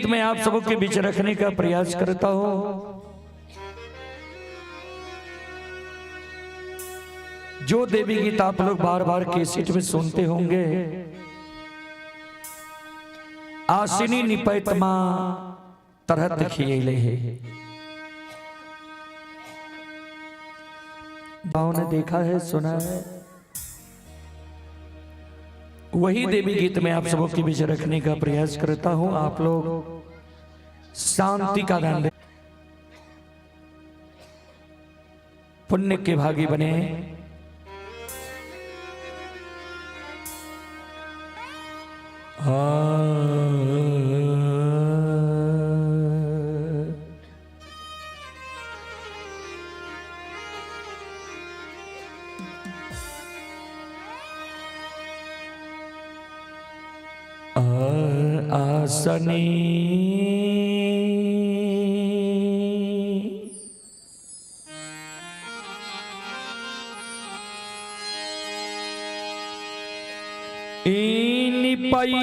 गीत मैं आप सबों के बीच रखने का प्रयास करता हूं। जो देवी गीत आप लोग बार बार कैसेट में सुनते होंगे, आसिनी निपैत मां तरहत खियले है। गाँव ने देखा है, सुना है, वही देवी गीत में आप सबों के बीच रखने का प्रयास करता हूं। आप लोग शांति का दान दे, पुण्य के भागी बने। आसनी निपई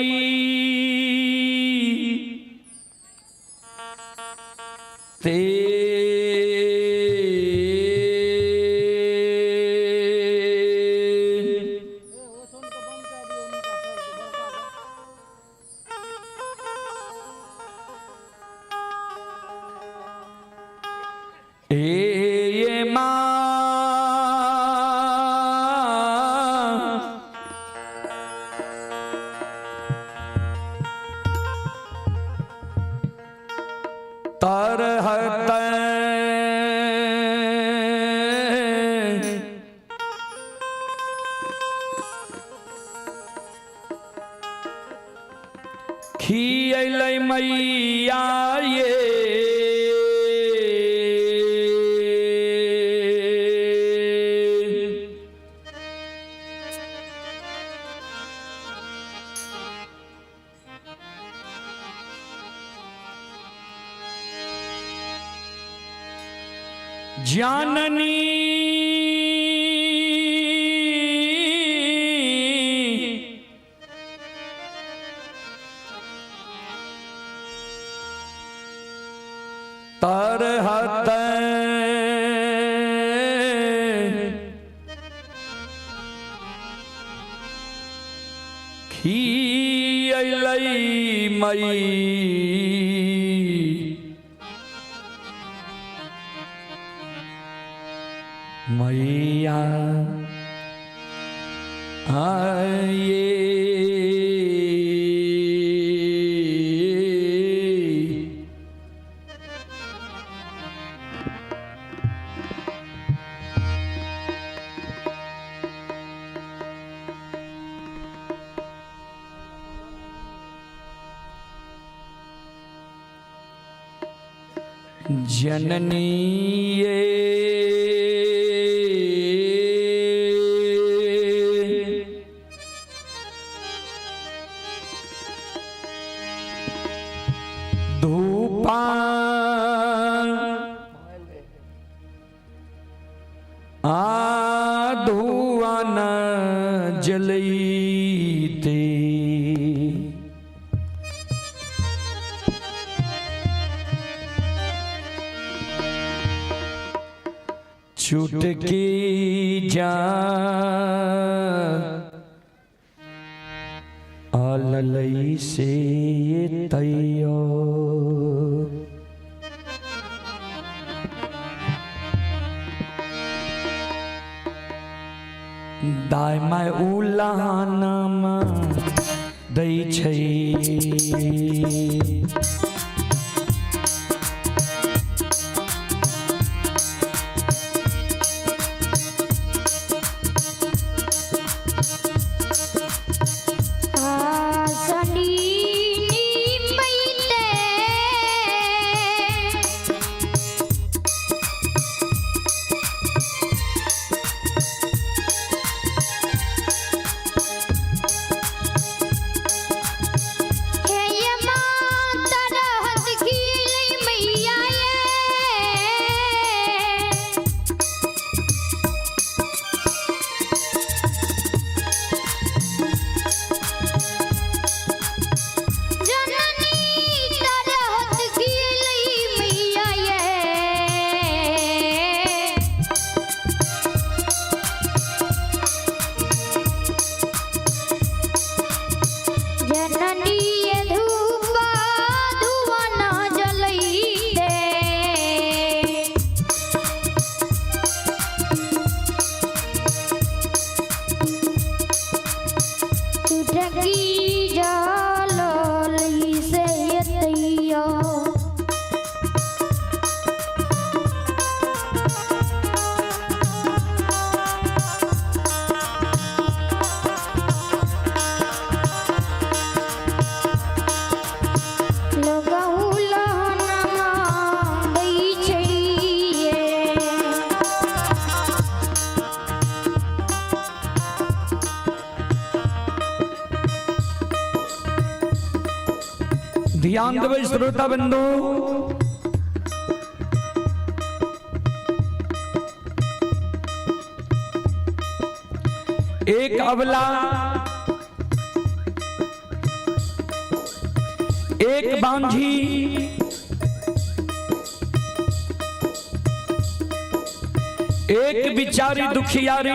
ते ए मां तरहत खियलै मैया ये जाननी तरहत खियलै मई मैया आये। जननी ये धूपा आ धुआ न जलईते चुटकी जा आललई से तैयो दाय my उलानामा दै छै। आसनी निपैते हे मां तरहत ध्यान देबै श्रोता बंधु। एक अबला, एक बांझी, एक बिचारी दुखियारी,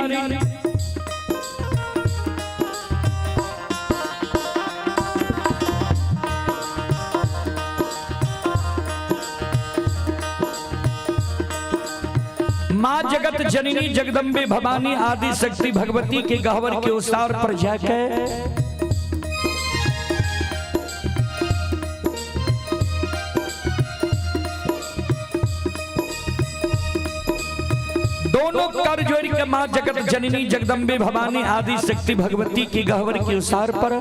माँ जगत जननी जगदम्बे भवानी आदि शक्ति भगवती के गहवर के उसार पर जाके दोनों कर जोड़ के माँ जगत जननी जगदम्बे भवानी आदि शक्ति भगवती के गहवर के उसार पर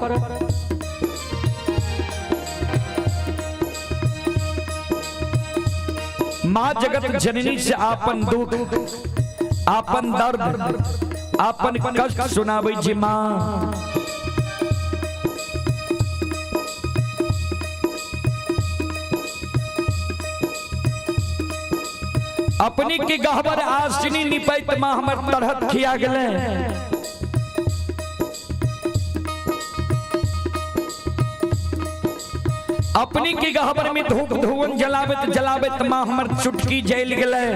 माँ जगत जननी से आपन दुख, आपन दर्द, आपन कष्ट सुनाबै छी। माँ अपनी के गहबर आसिनी निपैत माँ हमर तरहत खिया गेलै। अपनी के गहबर में धूप धुवन जलाबत जलाबत माँ हमर चुटकी जल गेलै।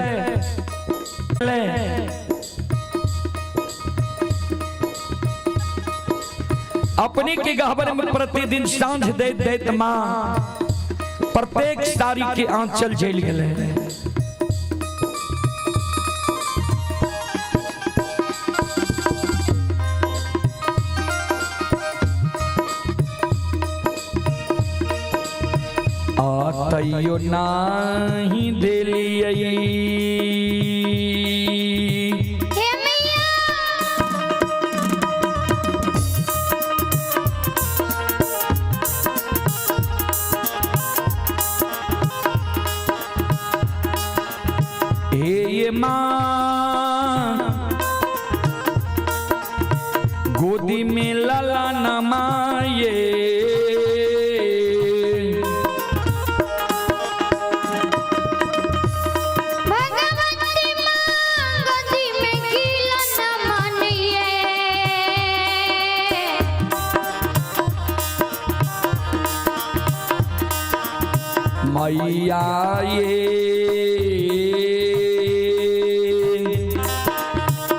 अपनी के गहबर में प्रतिदिन सांझ दैत दैत माँ प्रत्येक साड़ी के आंचल जल गेलै। तैयो नाही देलियै हे मैया, हे ये माँ गोदी में लला नमाये, भगवती माँ गोदी में खिला न मानिए। मैया ये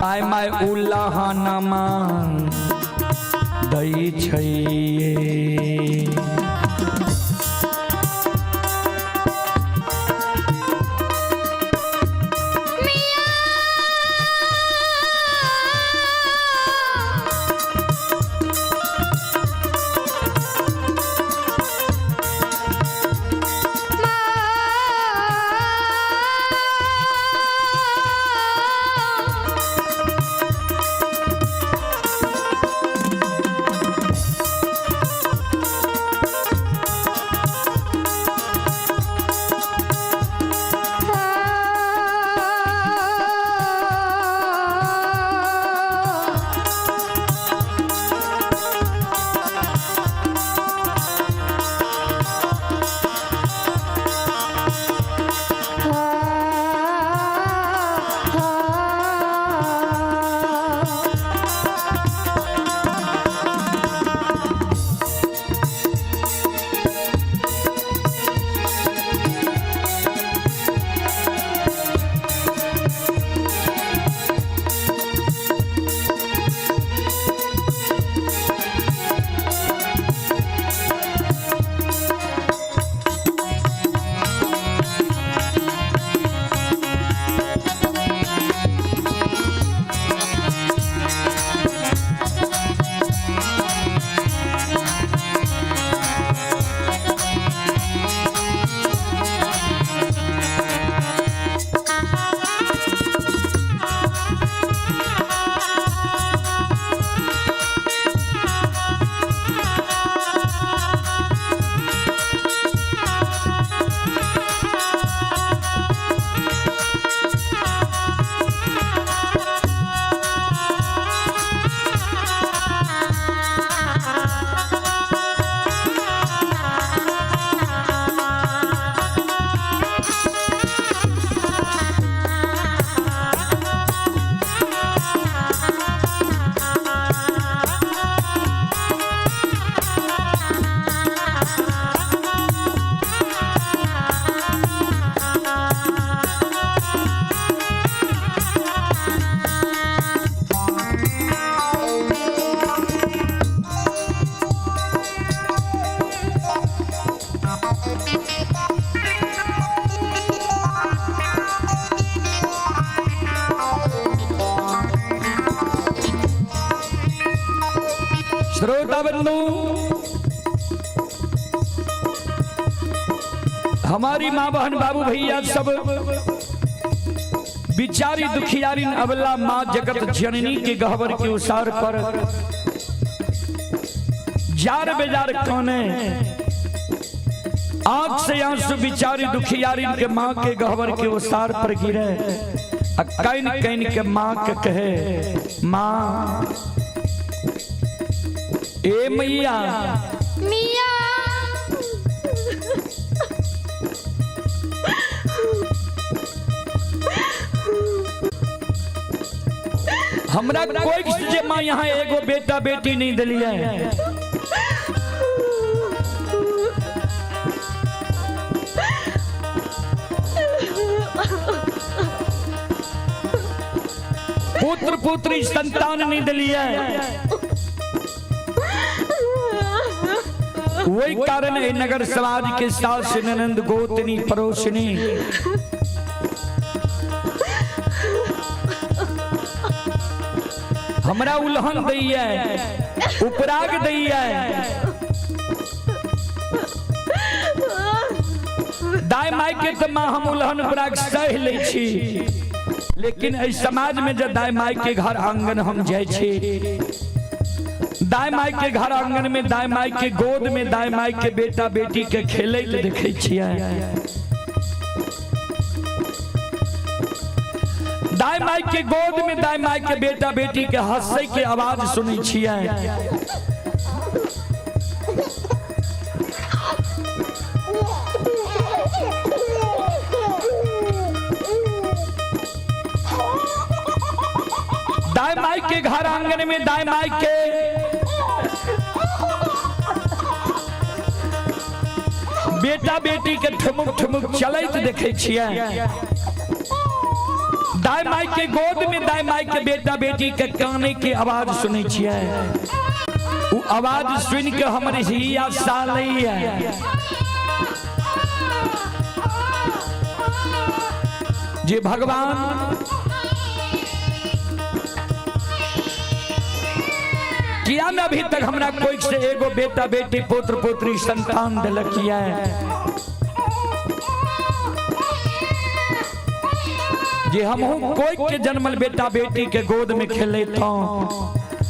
आय my उल्लाहनमा दै छै। मिया, माँ, श्रोता बंधु, हमारी माँ बहन बाबू भैया सब बिचारी दुखियारी अबला माँ जगत जननी के गहवर के उसार पर जार बेजार कोने आंख से आंसू बिचारी दुखियारी के माँ के गहवर के उसार पर गिरे, आ can can के माँ के कहे, माँ ए मैया, मिया हमरा कोई जे माँ यहाँ एगो बेटा बेटी नहीं दिलिए। पुत्र पुत्री संतान नहीं दिलिए, वही कारण है नगर समाज के सास ननंद गोतनी पड़ोसनी हमरा उल्हन दैया, उपराग दैया, दाय माय के तो माँ हम उल्हन उपराग सह लै छी, लेकिन एहि समाज में जब दाय माय के घर आंगन हम जाइ छी, दाय माय के घर आंगन में दाय माय के गोद में दाय माय के बेटा बेटी के खेलैत देखै छियै, दाय माय के गोद में दाय माय के बेटा बेटी के हंसै के आवाज सुनै छियै, दाय माय के घर आंगन में दाय माय के बेटा बेटी के ठुमुक ठुमुक चलैत देखै छियै, दाय माय के गोद में दाय माय के बेटा बेटी के काने के आवाज सुनै छियै, उ आवाज सुन के हमर हिया सालैया जे भगवान किया न अभी तक हमरा कोई से एगो बेटा बेटी पुत्र पुत्री संतान दिलकिया, जे हमहू कोई के जन्मल बेटा बेटी के गोद में खेले तो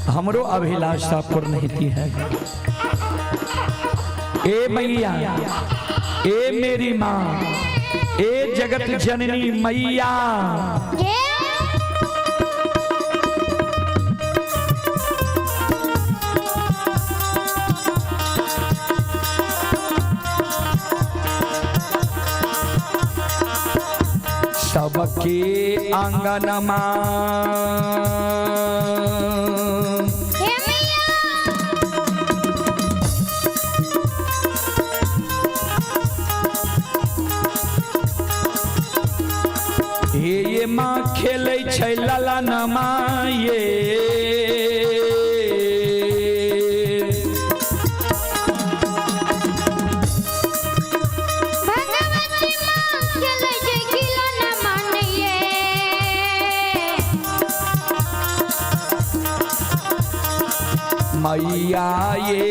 हमरो अभिलाषा पूर्ण होती है। ए मैया, ए मेरी माँ, ए जगत जननी मैया, सबके आंगनमा हे मैया हे ये माँ खेलै छै ललनमा ये, भगवती माँ खेलै छै खिलौना मानिये। मैया ये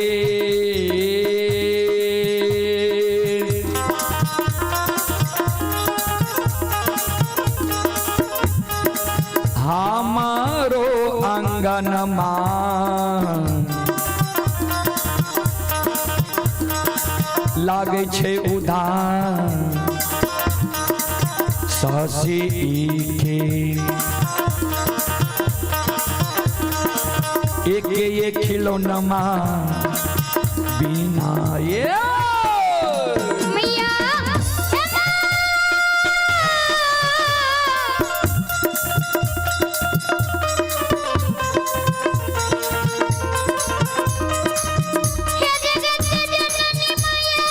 हमारो आंगनमा लागै छै उदास शशि के एक एक खिलौनमा बिना ये। मैया हे माँ। हे जगत जननी मैया।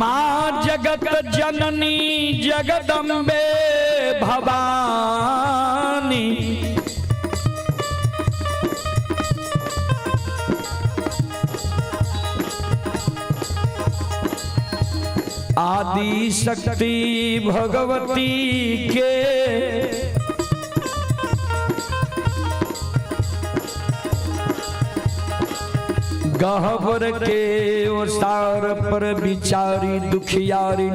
माँ जगत जननी जगदम्बे भवानी, आदि शक्ति भगवती के गहबर के ओसार पर बिचारी दुखियारी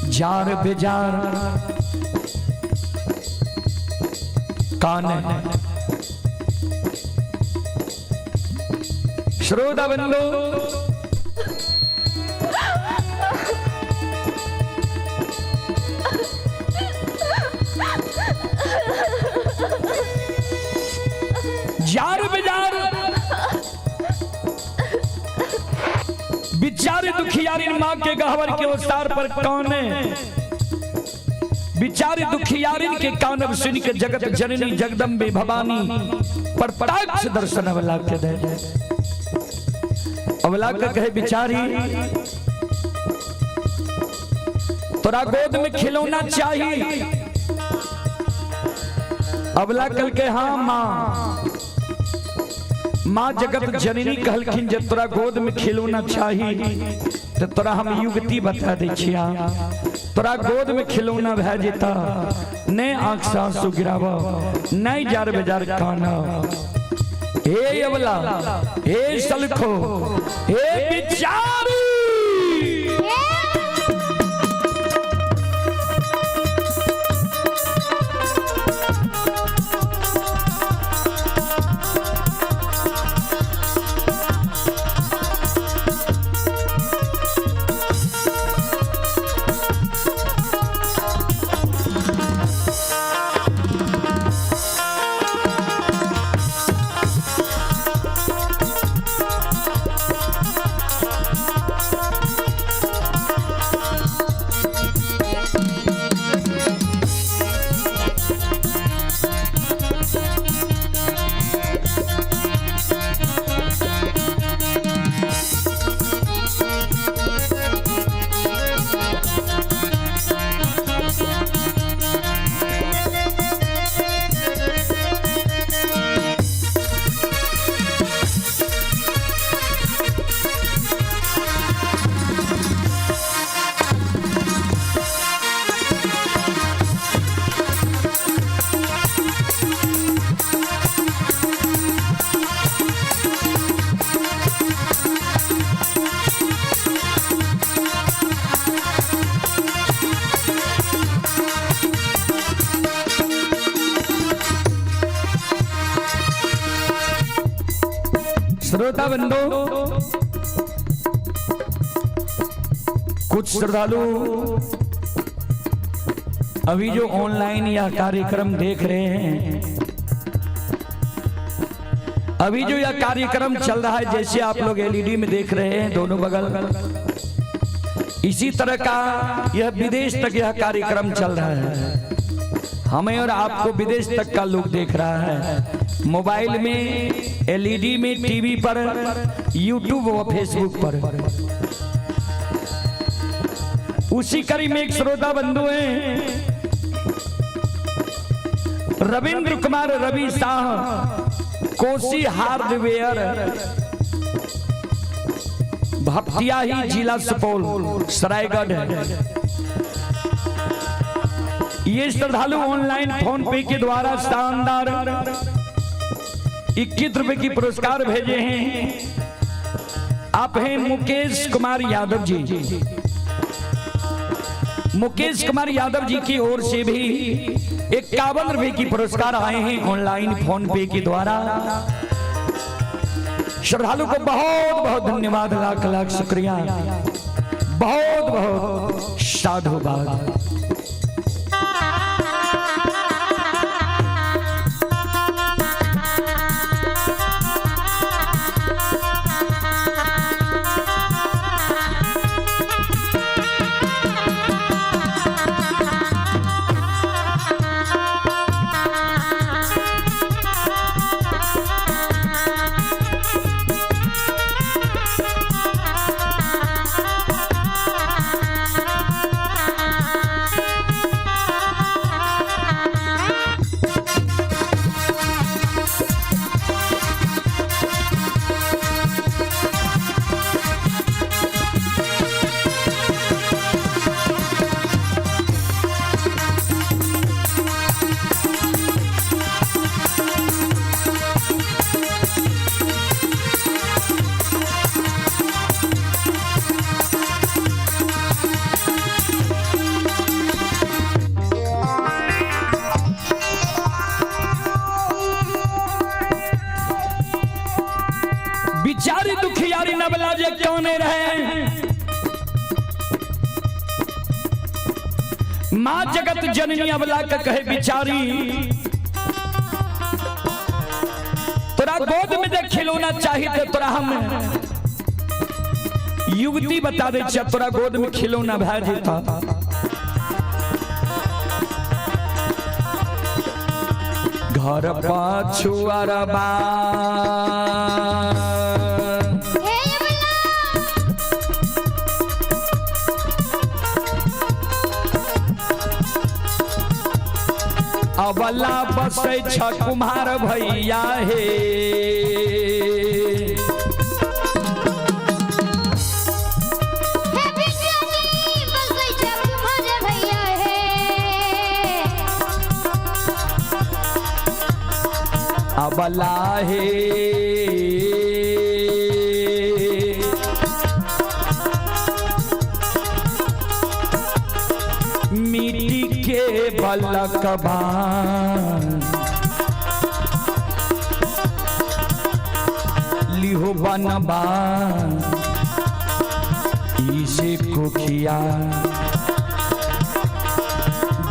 जार बेजार कान। श्रोता बंधु, जार बेजार बिचारी दुखियारी माँ के गहवर के ओसार पर काने, बिचारी दुखियारिन के कानब सुन के जगत जननी जगदम्बे भवानी पर पटाक्ष दर्शन अवला के दे। अवला के कहे बिचारी तोरा गोद में खिलौना चाहिए। अवला कल के हाँ माँ। माँ जगत जननी कहलखिन जब तोरा गोद में खिलौना चाहिए तो तोरा हम युवती बता दै छिया, तोरा गोद में खिलौना भए जेता, नहीं आंख से आंसू गिराब, नहीं जार बेजार काना। हे अवला, हे सलखो, हे बिचारी, श्रोता बंधु, कुछ श्रद्धालु अभी जो ऑनलाइन यह कार्यक्रम देख रहे हैं, अभी जो यह कार्यक्रम चल रहा है, जैसे आप लोग एलईडी में देख रहे हैं दोनों बगल, इसी तरह का यह विदेश तक यह कार्यक्रम चल रहा है। हमें और आपको विदेश तक का लोग देख रहा है, मोबाइल में, एलईडी में, टीवी पर, यूट्यूब व फेसबुक पर। उसी कड़ी में एक श्रोता बंधु हैं, रविंद्र कुमार रवि शाह, कोसी हार्डवेयर, भपटियाही, जिला सुपौल, सरायगढ़। ये श्रद्धालु ऑनलाइन फोन पे के द्वारा शानदार 21 रुपए की पुरस्कार भेजे हैं। आप हैं मुकेश कुमार यादव जी। मुकेश कुमार यादव जी की ओर से भी 51 रुपए की पुरस्कार आए हैं ऑनलाइन फोन पे के द्वारा। श्रद्धालु को बहुत बहुत धन्यवाद, लाख लाख शुक्रिया, बहुत बहुत साधुवाद। अबला जे काने रहे, माँ जगत जननी अबला के कहे बिचारी तोरा गोद में जे खिलौना चाहिए तो तोरा हम युवती बता दे छियै, तोरा गोद में खिलौना भए जेता। घर पाछू अरबा हे अबला अबला बसै छ कुम्हार भैया हे। हे बिटिया बसै छ कुम्हार भैया हे। अबला हे मिट्टी के बलकबा लिहो बनबा इसे कोखिया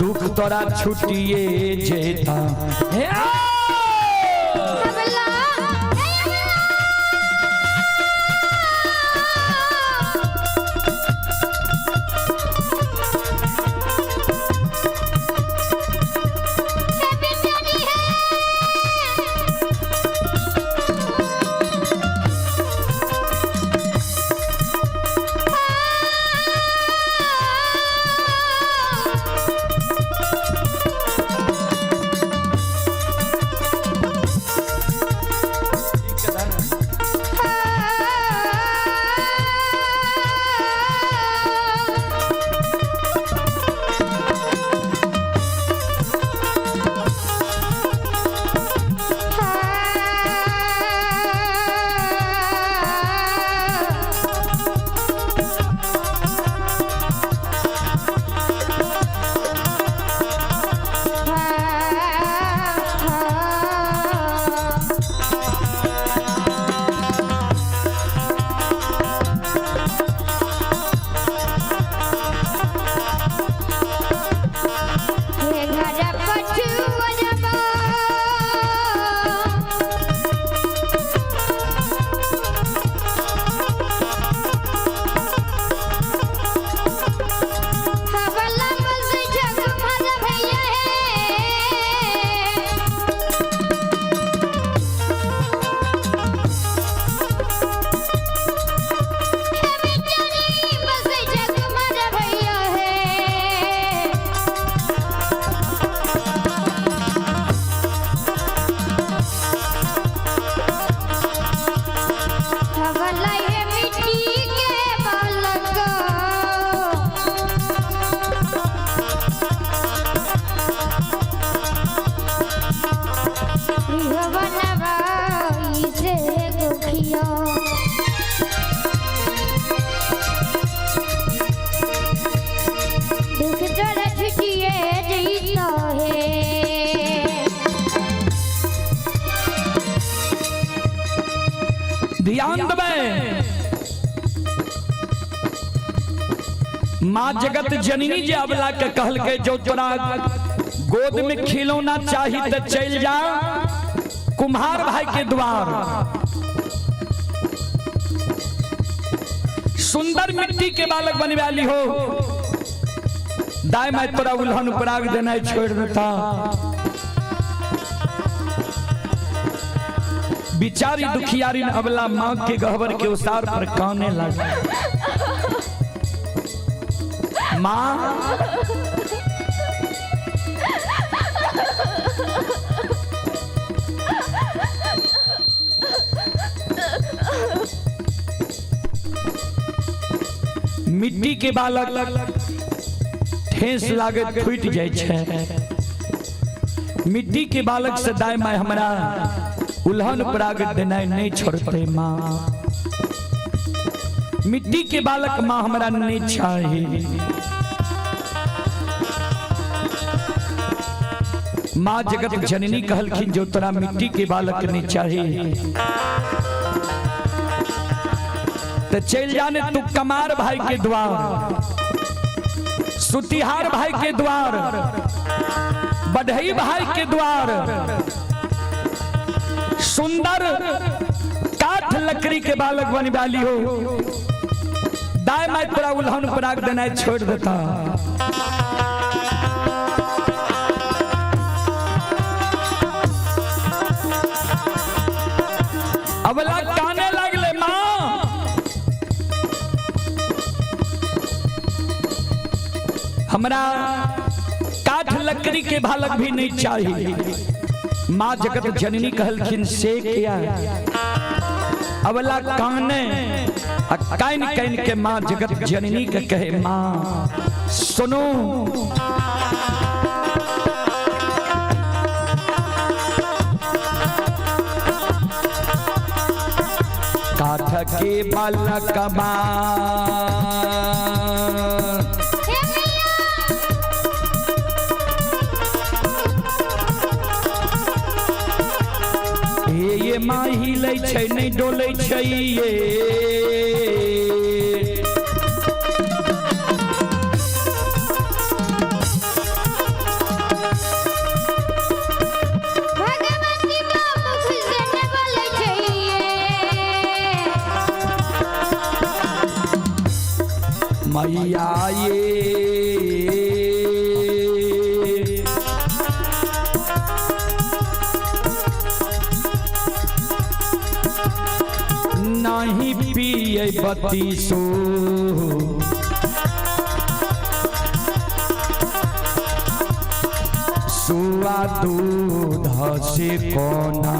दुख तोरा छुटिए जेता हे आ! अबला हे अबला हे बिटिया हे। हे घर पछुअरबा हवला बस जग भर भैया हे। हे बिचारी बस जग भर भैया हे। हवला ये मिट्टी के बालक बनवा इसे गोखिया दुख तोरा छुटिए जइतो हे। ध्यान देबै माँ जगत जननी जे अबला के कहलकै जो तोरा गोद में खिलौना चाही तो चल जा कुम्हार भाई के द्वार, सुंदर मिट्टी के बालक बनवा ली हो, दाई माई तोरा उल्हन उपराग देना छोड़ देता। बिचारी दुखियारी अबला माँ के गहबर के उसार पर काने लगा। माँ मिट्टी के बालक ठेस लागत फूट जाइ छै। मिट्टी के बालक से दाय माय हमरा उल्हन पराग देनाइ नहीं छोड़ते माँ। मिट्टी के बालक माँ हमरा नहीं चाही। माँ जगत जननी कहलखिन जो तोरा मिट्टी के बालक नहीं चाही तो चल जाने तू कमार भाई के द्वार, सुतिहार भाई के द्वार, बढ़ई भाई के द्वार, सुंदर काठ लकड़ी के बालक बनी वाली हो, दाय माय तोरा उल्हन पराग देना छोड़ देता। अबला काने लगले माँ, हमरा काठ लकड़ी के बालक भी नहीं चाहिए। माँ जगत जननी कहलखिन से किया। अबला काने कान कान के माँ जगत जननी के कहे माँ सुनो, काठ के बालक माँ हे मैया। हे ये माँ हिलै छै नहि डोलै छै ये, भगवती माँ मुख से न बोलै छै ये। मैया ये नहीं पिए बत्तीसो, सुआ दूध से कोना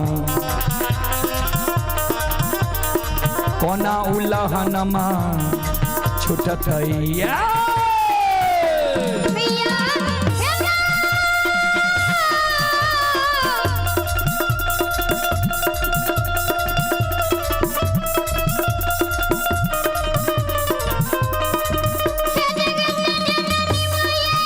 कोना उलहनमा छुटतैया। मैया हे माँ। हे जगत जननी मैया।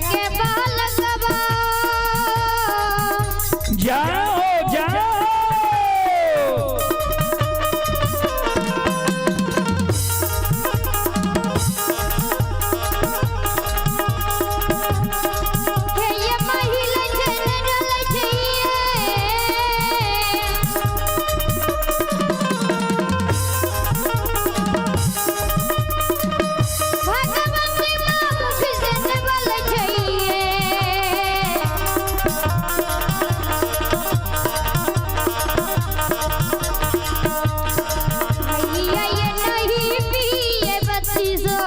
के बालकवा। जाओ जाओ। हे ये महिला छै ने डोलै छै ये। भगवती माँ मुख से न बोलै छै ये। मैया ये नहीं पिए बत्तीसो।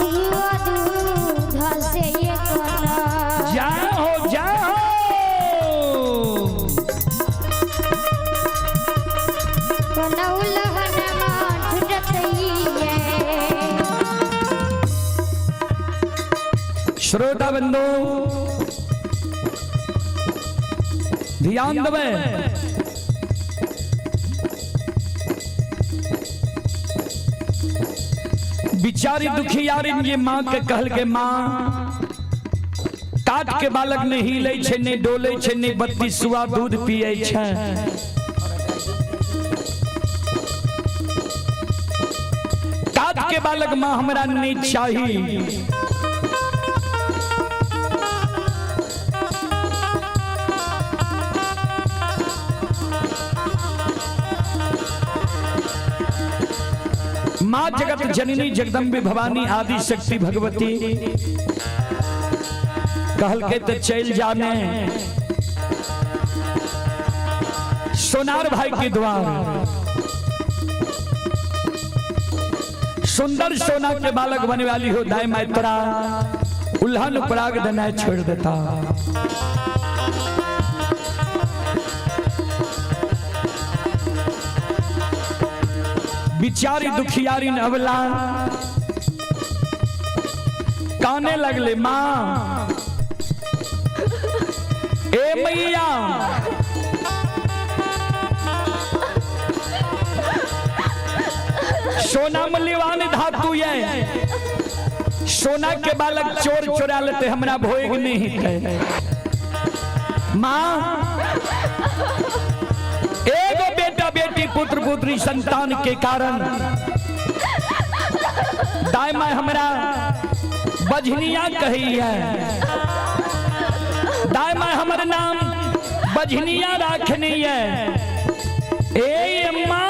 हुआ दूध से ये कोना। जाओ जाओ। कोना उलहनमा छुटतैये। श्रोता बंधु ध्यान देवे, बिचारी दुखियारी ये माँ के कहल के माँ काट के बालक नहीं हिलै छै, नहीं डोलै छै, नहीं बत्ती सुआ दूध पियै छै। काट के बालक माँ हमरा नहीं चाही। माँ जगत जननी जगदम्बे भवानी आदि शक्ति भगवती कहल के तो चल जाने सोनार भाई के द्वार सुंदर सोना के बालक बने वाली हो दाई माई तोरा उल्हन पराग देना छोड़ देता। बिचारी दुखियारी अबला काने लगले, माँ ए मैया सोना मूल्यवान धातु ये, सोना के बालक चोर चोरा लेते हमरा भोग नहीं है। माँ एगो बेटा बेटी पुत्र पुत्री संतान के कारण दाई माँ हमरा बझनिया कही है, दाई माँ हमर नाम बझनिया राखनी है। ए माँ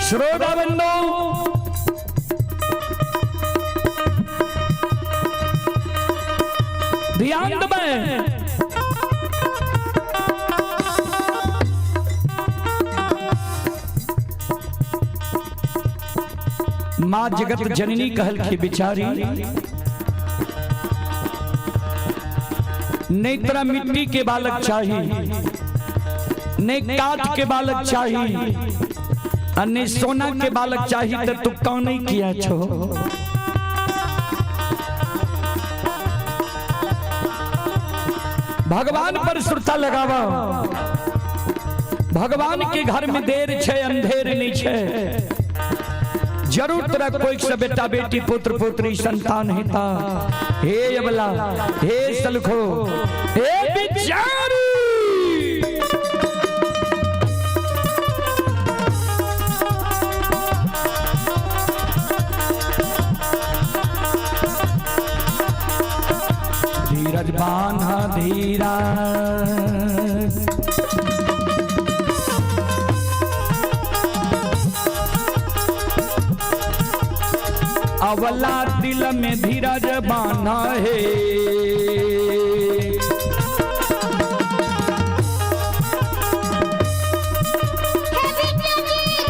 श्रोता बंधु ध्यान देबै, माँ जगत जननी कहल की बिचारी नहीं तोरा मिट्टी के बालक चाहिए, नहीं काठ के बालक चाहिए, नहीं सोना के बालक चाहिए, तो तू कौन नहीं किया छो। भगवान पर सुरता लगावा, भगवान के घर में देर छे अंधेर नहीं छे, जरूर तोरा कोई से बेटा बेटी पुत्र पुत्री संतान हेता। हे अबला, हे सलखो, हे बिचारी धीरज बान्हा धीरा अवला दिल में धीरज बान्हा है।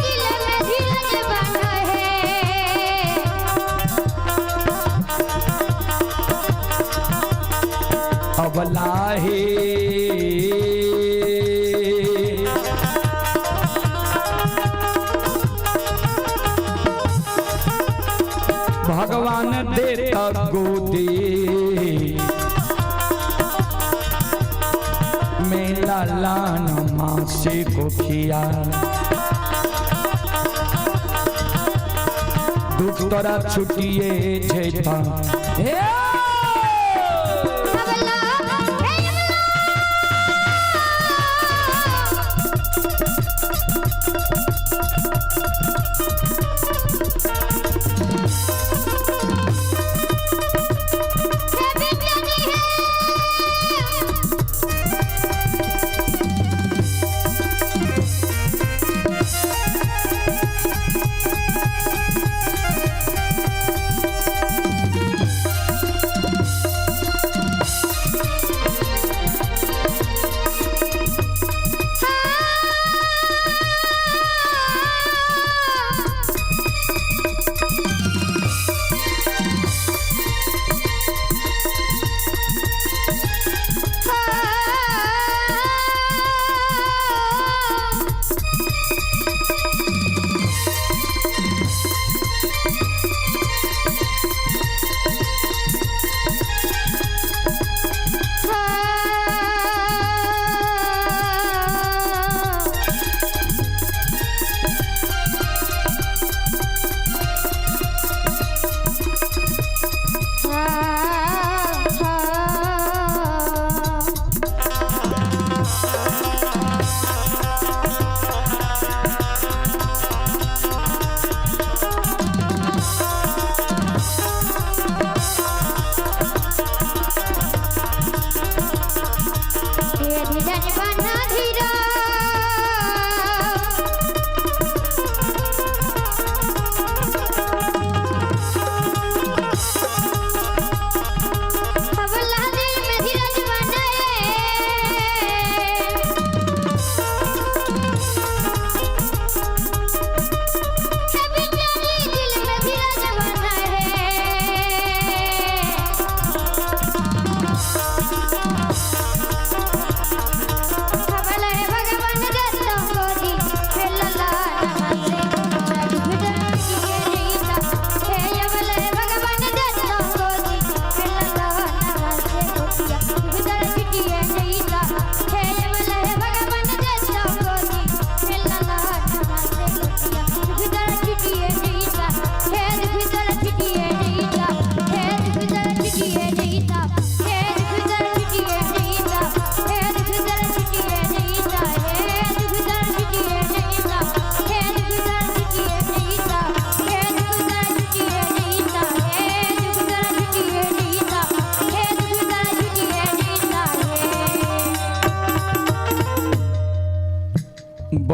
दिल में धीरज बान्हा है। अवला है भगवान देता गोदी मेला लान माँ से गोखिया दुख तोरा छुटिए जेता। हे अबला हे अबला हे बेटा जी हे।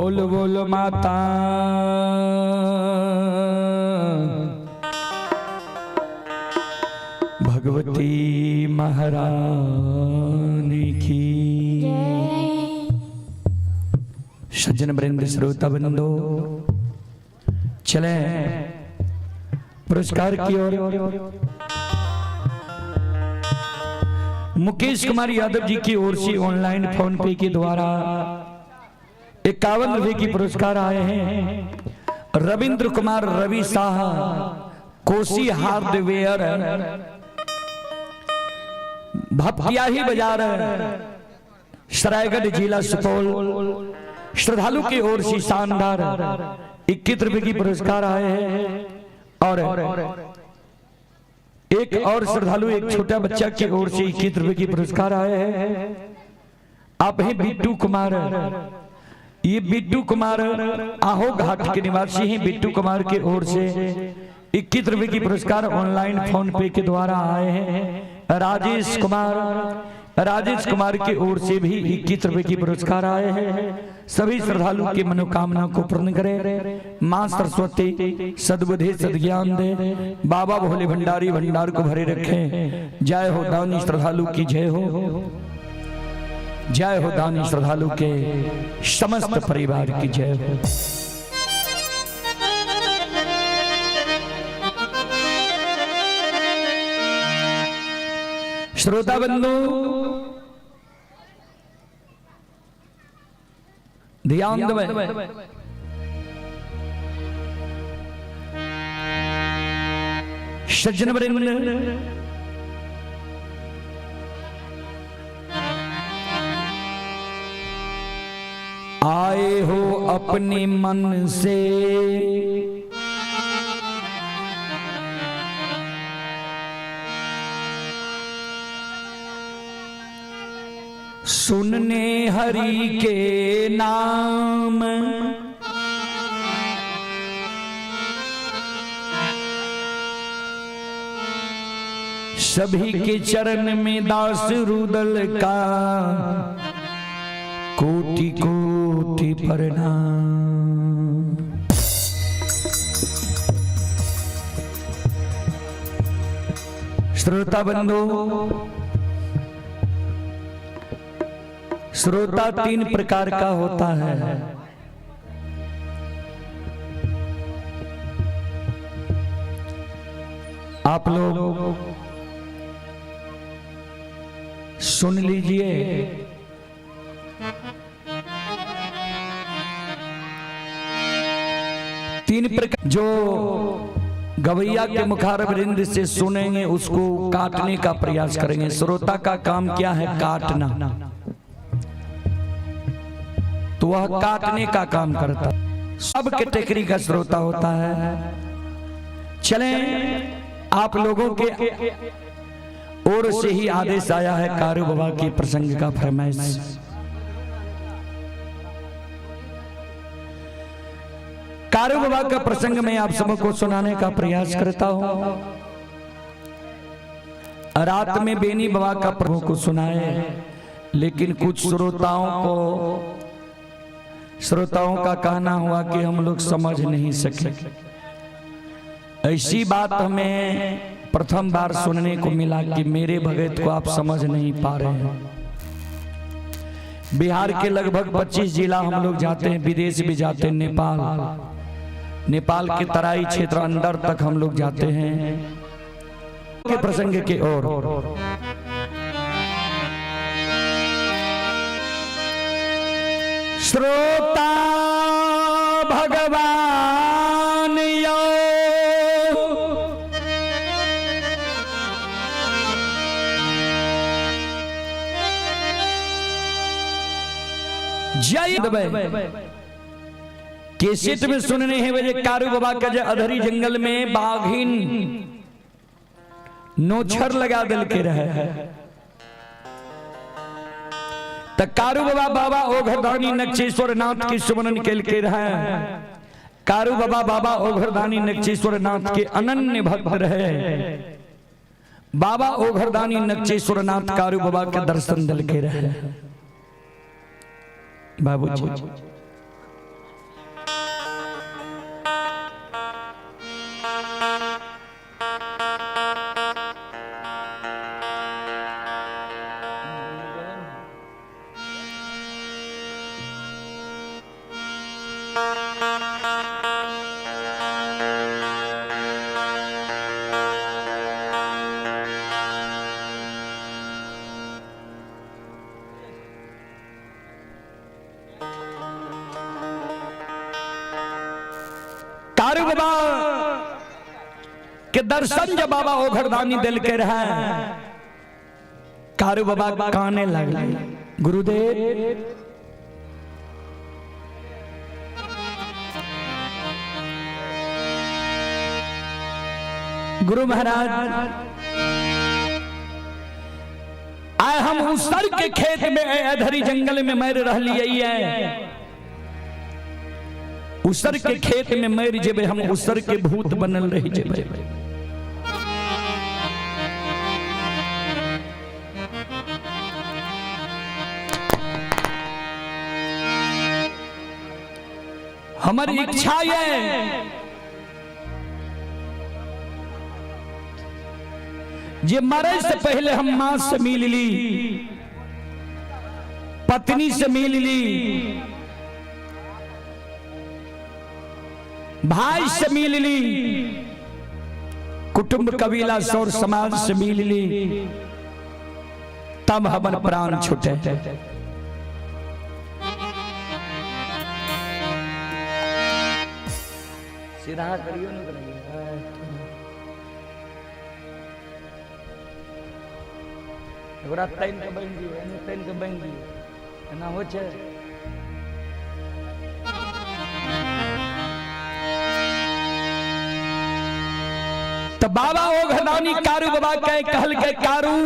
बोल बोल माता भगवती महारानी की। सज्जन वृंद श्रोता बंधु, चले पुरस्कार की ओर। मुकेश कुमार यादव जी की ओर से ऑनलाइन फोन पे के द्वारा 51 रुपए की पुरस्कार आए हैं। रविंद्र कुमार रवि शाह कोसी हार्डवेयर भपटियाही बाजार सरायगढ़ जिला सुपौल श्रद्धालु की ओर से शानदार 21 रुपए की पुरस्कार आए हैं। और एक और श्रद्धालु एक छोटा बच्चा की ओर से 21 रुपए की पुरस्कार आए हैं। आप हैं बिट्टू कुमार, ये बिट्टू कुमार आहो घाट के निवासी हैं। बिट्टू कुमार की ओर से 21 रुपए की पुरस्कार ऑनलाइन फोन पे के द्वारा आए हैं। राजेश कुमार, राजेश कुमार की ओर से भी 21 रुपए की पुरस्कार आए हैं। सभी श्रद्धालु की मनोकामना को पूर्ण करे माँ सरस्वती, सद्बुद्धि सद्ज्ञान दे, बाबा भोले भंडारी भंडार को भरे रखें। जय हो दानी श्रद्धालु की जय हो, जय हो दानी श्रद्धालु के समस्त परिवार की जय हो। श्रोता बंधु ध्यान देवे, सज्जन वृंद, आए हो अपने मन से सुनने हरि के नाम, सभी के चरण में दास रुदल का कोटि कोटि प्रणाम। श्रोता बंधु, श्रोता 3 प्रकार का होता है। आप लोग सुन लीजिए। तीन प्रकार जो गवैया के मुखारविंद से सुनेंगे उसको काटने का प्रयास करेंगे। श्रोता का काम क्या है? काटना। तो वह काटने का काम करता। सब कैटेगरी का श्रोता होता है। चलें, आप लोगों के ओर से ही आदेश आया है कारू बाबा के प्रसंग का फरमाइश। कारू बाबा का प्रसंग मैं आप सबको सुनाने का प्रयास करता हूं। रात में बेनी बाबा का प्रभु को सुनाए, लेकिन कुछ श्रोताओं का कहना हुआ कि हम लोग समझ नहीं सके। ऐसी बात हमें प्रथम बार सुनने को मिला कि मेरे भगत को आप समझ नहीं पा रहे हैं। बिहार के लगभग 25 जिला हम लोग जाते हैं, विदेश भी जाते हैं, नेपाल, नेपाल के तराई क्षेत्र अंदर तक हम लोग जाते हैं। के प्रसंग के ओर श्रोता भगवान यो जय केसेट में सुनने हैं वजह कारू बाबा का जो अधरी जंगल में बाघिन नोछर लगा दिल के रहे। त कारू बाबा बाबा ओघरदानी नक्षेश्वर नाथ के सुमरन के रहे। कारू बाबा बाबा ओघरदानी नक्षेश्वर नाथ के अनन्य भक्त रहे। बाबा ओघरदानी नक्षेश्वर नाथ कारू बाबा के दर्शन दिल के रहे। बाबूजी कारू बाबा के दर्शन जब बाबा ओघरदानी दिल के रहे, कारू बाबा काने लगले, गुरुदेव गुरु महाराज, आए हम उसर के खेत में अधरी जंगल में मर रही है। उसर के खेत में मर जेबे हम, उसर के भूत बनल रह जेबे। हमर इच्छा ये जे मरे से पहले हम मां से मिल ली, पत्नी से मिल ली, भाई से मिल ली, कुटुंब कबीला सौर समाज से मिल ली, तब हमर प्राण छूटे। सीधा करियो न करियो। ओकरा तानि के बान्हि दियौ, एने तानि के बान्हि दियौ, एना होइ छै। तऽ बाबा ओ घरदानी कारू बाबा के कहल के, कारू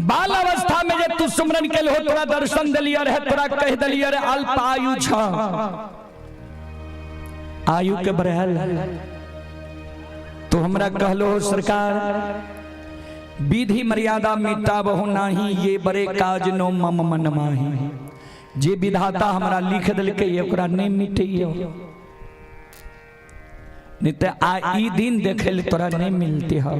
बाल अवस्था में जे तू सुमरन के हो, तोरा दर्शन दिलिय रहे, तोरा कह दिलिय रहे अल्प आयु छ, आयु के बढ़ल। तो हमरा कहलो हो सरकार विधि मर्यादा मिटाबहु नाही, ये बड़े काज नो मम मन माही। जे विधाता हमरा लिख देलकै ओकरा नहीं मिटैयो, नहीं तो आ ई दिन देखे ले तोरा नहीं मिलती हो।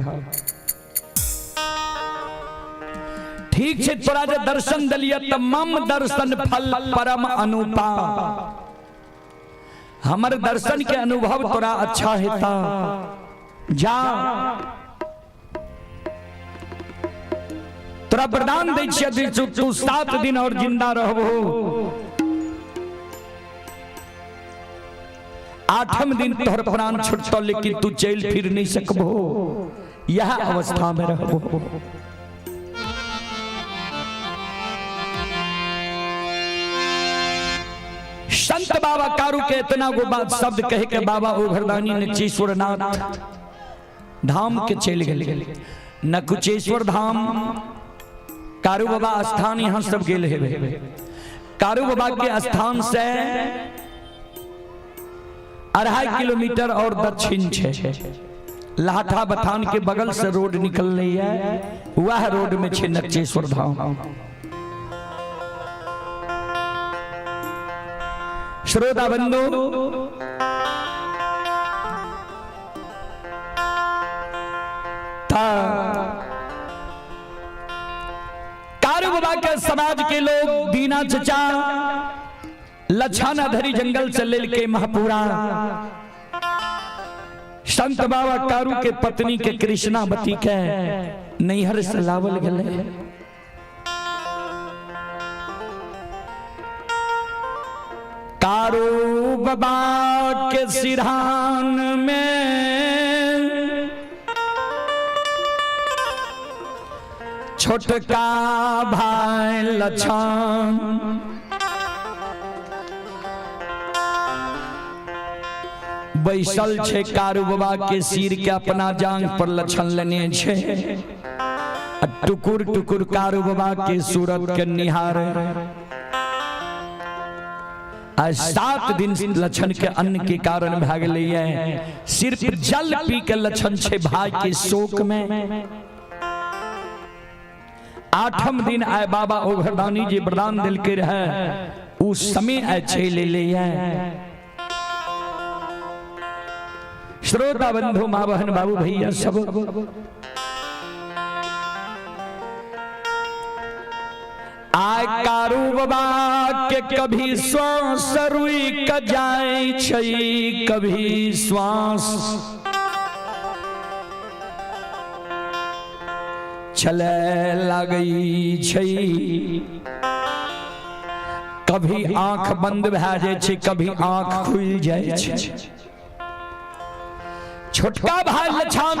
ठीक छै, तोरा जे दर्शन दिलिय त मम दर्शन फल परम अनुपा, हमर दर्शन के अनुभव तोरा अच्छा हेता। जा तोरा वरदान दै छियै, तू 7 दिन और जिंदा रहबो। 8म दिन तोहर प्राण छुटतो, लेकिन तू चल फिर नहीं सकबो, यह अवस्था में रहबो। संत बाबा कारू के इतना गो बात शब्द कह के बाबा ओघरदानी ने चेश्वरनाथ धाम के चल गए। नकुचेश्वर धाम कारू बाबा स्थान यहाँ सब गेल हेबे। कारू बाबा के स्थान से 2.5 किलोमीटर और दक्षिण छे, लाठा बथान के बगल से रोड निकल रही है, वह रोड में छे नकचेश्वर धाम। श्रोता बंधु, कारू बाबा के समाज के लोग दीना चचा लछाना धरी जंगल से ले के महापुरा संत बाबा कारू के पत्नी के कृष्णावती के नैहर से लावल गले। कारू बाबा के सिरहान में छोटका भाई लछन बैसल छे। कारू बाबा के सिर के अपना जांग पर लछन लेने छे, टुकुर टुकुर कारू बाबा के सूरत के निहार। आज 7 दिन लछन के अन्न के कारण भाग लिए, सिर्फ जल पी के लछन छे भाई के शोक में। 8म दिन आए बाबा ओघरदानी जी वरदान दिल के रहे, उस समय आए छे ले लिए। श्रोता बंधु, माँ बहन, बाबू भैया सब, आय कारू बाबा के कभी श्वास रुक जाए छै, कभी श्वास चले लगई छै। कभी आंख बंद भए जाइ छै, कभी आंख खुलि जाइ छै। छोटका भाई लछन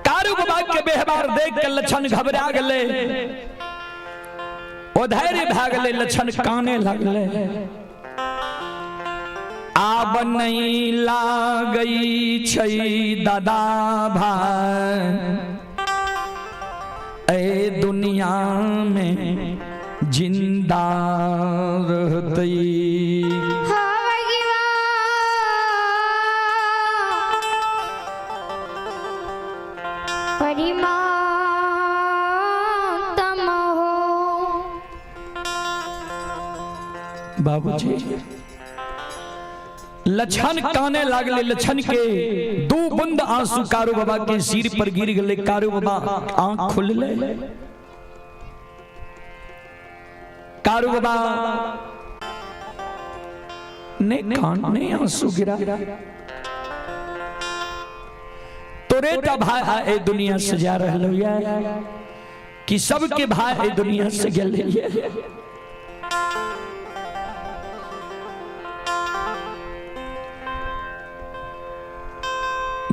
कारू बाबा के व्यवहार देख के लछन घबरा गेलै, ओ धैर्य भए गेलै। लछन काने लगलै, आब नहीं लागै छै दादा भाई ए दुनिया में जिंदा रहतै। बाबूजी लछन काने लागले। लछन के दू बूंद आंसू कारू बाबा के सिर पर गिर गए। कारू बाबा आंख खोलले, कारू बाबा ने कान ने आंसू गिरा। तोरे टा भाई ए दुनिया से जा रहलो या कि सबके भाई ए दुनिया से गेले?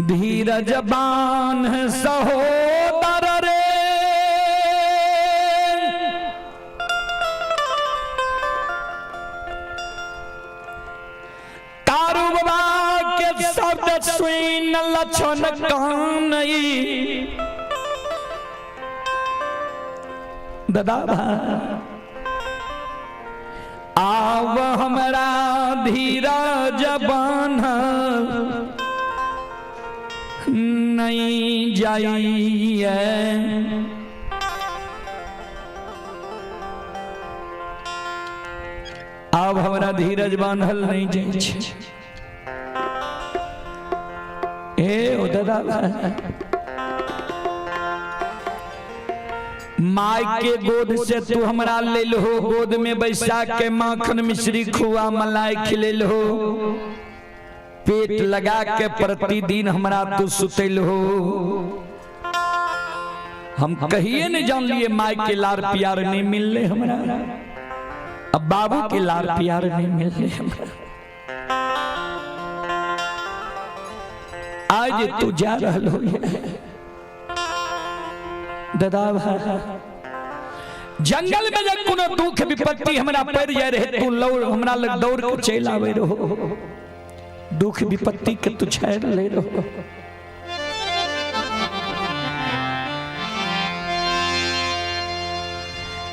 धीरज बान सहोदर रे, कारू बाबा के शब्द सुन लछन कानई। दादा आब हमरा धीरज बान्ह नहीं जाइए। आब हमरा धीरज बान्हल नहीं जाइ छै। ए ओ दादा, माय के गोद से तू हमरा ले लहो, गोद में बैसा के माखन मिश्री खुआ मलाई खिलेल हो, पेट लगा के प्रतिदिन हमरा तू सुतल हो। हम कहिए नहीं जान लिए माय के लार प्यार नहीं मिलले हमरा, अब बाबू के लार प्यार नहीं मिलले हमरा। आज तू जा रहल हो दादा भाई, जंगल में जब कोनो दुख विपत्ति हमरा पड़ जाए रहे, तू लौड़ हमरा लग दौड़ के चल आवे रहो, दुख विपत्ति के तू छेड़ ले रहो।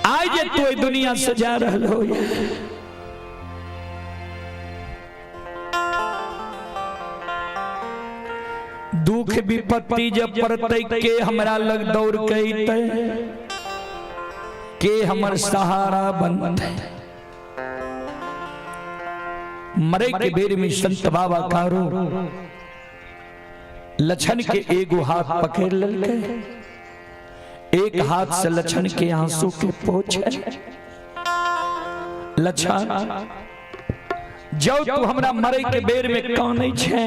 आज तू ए दुनिया से जा रहल हो, दुख विपत्ति जब पड़तै के हमरा लग दौड़ के अइतै, के हमर सहारा बनतै। मरे के बेर में संत बाबा कारो लछन के एगो हाथ पकड़ लेलकै, एक हाथ से लछन के आंसू के पोछे। लछन जब तू हमरा मरे के बेर में कानै छै,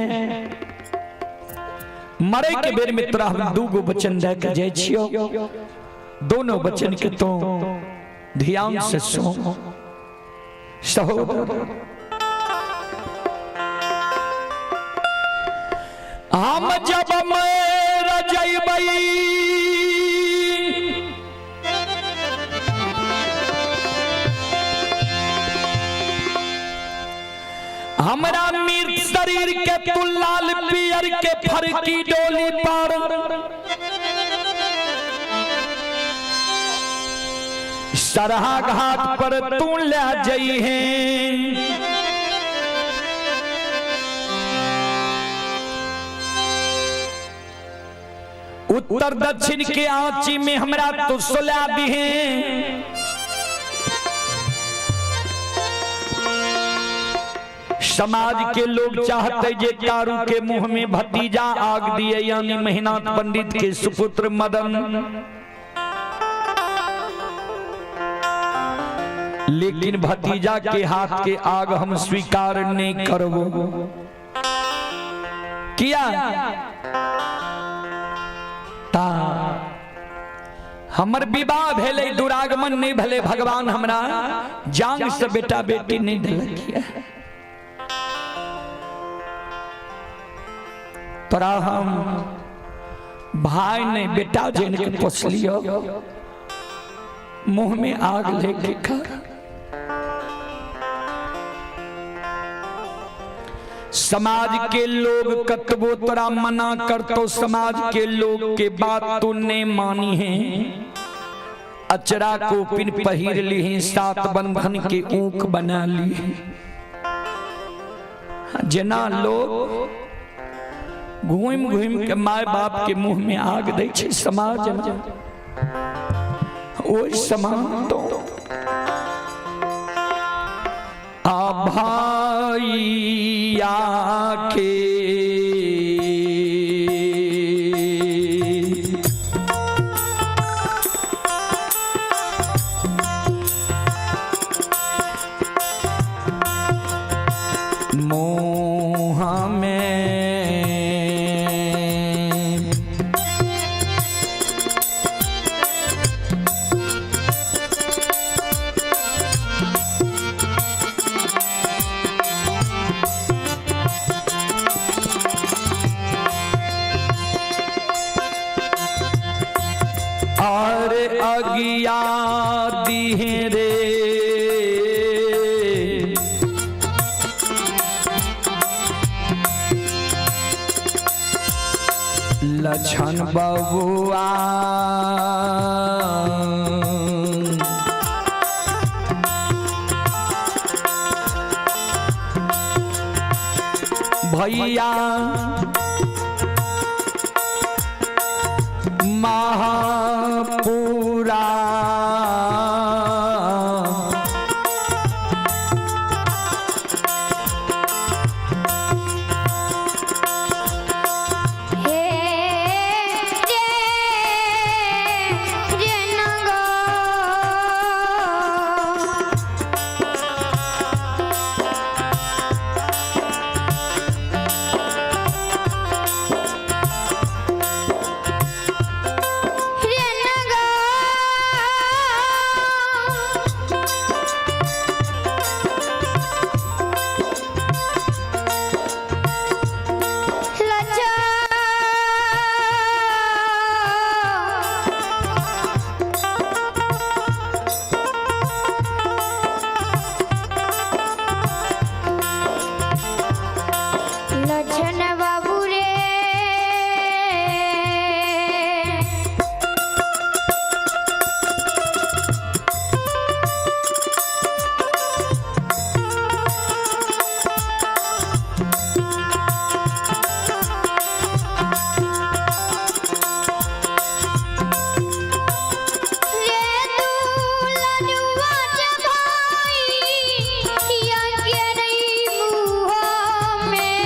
मरे के बेर में तोरा हम दूगो वचन दे के जाइ छियो, दोनों वचन के तो ध्यान से सुन सहोदर। हम जब मर जइबै हमरा मृत शरीर के तू लाल पियर के फरकी डोली पर सरहा घाट पर तू ले जइहे। उत्तर दक्षिण के आंची में हमरा तू सुला दिहे। समाज के लोग चाहते जे कारू के मुंह में भतीजा आग दिए, यानी महिनाथ पंडित के सुपुत्र मदन, लेकिन भतीजा के हाथ के आग हम स्वीकार नहीं करबो। किया ता हमर विवाह भेलै, दुरागमन नहीं भेलै, भगवान हमरा जांग से बेटा बेटी नहीं देलक ये। तोरा हम भाई नहीं बेटा जन के पोसलियो, मुंह में आग लेके खा। समाज के लोग कतबो तोरा मना करतो, समाज के लोग के बात तो ने मानी है। अचरा को पिन पहिर ली, सात बंधन के ऊक बना ली। जना लोग घूम घूम के माय बाप के मुंह में आग दै छै समाज में, ओहि समान तो आ भाइया के मोह में और अगिया दिहे रे लछन बबुआ, भैया महापुरा हे रे रे नगो। रे नगो। लजा लछन बाबू रे। रे दुलनुआ भाई या के रही मुँह में।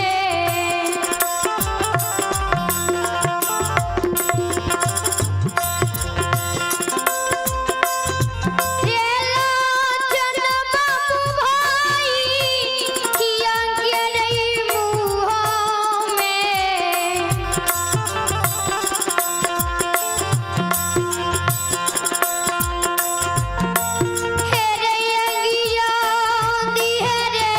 रे लाचन बाबू भाई या के रही मुँह में। हे रे अंगिया दी हे रे।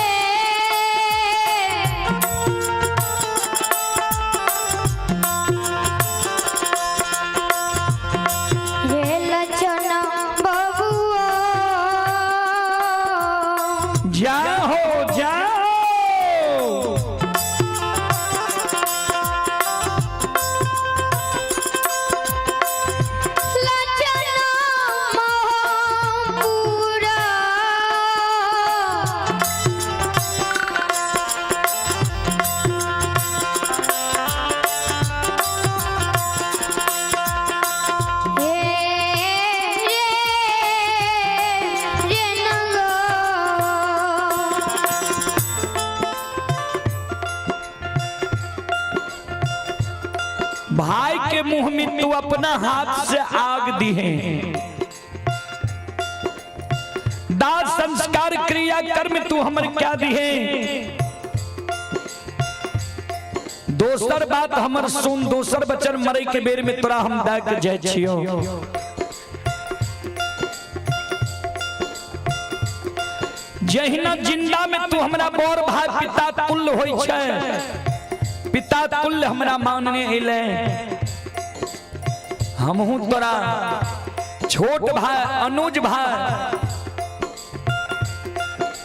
रे लछन बबुआ। जाओ जाओ। लछन महापुरा। हे रे रे नगो। भाई के मुंह में तू अपना हाथ से आग दी है। दाह संस्कार क्रिया कर्म तू हमर क्या दी है। दोसर बात हमर सुन, दोसर बचन मरे के बेर में तोरा हम दे के जाइ छियो। जहिना जिंदा में तू हमरा बड़ भाई पिता तुल्य होई छै, पिता तुल्य हमरा मानने एले, हमहू तोरा छोट भाई अनुज भाई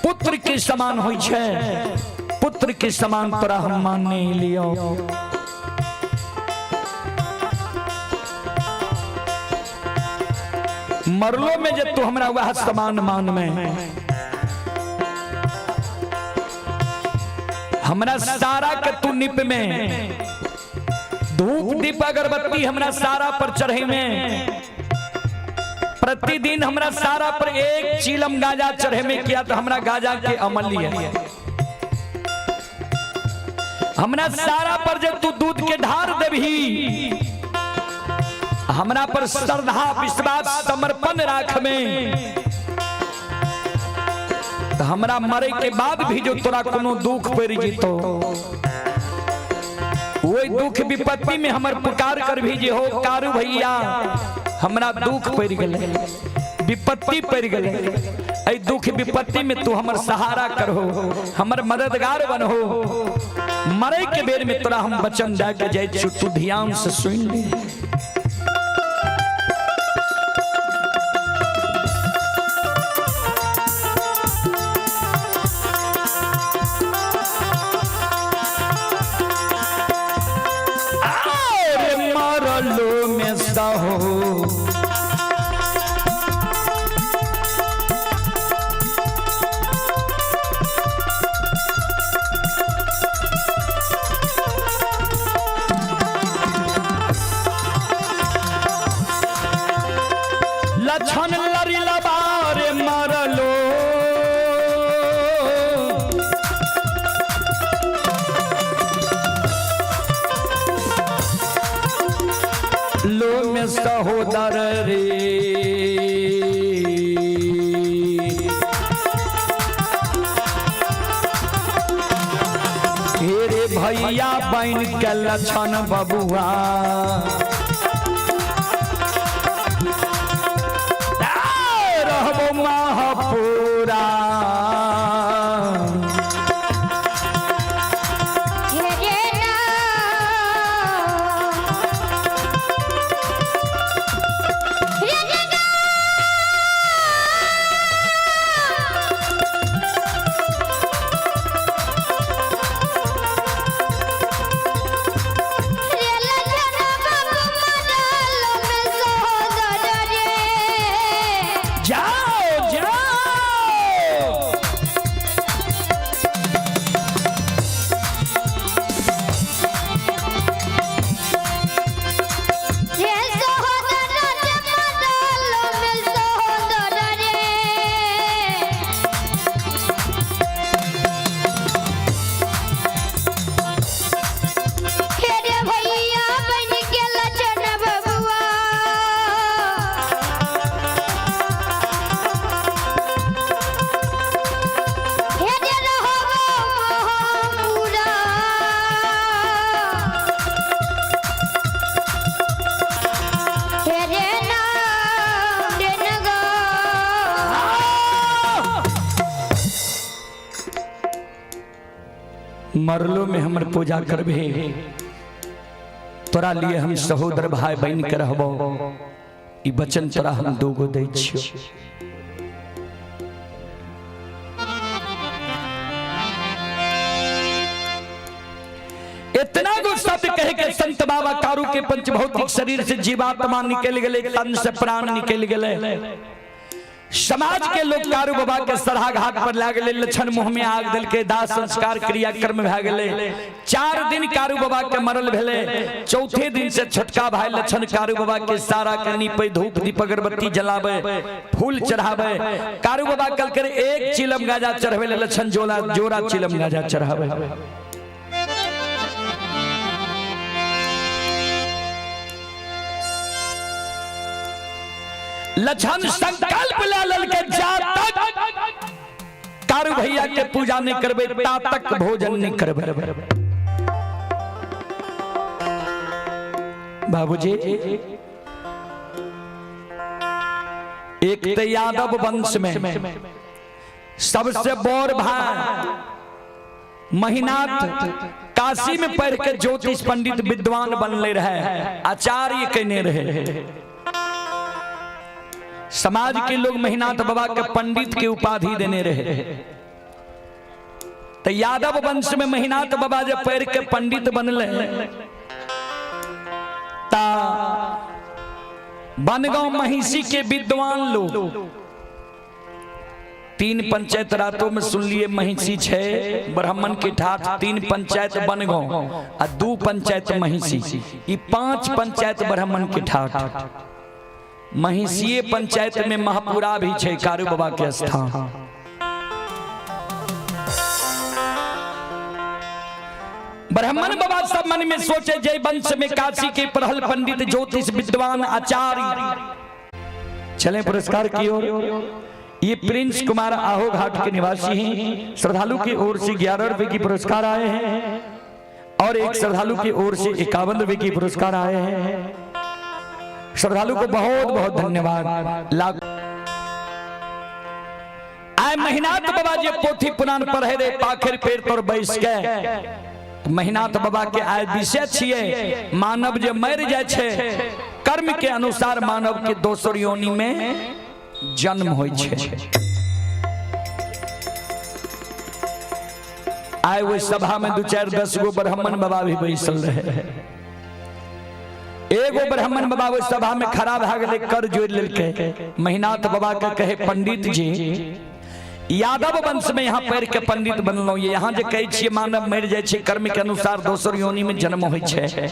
पुत्र के समान होई छै, पुत्र के समान तोरा हम मानने लियो। मरलो में जे तू हमरा वह समान मान में हमरा सारा के तू निप में धूप दीप अगरबत्ती हमरा सारा पर चढ़े में प्रतिदिन हमरा सारा पर एक चीलम गाजा चढ़े में किया तो हमरा गाजा के अमल है। हमरा सारा पर जब तू दूध के ढार देबही, हमरा पर श्रद्धा विश्वास समर्पण राख में, तो हमरा मरे के बाद भी जो तोरा कोनो दुख पड़ जितो, वही दुख विपत्ति में हमर पुकार कर भी जे हो कारू भैया हमरा दुख पड़ गए, विपत्ति पड़ गए, ऐ दुख विपत्ति में तू हमर सहारा करहो, हमर मददगार बनहो, मरे के बेर में तोरा हम वचन दे के जाय छी, तू ध्यान से सुन ले। मरलो में सहो लक्षण लरी लबार मरलो लो में सहोदर रे, हे रे भैया बन के लक्षण बबुआ रहबो महापुरा। जाओ जाओ भैया बन के लक्षण बबुआ, हे जे रहबो महापुरा। हे रे नाम रे नगर। मरलो में हमर पूजा करबे, तोरा लिए हम सहोदर भाई बन के रहबो, ई वचन तोरा हम दोगो दै छियो। इतना गो शब्द कह के संत बाबा कारू के पंचभौतिक शरीर से जीवात्मा निकल गए, तन से प्राण निकल गए। समाज के लोग कारू बाबा के सराहा घाट पर लाग गए, लक्षण मुंह में आग दल के दाह संस्कार क्रिया कर्म भए गेले। 4 दिन कारू बाबा के मरल भेले, चौथे दिन से छोटका भाई लक्षण कारू बाबा के सारा करनी पे धूप दीप अगरबत्ती जलावे, फूल चढ़ावे। कारू बाबा कल कर एक चिलम गाजा चढ़वे, लक्षण जोला जोरा चिलम गाजा चढ़ावे। लक्षण संकल्प ले ललके जा तक कारू भैया के पूजा नहीं करबे ता तक भोजन नहीं करबे। बाबूजी एक तो यादव वंश में सबसे बड़ भाई महिनाथ काशी में पढ़ के ज्योतिष पंडित विद्वान बनले रहे, आचार्य कहने रहे। समाज के लोग महिनाथ बाबा के पंडित के उपाधि देने रहे। तो यादव वंश में महिनाथ बाबा जब पढ़ के पंडित बनले ता बनगांव महिषी के विद्वान लोग 3 पंचायत रातों में सुन लिए महिषी छे ब्राह्मण के ठाठ 3 पंचायत बनगांव आ 2 पंचायत महिषी, ये 5 पंचायत ब्राह्मण के ठाठ। महिषीय पंचायत में महापुरा भी छे कारू बाबा के स्थान। ब्राह्मण बाबा सब मन में सोचे जय वंश में काशी के पढ़ल पंडित ज्योतिष विद्वान आचार्य। चले पुरस्कार की ओर। ये प्रिंस कुमार आहो घाट के निवासी हैं। श्रद्धालु की ओर से 11 रुपए की पुरस्कार आए हैं और एक श्रद्धालु की ओर से 51 रुपए की पुरस्कार आए हैं। श्रद्धालु को बहुत बहुत धन्यवाद। लाख आए महिनाथ बाबा जी पोथी पुराण पढ़े रे पाखर पेड़ पर बैस के। महिनाथ बाबा के आय विषय छिए मानव जे मर जाए छे कर्म के अनुसार मानव के दोसर योनि में जन्म होय छे। आए वो सभा में 2 4 10 गो ब्राह्मण बाबा भी बैसल रहे। एगो ब्राह्मण बाबा वो सभा में खड़ा भए गेलै, कर जोड़ लेलकै। महिनाथ बाबा के कहे पंडित जी यादव वंश में यहाँ पढ़ के पंडित बनलहुँ, यहाँ जे कहै छियै मानव मरि जाइ छै कर्म के अनुसार दोसर योनि में जन्म होइ छै,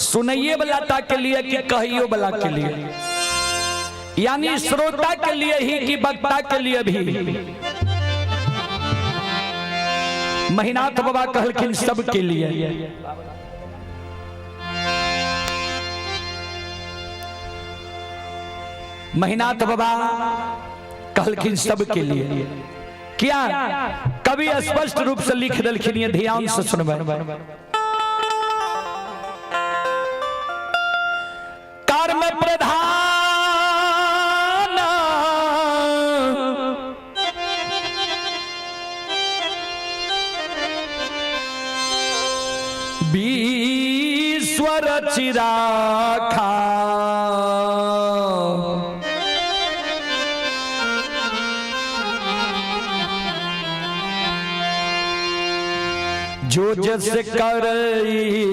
सुनैये वाला टा के लिए कि कहियो वाला के लिए, यानी श्रोता के लिए ही कि वक्ता के लिए भी। महिनाथ बाबा कहलखिन सबके लिए। महिनाथ बाबा कहलखिन सबके लिए। क्या कवि स्पष्ट रूप से लिख देलखिन, ये ध्यान से सुनबै। कर्म प्रधान विश्व रचिराखा, जो जस करई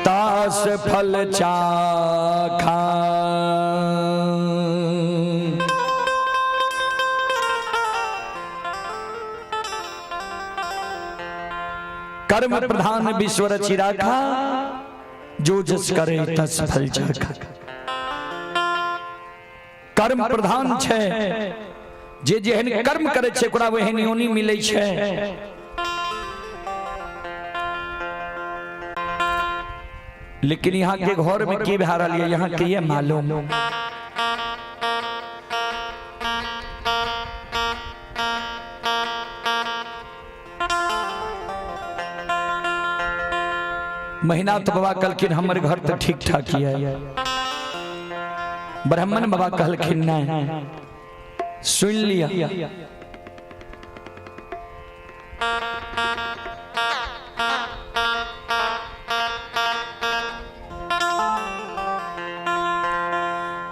तास फल चाखा। कर्म प्रधान विश्व रचिराखा, जो जस करे तस फल चाखा। कर्म प्रधान छे, जे जेहन कर्म करे छे ओकरा ओहन योनि मिलै छे। लेकिन यहाँ के घर में की भए रहल है यहाँ के ये मालूम। महिनाथ बाबा कहलखिन हमर घर तो ठीक ठाक है। ब्राह्मण बाबा कहलखिन नहीं, सुन लिया।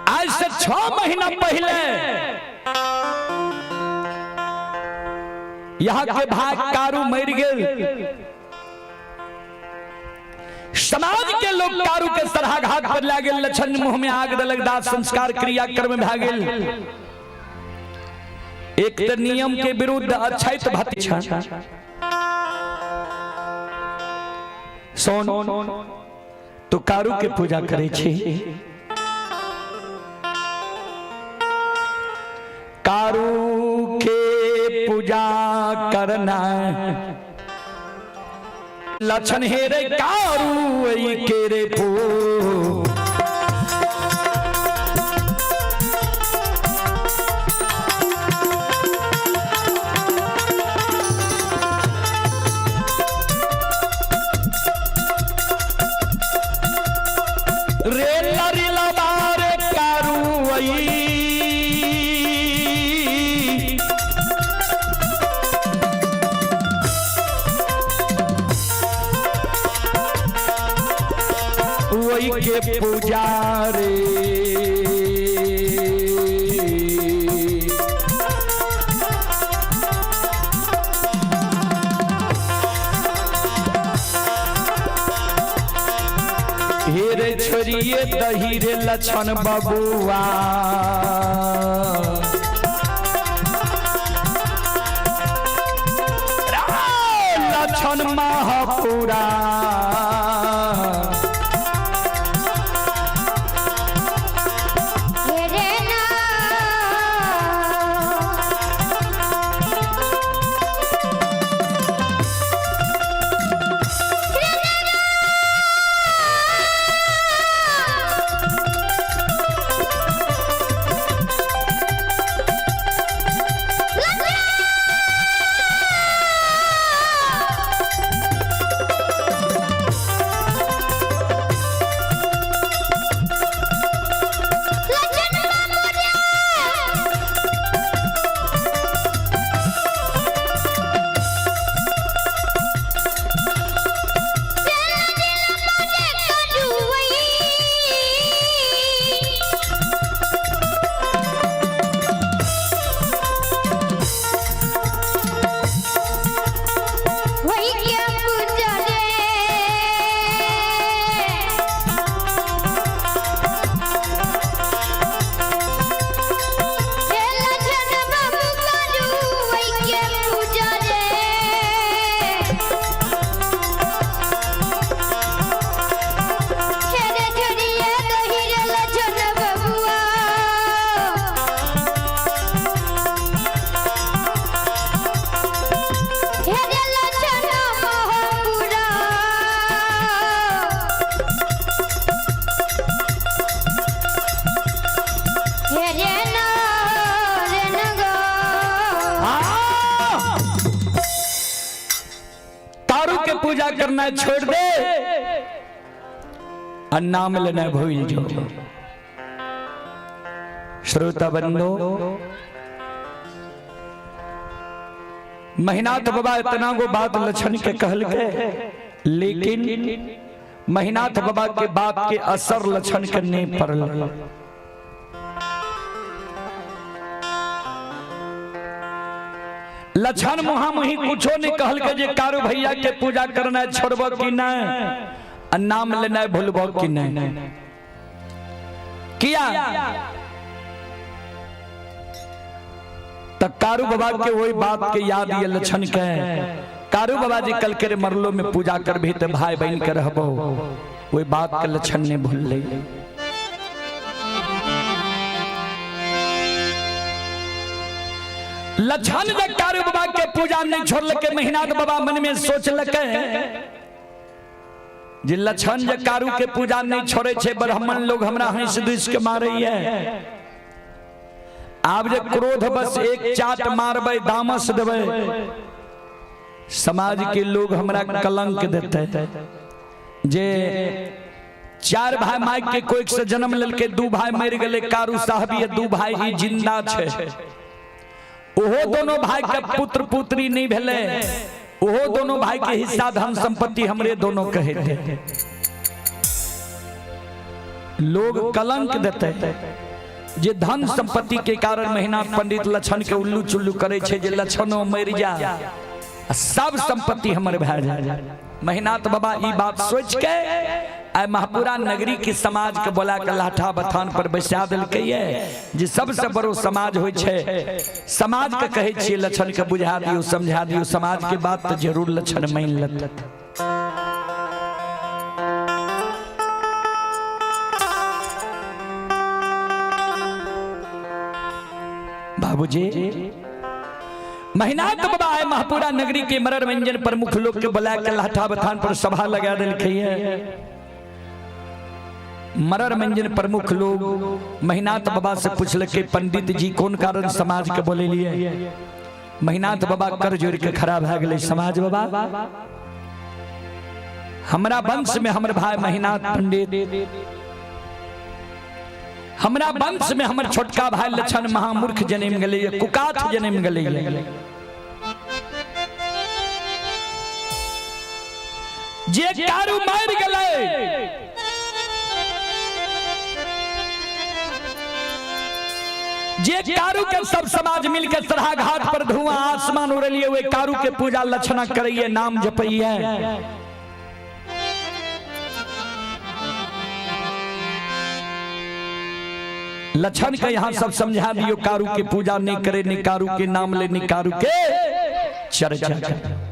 आज से 6 महीना पहले यहाँ के भाई कारू मर गए। समाज के लोग कारू के सराघाट पर ला गेल, लक्षण मुंह में आग दलक, दाह संस्कार क्रिया कर्म भए गेल। एक तो नियम के विरुद्ध अछैत भत सोन तो कारू के पूजा करे छी। कारू के पूजा करना लक्षण हे रे कारू के रे पू। रे लरी लबारे कारू के पुजारी। हे रे छोरिए दही रे लक्षण बबुआ, लक्षण महापुरा। हे रे ना। लक्षण बाबू रे। चल दिल मोरे करुवई। वही के पूजा रे। हे लक्षण बाबू करुवई के पूजा रे। हेरे झरिए दही रे लक्षण बबुआ। हेरे लक्षण महापुरा। हेरे ना रे न गो। तारू के पूजा करना छोड़ दे और नाम लेना भूल जाओ। श्रोता बंधो, महिनाथ बाबा इतना गो बात लक्षण के कहल के, लेकिन महिनाथ बाबा के बात के असर लक्षण के नहीं पड़ल। लक्षण मुहामुही कुछो नहीं कहल के जे कारू भैया के पूजा करना छोड़ब कि नहीं आ नाम लेना भूलब कि नहीं। किया त कारू बाबा के वही बात के याद ये लक्षण के कारू बाबा जी कल के मरलो में पूजा कर भी ते भाई बहन के रहबो, वही बात के लक्षण ने भूल ले। लक्षण जब कारू बाबा के पूजा नहीं छोड़ल के महिनाथ बाबा मन में सोचलके जे लक्षण जे कारू के पूजा नहीं छोड़े छे, ब्राह्मण लोग हमरा हंस दुस के मारे है। आब जे क्रोध बस एक चाट मारबै दामस देबै, समाज के लोग हमरा कलंक देते। जे चार भाई माई के कोई से जन्म लेलके, दू भाई मर गेले कारू साहब, ये दू भाई ही जिंदा छे। ओहो दोनों भाई के पुत्र पुत्री नहीं भेले, ओहो दोनों भाई के हिस्सा धन संपत्ति हमरे दोनों कहे थे। लोग कलंक देते जे धन संपत्ति के कारण महिनाथ पंडित लक्षण के उल्लू चुल्लू करे छे, जे लक्षणों मर जा सब संपत्ति हमर भए जाए। महिनाथ बाबा ई बात सोच के आइ महापुरा नगरी के समाज के बोला के लाठा बथान पर बैसा देलकै ये जे सबसे बड़ो समाज होइ छे। समाज के कहै छियै लक्षण के बुझा दियौ समझा दियौ, समाज के बात तो जरूर लक्षण मान लेत। बाबूजी महिनाथ बाबा आए महापुरा नगरी के मरर व्यंजन प्रमुख लोग के बुला के लाठा बथान पर सभा लगा देलकै है। मरर व्यंजन प्रमुख लोग महिनाथ बाबा से पूछलकै पंडित जी कौन कारण समाज के बोले लिए। महिनाथ बाबा कर जोड़ के खड़ा भए गेलै, समाज बाबा हमरा वंश में हमर भाई महिनाथ पंडित, हमरा वंश में हमर छोटका भाई लक्षण महामूर्ख जन्म गेलै, कुकाठ जन्म गेलै। जे कारू मार गेलै जे कारू के सब समाज मिलके सरहा घाट पर धुआं आसमान उड़लिए, वे कारू के पूजा लक्षणा करैये, नाम जपैये। लक्षण के यहाँ सब समझा दियो, कारू के पूजा नहीं करे, नहीं कारू के नाम ले, नहीं कारू के चर्चा करे।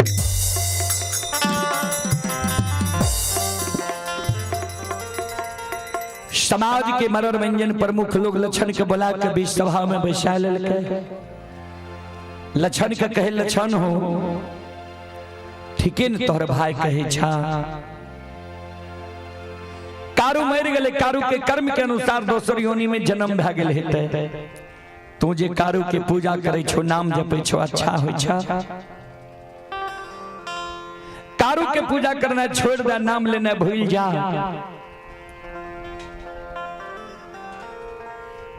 समाज के मरर व्यंजन प्रमुख लोग लक्षण के बुला के बीच सभा में बैसा लेलकै। लक्षण के कहे, लक्षण हो ठीके न तोहर भाई कहे छा, कारू मर गेलै, कारू के कर्म के अनुसार दोसर योनि में जन्म भए गेल हेतै। तू जे कारू के पूजा करै छो, नाम जपै छो, अच्छा होइ छा। कारू के पूजा करना छोड़ दे, नाम लेना भूल जा।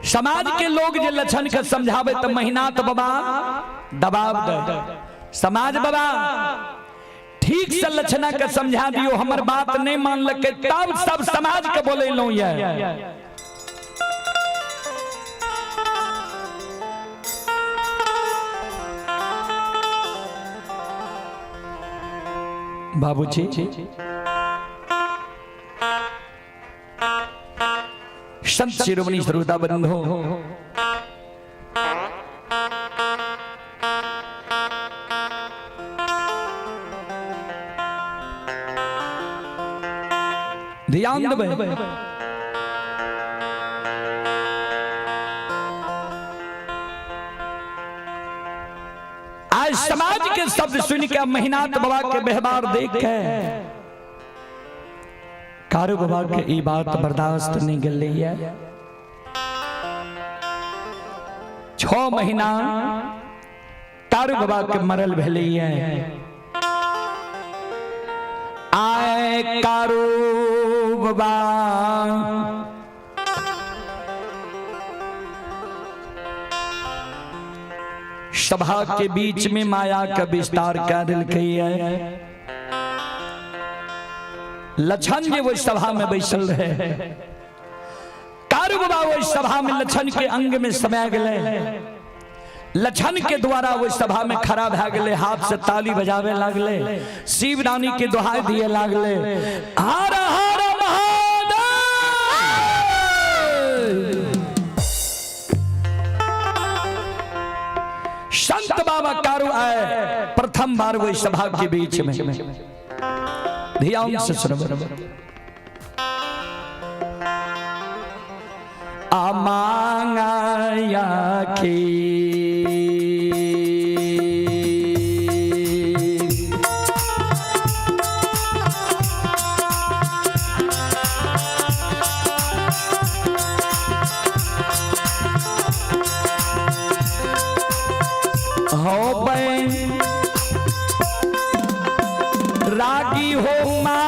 समाज के लोग जे लक्षण के समझावे तो महिनाथ बाबा दबाव दे। समाज बाबा ठीक से लक्षणा के समझा दियो, हमर बात नहीं मानलकै तब सब समाज के बोलेलहुं ये। बाबूजी संत शिरोमणि श्रोता बंधु, ध्यान देबै। आज समाज के शब्द सुन के महिनाथ बाबा के व्यवहार देख के कारू बाबा के ई बात बर्दाश्त नहीं गेलै। 6 महीना कारू बाबा के मरल भेलै। आए कारू बाबा सभा के बीच में माया का विस्तार कर दिलकै। लक्षण जे वो सभा में बैसल रहे, कारू बाबा वो सभा में लक्षण के अंग में समा गए। लक्षण के द्वारा वो सभा में खड़ा भए गेलै, हाथ से ताली बजावे लागले, शिव रानी के दुहाई दिए लागले, हर हर महादेव। संत बाबा कारू आए प्रथम बार वो सभा के बीच में। ध्यान से सुनो। अमांगाया की हो बैन रागी हो माँ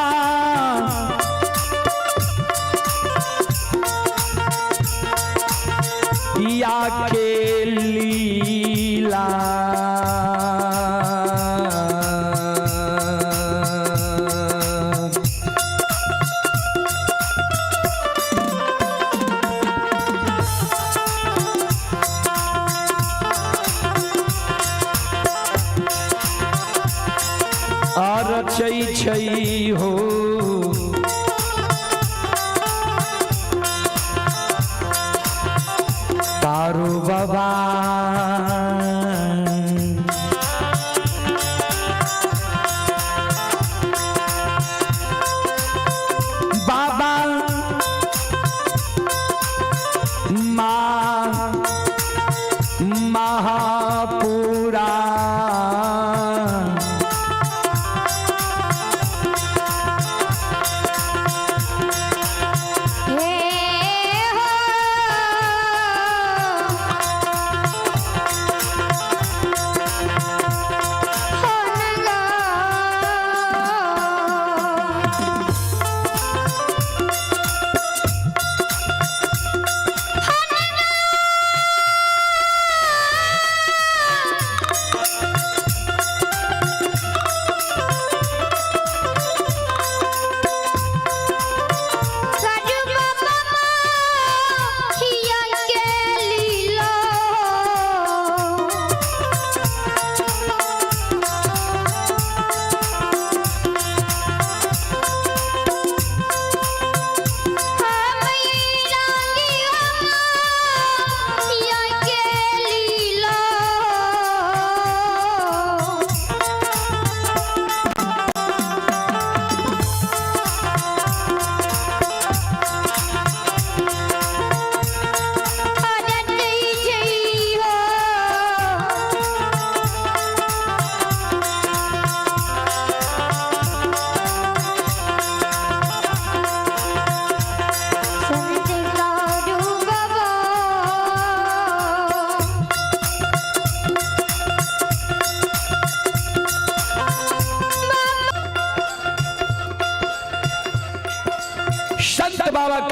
या के लीला, और छै छै हो कारू बाबा। बाबा माँ महापुरा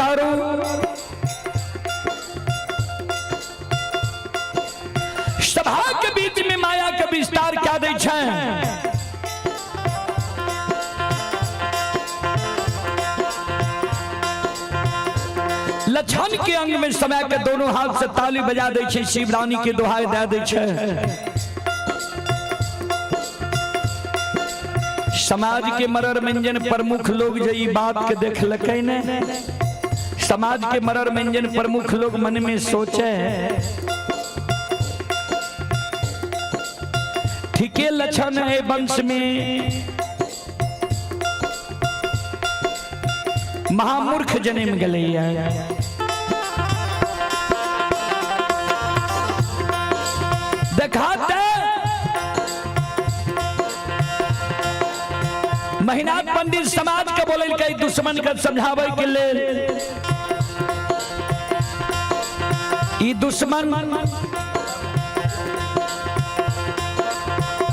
कारू। सभा के बीच में माया के विस्तार क्या दै छै? लक्षण के अंग में समय के दोनों हाथ से ताली बजा दै छै, शिवरानी के दोहाई दे दै छै। समाज के मरर मंजन प्रमुख लोग जे ई बात के देखलकै ने, समाज के मरर मंजन प्रमुख लोग मन में सोचे ठीके लक्षण है वंश में महामूर्ख जन्म गेलैया। देखाते महिनाथ पंडित समाज के बोललकै दुश्मन के समझाबै के लेल, ई दुश्मन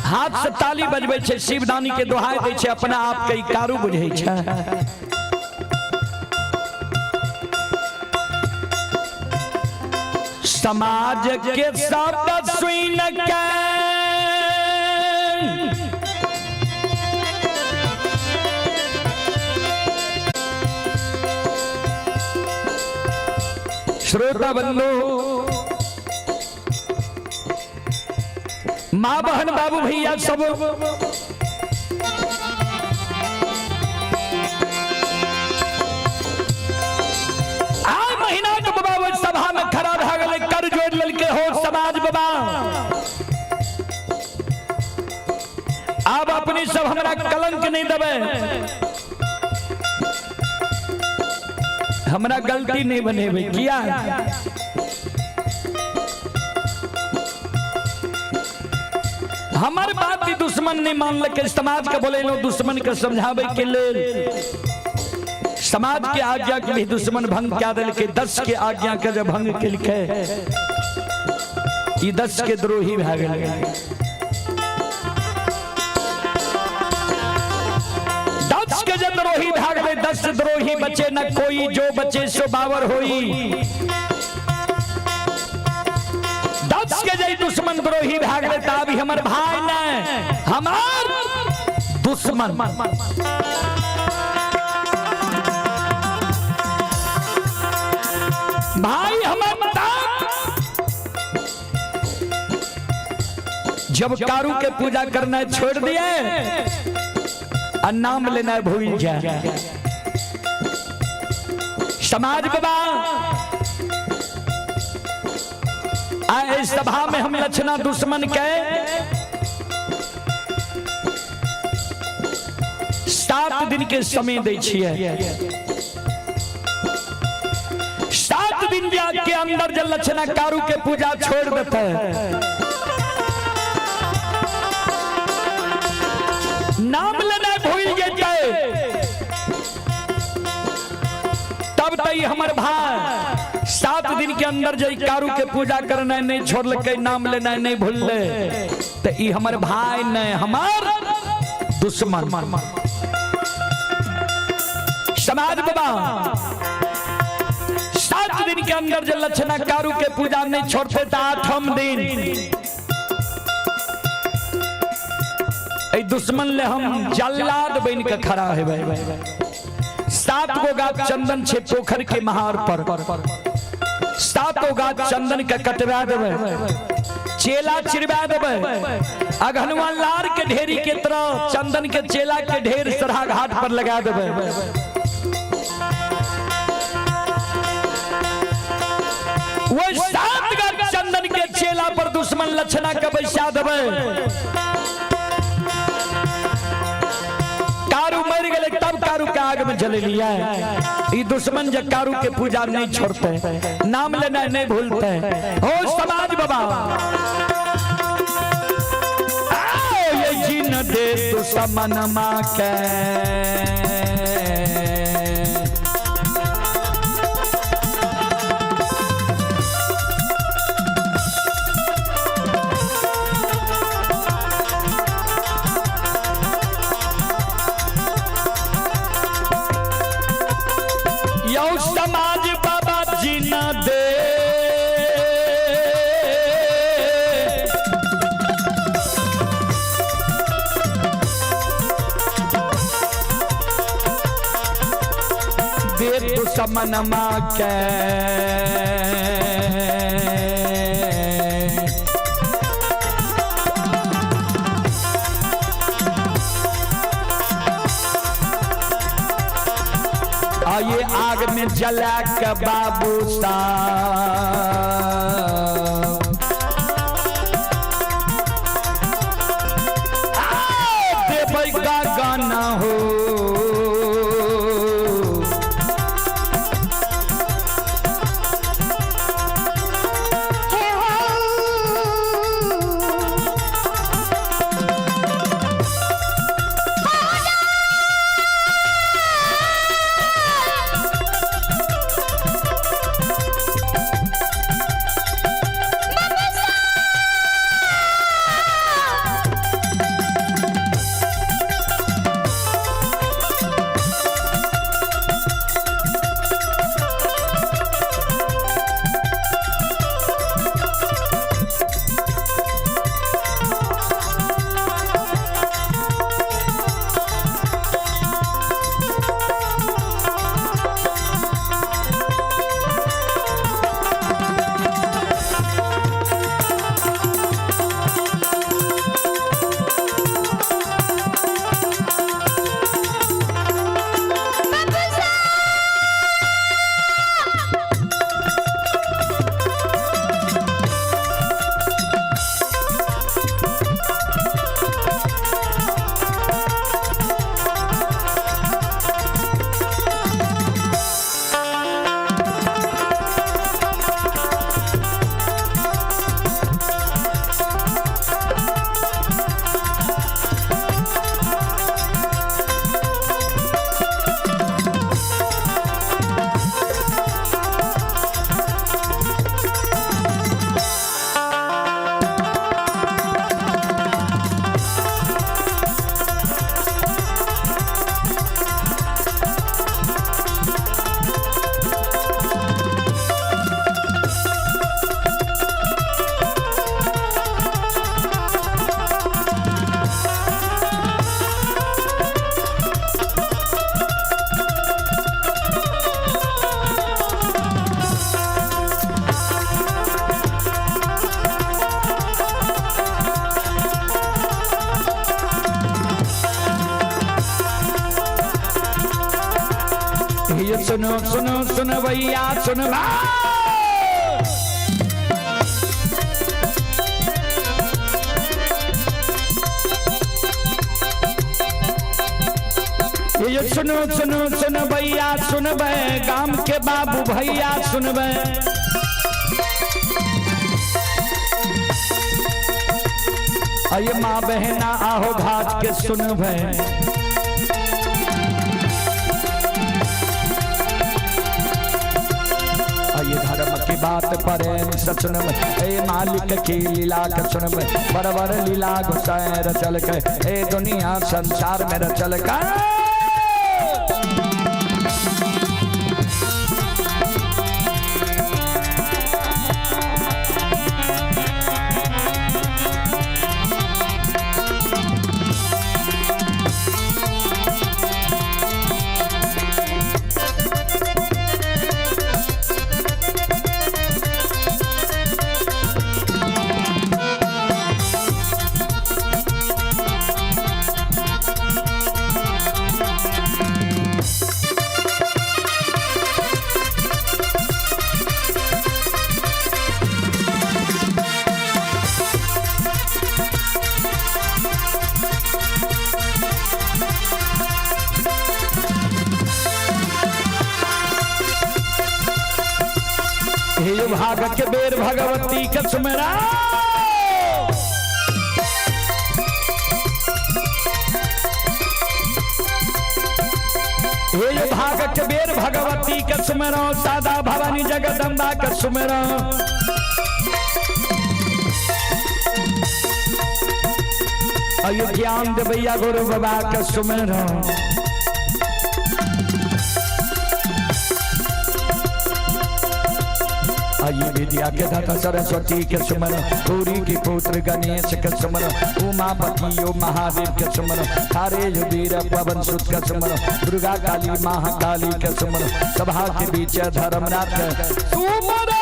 हाथ से ताली बजबै छै, शिवदानी के दोहाई दै छै, अपना आप के ई कारू बुझै छै। समाज के शब्द सुन के श्रोता बंधु, माँ बहन बाबू भैया सब, आय महीना के बाबा ओहि सभा में खड़ा भए गेलै, कर जोड़ लेलकै, हो समाज बाबा आब अपने सब हमरा कलंक नहीं देबै, हमरा गलती नहीं बनेबै। किया? हमर बात ही दुश्मन नहीं मानलकै। समाज के बोलेलहुँ दुश्मन के समझाबै के लेल, समाज के आज्ञा के भी दुश्मन भंग क्या देलकै। 10 के आज्ञा के जब भंग केलकै, ई 10 के द्रोही भए गेलै। 10 के जब द्रोही भए गेलै, 10 द्रोही बचे न कोई, जो बचे सो बावर होई। 10 के जय दुश्मन द्रोही भए गेलै, त अभी हमर भाई नहीं, हमार दुश्मन। भाई हमर बाप जब कारू के पूजा करना छोड़ दिए और नाम लेना भूल जाए। समाज बाबा आए सभा में हम लक्षणा दुश्मन के 7 दिन के समय दै छियै। 7 दिन के अंदर जब लक्षणा कारू के पूजा छोड़ देते, नाम लेना भूल जेतै, तब तई हमर भाई 7 दिन के अंदर जे कारू के पूजा करना नहीं छोड़लकै, नाम लेना नहीं भूलले, तो ई हमर भाई नहीं, हमार दुश्मन। समाज बाबा 7 दिन के अंदर जो लक्षणा कारू के पूजा नहीं छोड़ते तो 8म दिन दुश्मन ले हम जल्लाद बन के खड़ा हेबै। 7 गो गाछ चंदन छे पोखर के महार पर, 7 गो गाछ चंदन के कटवा देबै, चेला चिरवा देबै, अघनुआ लार के ढेरी के तरह चंदन के चेला के ढेर सरा घाट पर लगा देबै। वो 7 गाछ चंदन के चेला पर दुश्मन लक्षणा के बैसा देबै। कारू मर गए तब कारू के आग में जले लिया। ई दुश्मन जब कारू के पूजा नहीं छोड़ते, नाम लेना नहीं भूलते। हो समाज बाबा आओ ये जिन दे दुश्मन माँ के, समाज समनमा के। आइए आग में जला के बाबू साहब देबै का गाना हो। हे हो। ये सुनो सुनो सुन भैया सुन। ये सुनो सुनो सुन भैया सुनबे, गाम के बाबू भैया सुनबे। अये माँ बहना आहो घाट के सुनबे। ये धर्म की बात प्रेम से सुनब, ए मालिक की लीला के सुनब। बरबर लीला घुसाए रचल के, ए दुनिया संसार में रचल के। हे भाग के बेर भगवती के सुमरा। हे भाग के बेर भगवती के सुमरो, सादा भवानी जगदम्बा के सुमरो। अयो ज्ञान देवैया गुरु बाबा के सुमरो। आइए विद्या के दाता सरस्वती के सुमर, गौरी के पुत्र गणेश के सुमर, उमापति यो महादेव के सुमर, थारे जो वीर पवन सुत के सुमर, दुर्गा काली महाकाली के सुमर, सभा के बीच धर्मनाथ के सुमर।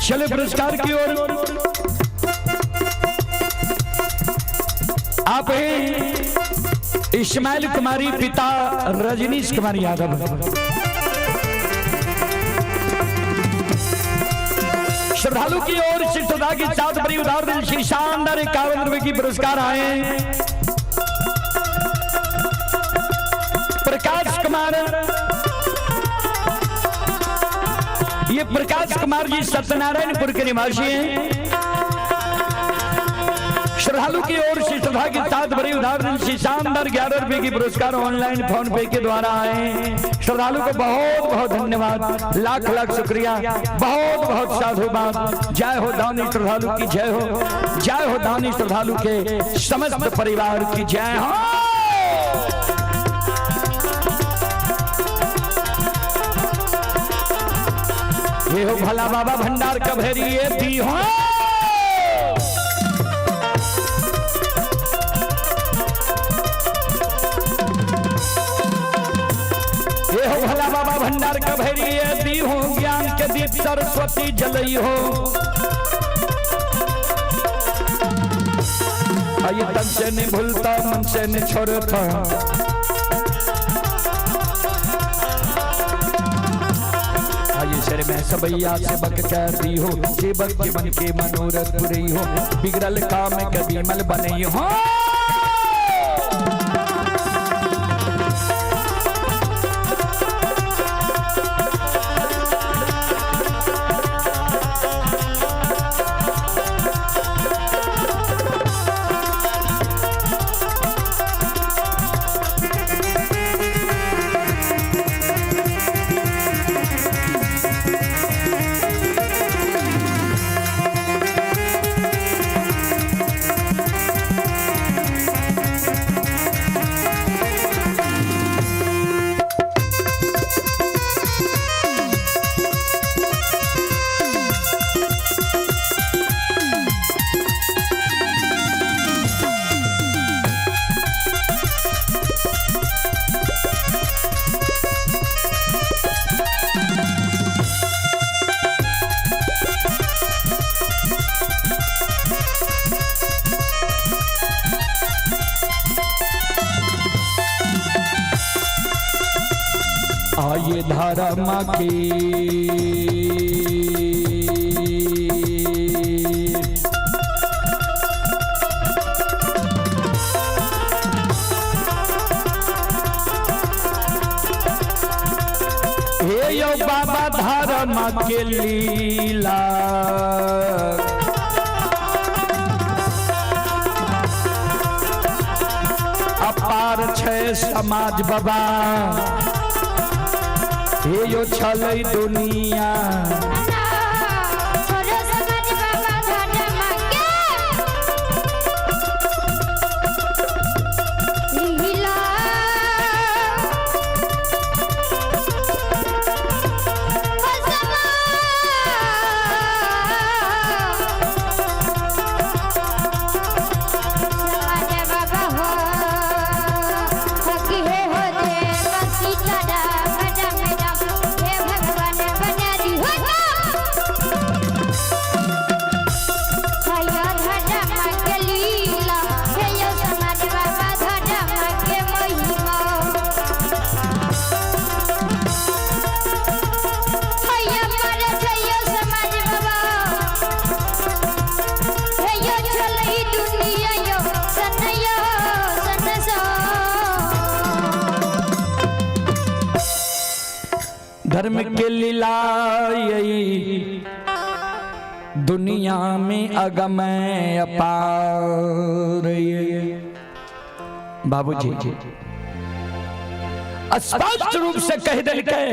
चले पुरस्कार की ओर। आप हैं इस्माइल कुमारी पिता रजनीश कुमार यादव। श्रद्धालु की ओर से श्रद्धा की साथ बड़ी उदार दिल श्री शानदार 51 रुपए की पुरस्कार आए। प्रकाश कुमार, ये प्रकाश कुमार जी सत्यनारायणपुर के निवासी हैं। श्रद्धालु की ओर से श्रद्धा के साथ बड़ी उदार दिल से शानदार 11 रुपए की पुरस्कार ऑनलाइन फोन पे के द्वारा आए। श्रद्धालु को बहुत बहुत धन्यवाद, लाख लाख शुक्रिया, बहुत बहुत साधुवाद। जय हो दानी श्रद्धालु की जय हो, जय हो दानी श्रद्धालु के समस्त परिवार की जय हो। ये हो भला बाबा भंडार कभेरी ये दी हो। ये हो भला बाबा भंडार कभेरी ये दी हो, ज्ञान के दीप सरस्वती जलई हो। आइए तन से नहीं भूलता मन से नहीं छोड़ता, में सबैया सेवक कर दी हो, सेवक के मन के मनोरथ पुरई हो, बिगड़ल काम कभी मल बनई हो। आये धर्म की हे यो बाबा धर्म के लीला, अपार छै समाज बाबा, हे यो छलै दुनिया। समाज बाबा धर्म के लीला, धर्म के लीला यही दुनिया में अगम अपार ये। बाबूजी स्पष्ट रूप से कह देलकै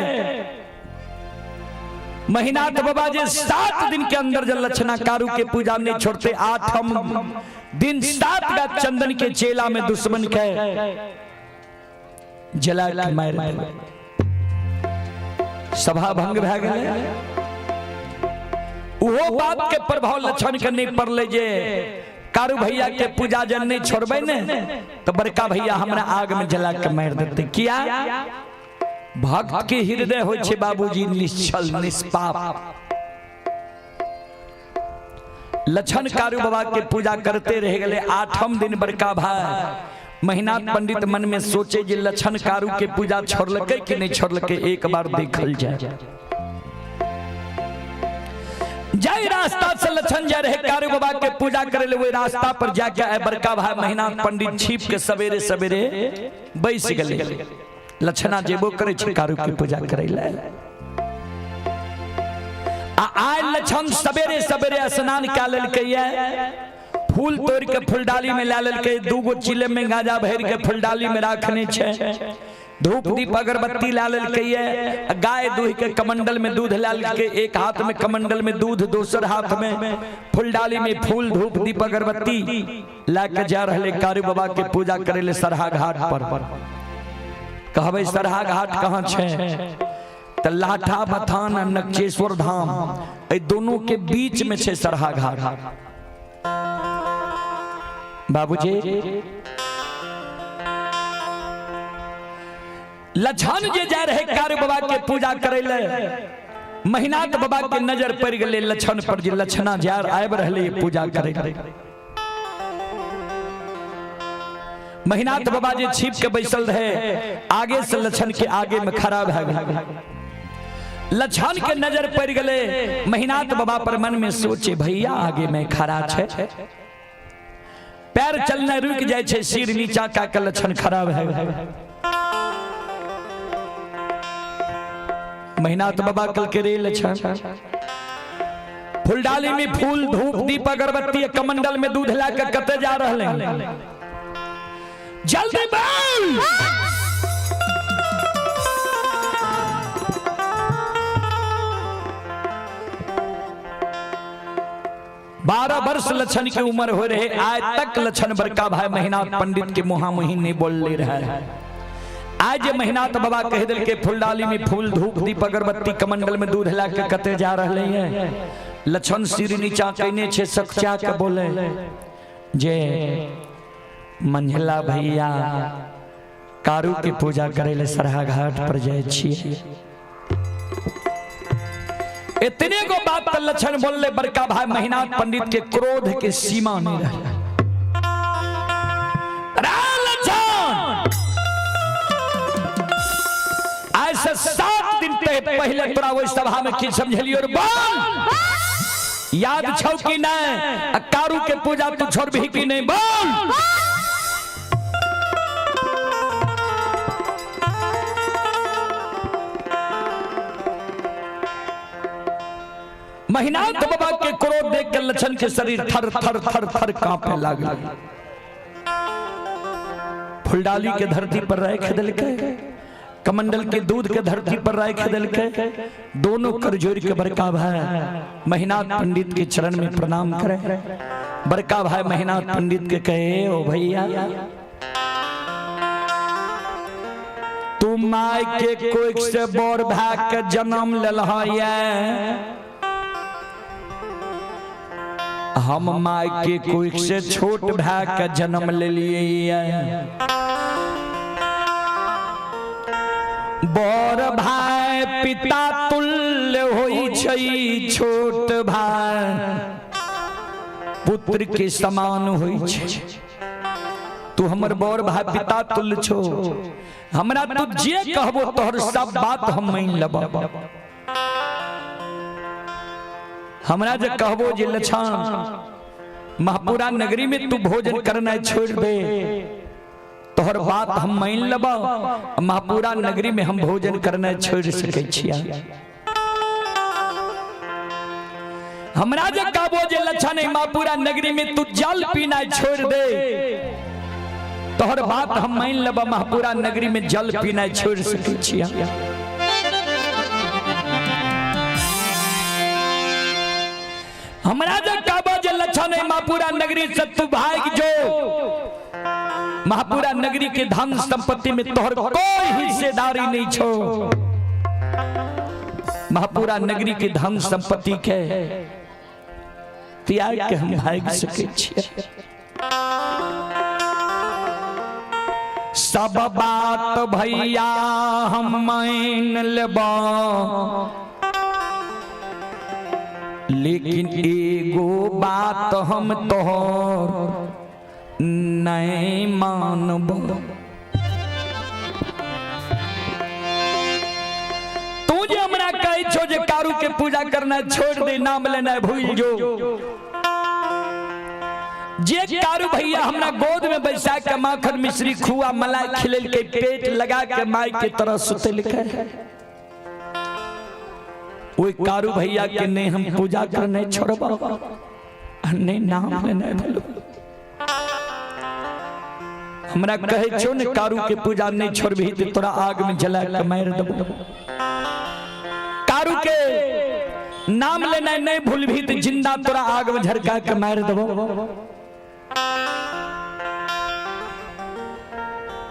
महिनाथ बाबा जे 7 दिन के अंदर जब लक्षणा कारू के पूजा नहीं छोड़ते, 8 दिन 7 का चंदन के चेला में दुश्मन के जला के मार देलकै। सभा भंग भए गेलै। उहो बात के प्रभाव लक्षण के नहीं पड़ले जे कारू भैया के पूजा जन नहीं छोड़बै ने तो बड़का भैया हमरा आग में जला के मार देते। किया? भक्त के हृदय होइ छै बाबूजी निश्चल निष्पाप। लक्षण कारू बाबा के पूजा करते रह गए। 8म दिन बड़का भाई महिनाथ पंडित मन में सोचे जे लक्षण कारू के पूजा छोड़लकै कि नहीं छोड़लकै, एक बार देखल जाए। जाय रास्ता से लक्षण जा रहे कारू बाबा के पूजा करे ले, वही रास्ता पर जाके आए बड़का भाई महिनाथ पंडित छिप के सवेरे सवेरे बैस गए। लक्षणा जेबो करे छै कारू के पूजा करे ले। आ आय लक्षण सवेरे सवेरे स्नान कए लेलकै, फूल तोड़ के फुलडाली में ला लेलकै, 2 गो चिले में गांजा भर के फुलडाली में राखने छै, धूप दीप अगरबत्ती ला लेलकै, गाय दूह के कमंडल में दूध ला लेलकै, एक हाथ में कमंडल में दूध, दोसर हाथ में फुलडाली में फूल धूप दीप अगरबत्ती ला के जा रहे कारू बाबा के पूजा करे ले सरहा घाट पर। कहबै सरहा घाट कहाँ छै? त लाठा बथान आ नक्चेश्वर धाम एहि दोनों के बीच में छै सरहा घाट। बाबूजी लक्षण जे जा रहे कारू बाबा के पूजा करे ले, महिनाथ बाबा के नजर पड़ गए लक्षण पर जे लक्षणा जा आबि रहले पूजा करे। महिनाथ बाबा जे छिप के बैसल रहे, आगे से लक्षण के आगे में खड़ा भए गेल। लक्षण के नजर पड़ गए महिनाथ बाबा पर, मन में सोचे भैया आगे में खड़ा छै, पैर चलना रुक जाए छै, सिर नीचा का के लक्षण खड़ा भए गेल। महिनाथ बाबा कल के रे लक्षण, फुलडाली में फूल धूप दीप अगरबत्ती कमंडल में दूध ला के कते जा रहले हैं? जल्दी बोल। बारह वर्ष लक्षण की उम्र हो रहे, आज तक लक्षण बड़का भाई महिनाथ पंडित के मुहा मुही नहीं बोल ले रहा है। आज जे महिनाथ बाबा कह दिल के फुलडाली में फूल धूप दीप अगरबत्ती कमंडल में दूध ला के कते जा रहले हैं, लक्षण सिर नीचा कहने छे सकचा के बोले जे मंझला भैया कारू के पूजा करे ले सरहा घाट पर जाए छिए। इतने गो बात त लक्षण बोलले, बड़का भाई महिनाथ पंडित के क्रोध के सीमा नहीं रहे। अरे लक्षण, आज से 7 दिन पहले तोरा ओहि सभा में की समझलियो रे बोल, याद छौ कि नहीं? आ कारू के पूजा तू छोड़बही कि नहीं बोल? महिनाथ बाबा के क्रोध देख के लक्षण के शरीर थर थर थर थर कांपे लागल। फुलडाली के धरती पर राख देलकै, कमंडल के दूध के धरती पर राख देलकै, दोनों कर जोड़ के बड़का भाई महिनाथ पंडित के चरण में प्रणाम करे। बड़का भाई महिनाथ पंडित के कहे ओ भैया, तू my के कोख से बड़ भाई के जन्म लेलह, हम my के कोख से छोट भाई के जन्म लेलिए। बड़ भाई पिता तुल्य होई छै, छोट भाई पुत्र के समान होई छै। तू हमर बड़ भाई पिता तुल्य छो, हमरा तू जे कहबो तोहर सब बात हम मान लेबो। हमरा जे कहबो जे लक्षण महपुरा नगरी में तू भोजन करना छोड़ दे, तोहर बात हम मान लेबो। महापुरा नगरी में हम भोजन करना छोड़ सकै छिया। हमरा जे कहबो जे लच्छन महापुरा नगरी में तू जल पीना छोड़ दे, तोहर बात हम मान लेबो। महापुरा नगरी में जल पीना छोड़ सकै छिया। हमरा जे कहबो जे लच्छन महापुरा नगरी से तू भाग जो, महापुरा नगरी के धन संपत्ति में तोहर कोई हिस्सेदारी नहीं छो। महापुरा नगरी के धन संपत्ति के त्याग के हम भाग सके छियै। सब बात भैया हम मान लेबो, लेकिन एगो बात हम तोहर नहीं मानबो। तू जे हमरा कहै छो जे कारू के पूजा करना छोड़ दे, नाम लेना भूल जो, जे कारू भैया हमरा गोद में बैसा के माखन मिश्री खुआ मलाई खिलेल के पेट लगा के माई के तरह सुतेल के, ओई कारू भैया के नहीं हम पूजा करने छोड़बो, नहीं नाम लेना भूलो। हमरा कहै छो ने कारू के पूजा नहीं छोड़बही त तोरा आग में जला के मार देबो। कारू के नाम लेना नहीं भूलबही त जिंदा तोरा आग में झरका के मार देबो।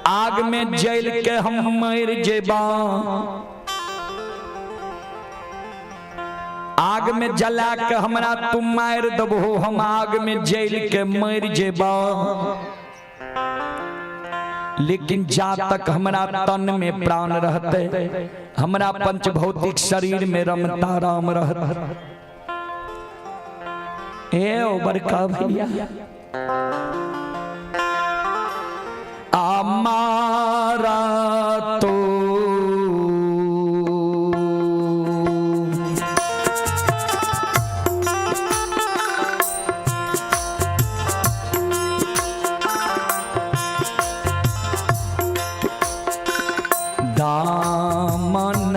आग में जल के हम मर जेबा, आग में जला के हमरा तू मार देबो, हम आग में जल के मर जेबा। लेकिन जा तक हमरा तन में प्राण रहते, हमरा पंच भौतिक शरीर में रमता राम रहते। ए ओ बड़का भैया हमारा तो दामन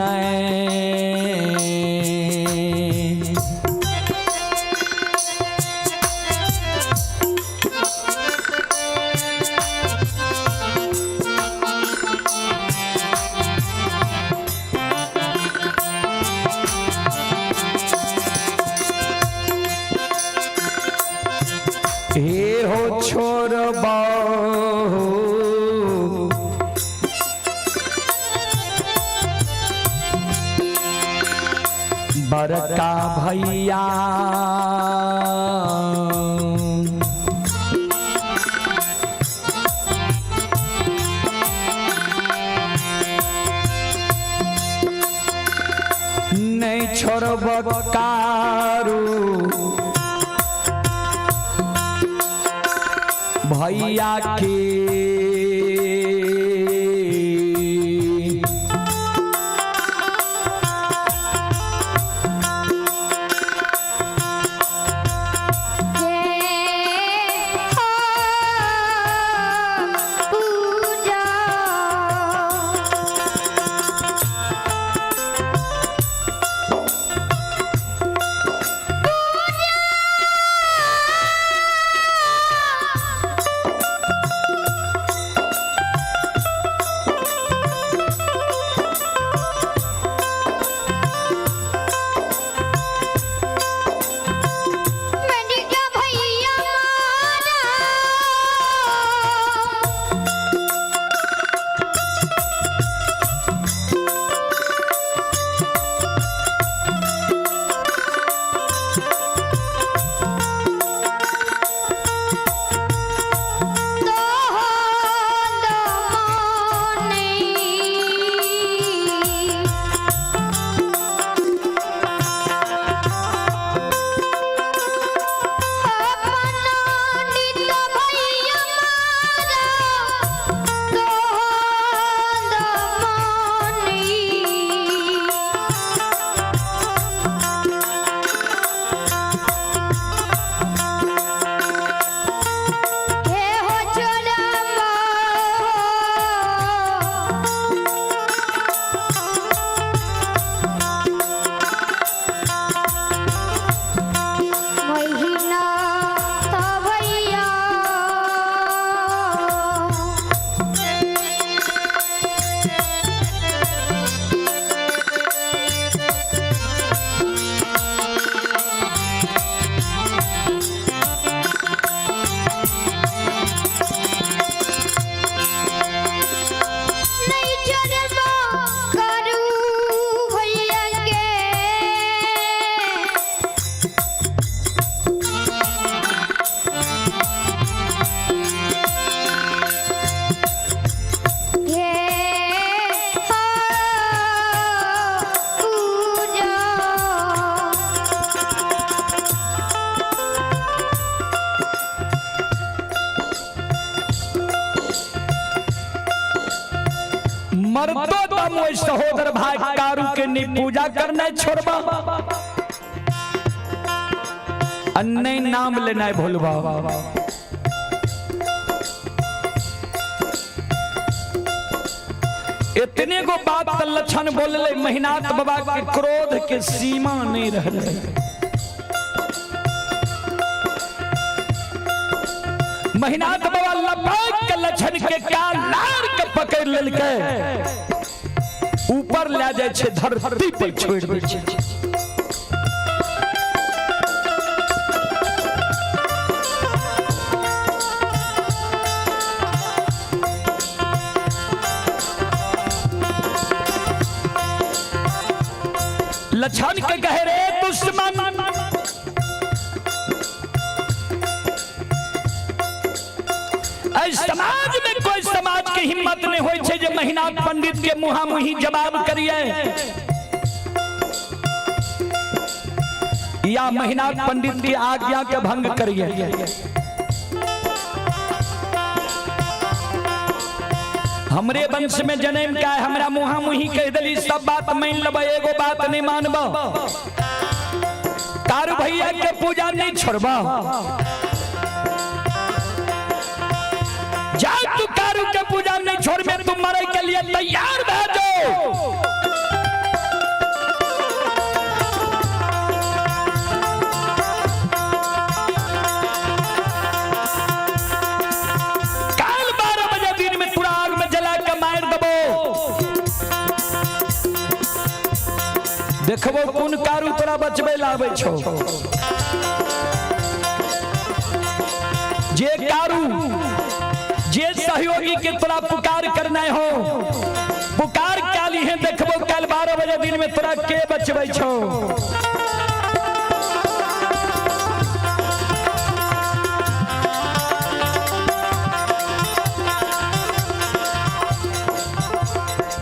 हे हो छोड़बा बड़का भैया, नहीं छोड़ब कारू भैया के, पूजा मरतो दम ओहि सहोदर भाई कारू के नहीं पूजा करना छोड़बा आ नहीं नाम लेना भूलबा। इतने गो बात त लक्षण बोलले, महिनाथ बाबा के क्रोध के सीमा नहीं रहले। महिनाथ बाबा लपक के लक्षण के कान लार के पकड़ लेलकै, ऊपर ले जाय छै, धरती पर छोड़ दै छै। लक्षण के कहे रे दुश्मन, एहि समाज में कोई समाज के हिम्मत नहीं होय छै जे महिनाथ पंडित के मुहामुही जवाब करिए या महिनाथ पंडित की आज्ञा के भंग करिए। हमरे वंश में जन्म का है, हमरा मुहामुही कह दिली सब बात मान लेबै, एगो बात नहीं मानबो, कारू भैया के पूजा नहीं छोड़बो। जा तू कारू के पूजा नहीं छोड़बे, तू मरे के लिए तैयार भए जो। काल 12 बजे दिन में पूरा आग में जला के मार देबो, देखबो कोन कारू तोरा बचबे लाबै छौ। जे कारू जे सहयोगी के तोरा पुकार करना हो, पुकार काली है, देखबो काल 12 बजे दिन में तोरा के बचबै छौ।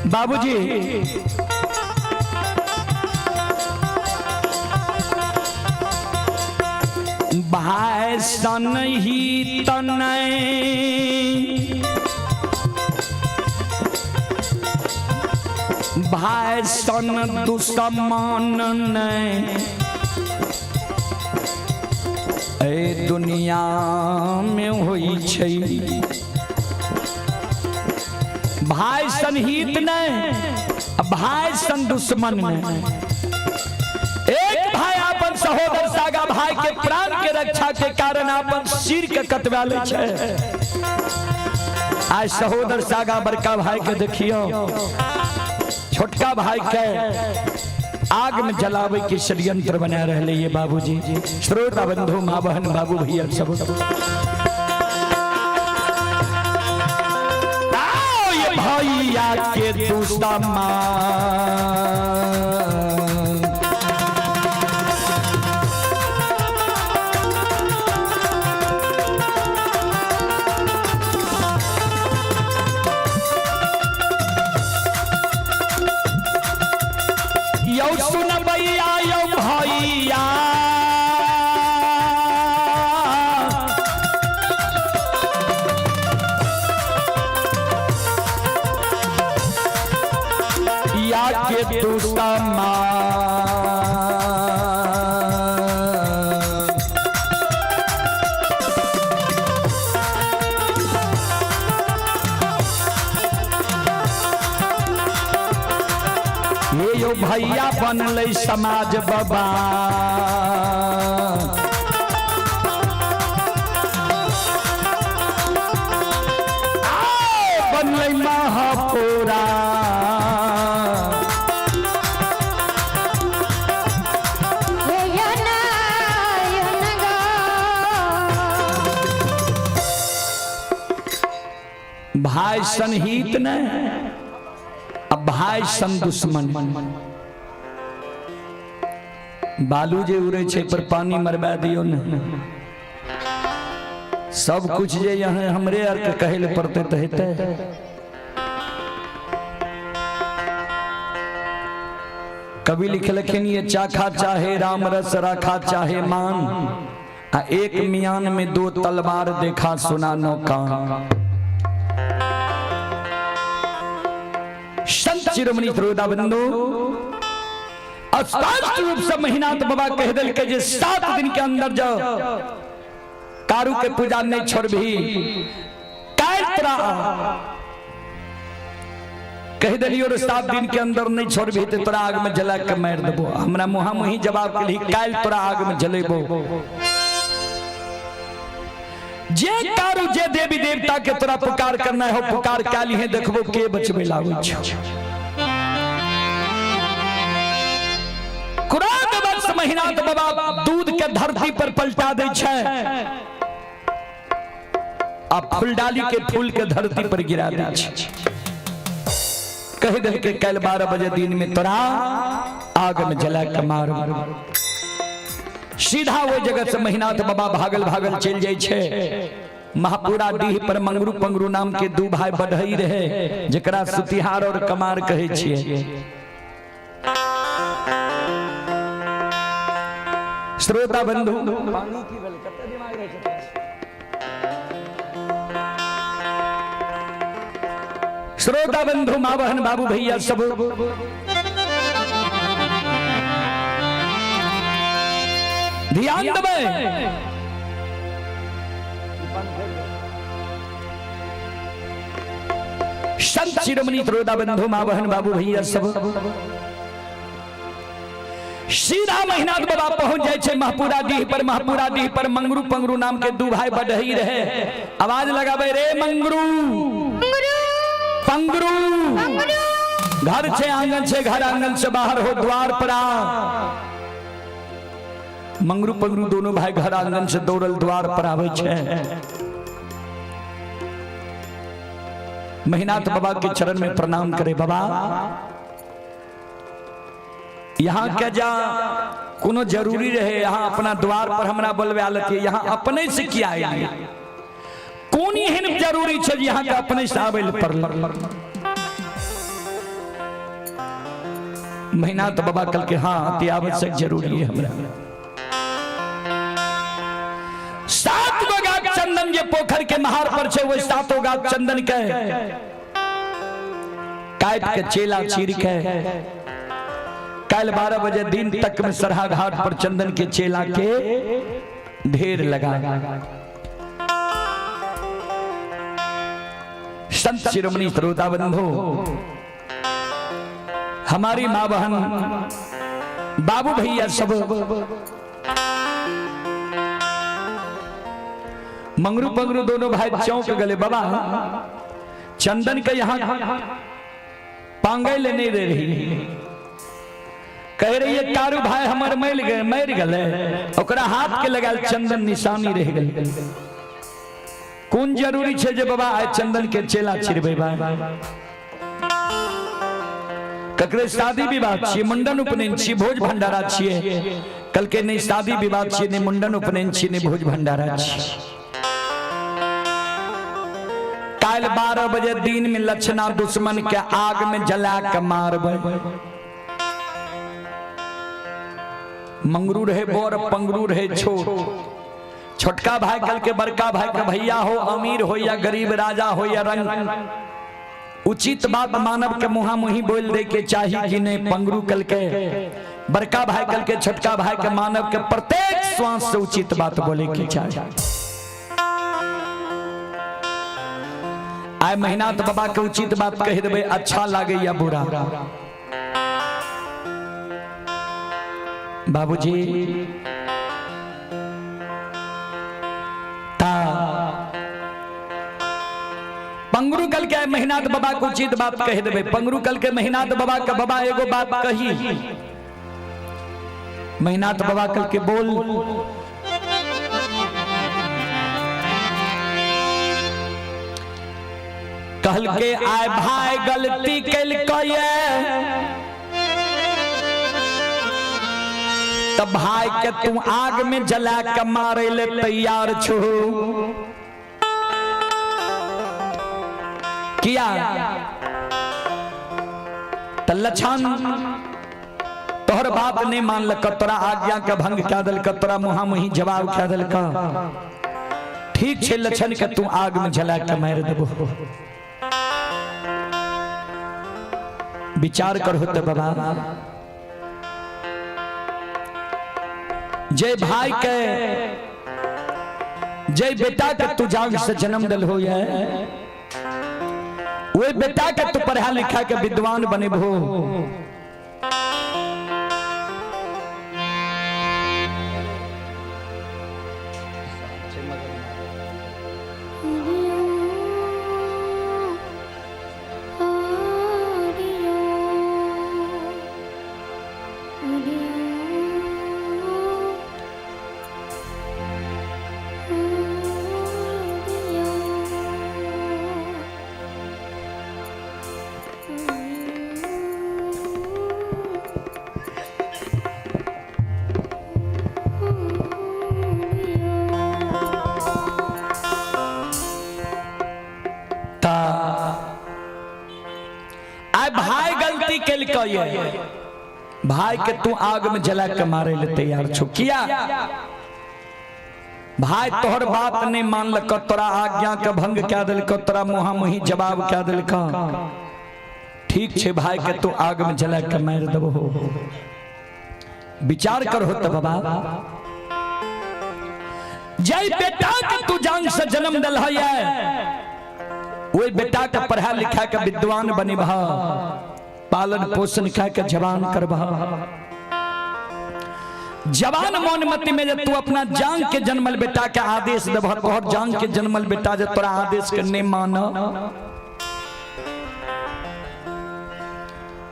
बाबूजी भाई सन ही तनय भाई सन दुश्मन नहीं ए दुनिया में होई छै। भाई सन हित नहीं, भाई सन दुश्मन नहीं। एक भाई अपन सहोदर सागा भाई के प्राण के रक्षा के कारण अपन सिर के कटवा ले छै। आज सहोदर सागा बड़का भाई के देखियो, छोटका भाई के आग में जलावे के षड्यंत्र बना रहे ये बाबूजी। श्रोता बंधु माँ बहन बाबू भैया सब आओ ये भैया के दुश्मन यौ सुनबैया यौ भैया या के दुश्मन ये यो भैया बनलै समाज बाबा। आओ बनलै महापुरा। हे यो ना, यो ना गो। भाई सनहित ने अब भाई सन दुश्मन। बालू जे उड़े छै पर पानी मरबा दियो ने, सब कुछ जे यहाँ हमरे आर के कहै लए पड़तै तऽ हेतै। कवि लिखलखिन ये चाखा चाहे राम रस राखा चाहे मान, आ एक मियान में दो तलवार देखा सुना नौका। शिरोमणि श्रोता बंधु, स्पष्ट रूप से महिनाथ बाबा कह दिल के जे 7 दिन के अंदर जो कारू के पूजा नहीं छोड़बी, काल तोरा कह दिलियो रे 7 दिन के अंदर नहीं छोड़बी तो तोरा आग में जला के मार देबो। हमरा मुहा मुही जवाब के लिए काल तोरा आग में जलेबो। जे कारू जे देवी देवता के तोरा पुकार करना हो पुकार काली है, देखबो के बचबे लावे छो। कुरान वर्ष महिनाथ बाबा दूध के धरती पर पलटा दे छै आ फूलडाली के फूल के धरती पर गिरा दे छै। कह दे के कल 12 बजे दिन में तोरा आग में जला के मार। सीधा वो जगह से महिनाथ बाबा भागल भागल चल जाय छै। महापुरा डीह पर मंगरू पंगरू नाम के दू भाई बढ़ई रहे, जकरा सुतिहार और कमार कहे छिए। श्रोता बंधु, श्रोता बंधु, माँ बहन बाबू भैया सब, ध्यान देबै। संत शिरोमणि श्रोता बंधु, माँ बहन बाबू भैया सब, सीधा महिनाथ बाबा पहुंच जाए छे महपुरा डीह पर। महपुरा डीह पर मंगरू पंगरू नाम के दू भाई बढ़ई रहे। आवाज लगाबे रे मंगरू पंगरू, घर छे आंगन छे, घर आंगन से बाहर हो द्वार पर आ। मंगरू पंगरू दोनों भाई घर आंगन से दौड़ल द्वार पर आवे छे। महिनाथ बाबा के चरण में प्रणाम करे, बाबा यहाँ के जा कोनो जरूरी रहे, यहाँ अपना द्वार पर हमरा बोलबे आलत, यहाँ अपने से किया आइए, कोन एहन जरूरी छे जे यहाँ के अपने से आबै लए पड़ल। महिनाथ बाबा कल के हाँ अति आवश्यक जरूरी है हमरा। 7 गो गाछ चंदन जे पोखर के महार पर छे, वही 7 गाछ चंदन के काट के चेला चीर के कल 12 बजे दिन तक में सरहा घाट पर चंदन के चेला के ढेर लगा। संत शिरोमणि श्रोता बंधु, हमारी माँ बहन बाबू भैया सब, मंगरू पंगरू दोनों भाई चौंक गले, बाबा चंदन के यहाँ पांगे ले नहीं दे रही, कह रही है कारू भाई हमर मर गए, मर गए, ओकरा हाथ के लगाल चंदन निशानी रह गए। कोन जरूरी छे जे बाबा आइ चंदन के चेला चिरबे? बा ककरे शादी विवाह छिए, मुंडन उपनयन छिए, भोज भंडारा छिए? कल के नहीं शादी विवाह छिए, नहीं मुंडन उपनयन छिए, नहीं भोज भंडारा छिए। काल 12 बजे दिन में लक्षणा दुश्मन के आग में जला के मारबे। मंगरू रहे बोर पंगरू रहे छोट, छोटका भाई कल के बड़का भाई के भैया हो, अमीर हो या गरीब, राजा हो या रंग, उचित बात मानव के मुहा मुही बोल दे के चाही कि नहीं। पंगरू कल के बड़का भाई कल के छोटका भाई के मानव के प्रत्येक श्वास से उचित बात बोले के चाही। आए महिनाथ बाबा के उचित बात कह देबे, अच्छा लागे या बुरा। बाबूजी ता पंगरू कल के महिनाथ बाबा के उचित बात कह देबे। पंगरू कल के महिनाथ बाबा के बाबा एगो बात कही, महिनाथ बाबा कल के बोल, कहल के आए भाई गलती कल तब भाई के तू आग में जला के मारे ले तैयार छो किया? त लछन तोहर बाप नहीं मानलक, तोरा आज्ञा के भंग कह दिलक, तोरा मुहा मुही जवाब कह दिलक। ठीक छे लछन के तू आग में जला के मार देबो। विचार करो तो बाबा, जय भाई के जय बेटा के तू जांग से जन्म दिल हो, वही बेटा के तू पढ़ा लिखा के विद्वान बनेबो। ता आय भाई गलती केलकै, भाई के तू आग में जला के मारे ले तैयार छो। किया भाई तोहर बात नहीं मानलक, तोरा आज्ञा के भंग क्या दिलक, तोरा मुहा मुही जवाब क्या दिलक। ठीक छे भाई के तू आग में जला के मार देबो। विचार करो तो बाबा, जय बेटा के तू जान से जन्म दिल है, वही बेटा के पढ़ा लिखा के विद्वान बनेबह, पालन पोषण कह के जवान करबह। जवान मन मति में जब तू अपना जान के जन्मल बेटा के आदेश देबह, तोहर जान के जन्मल बेटा जे तोरा आदेश के नहीं मान,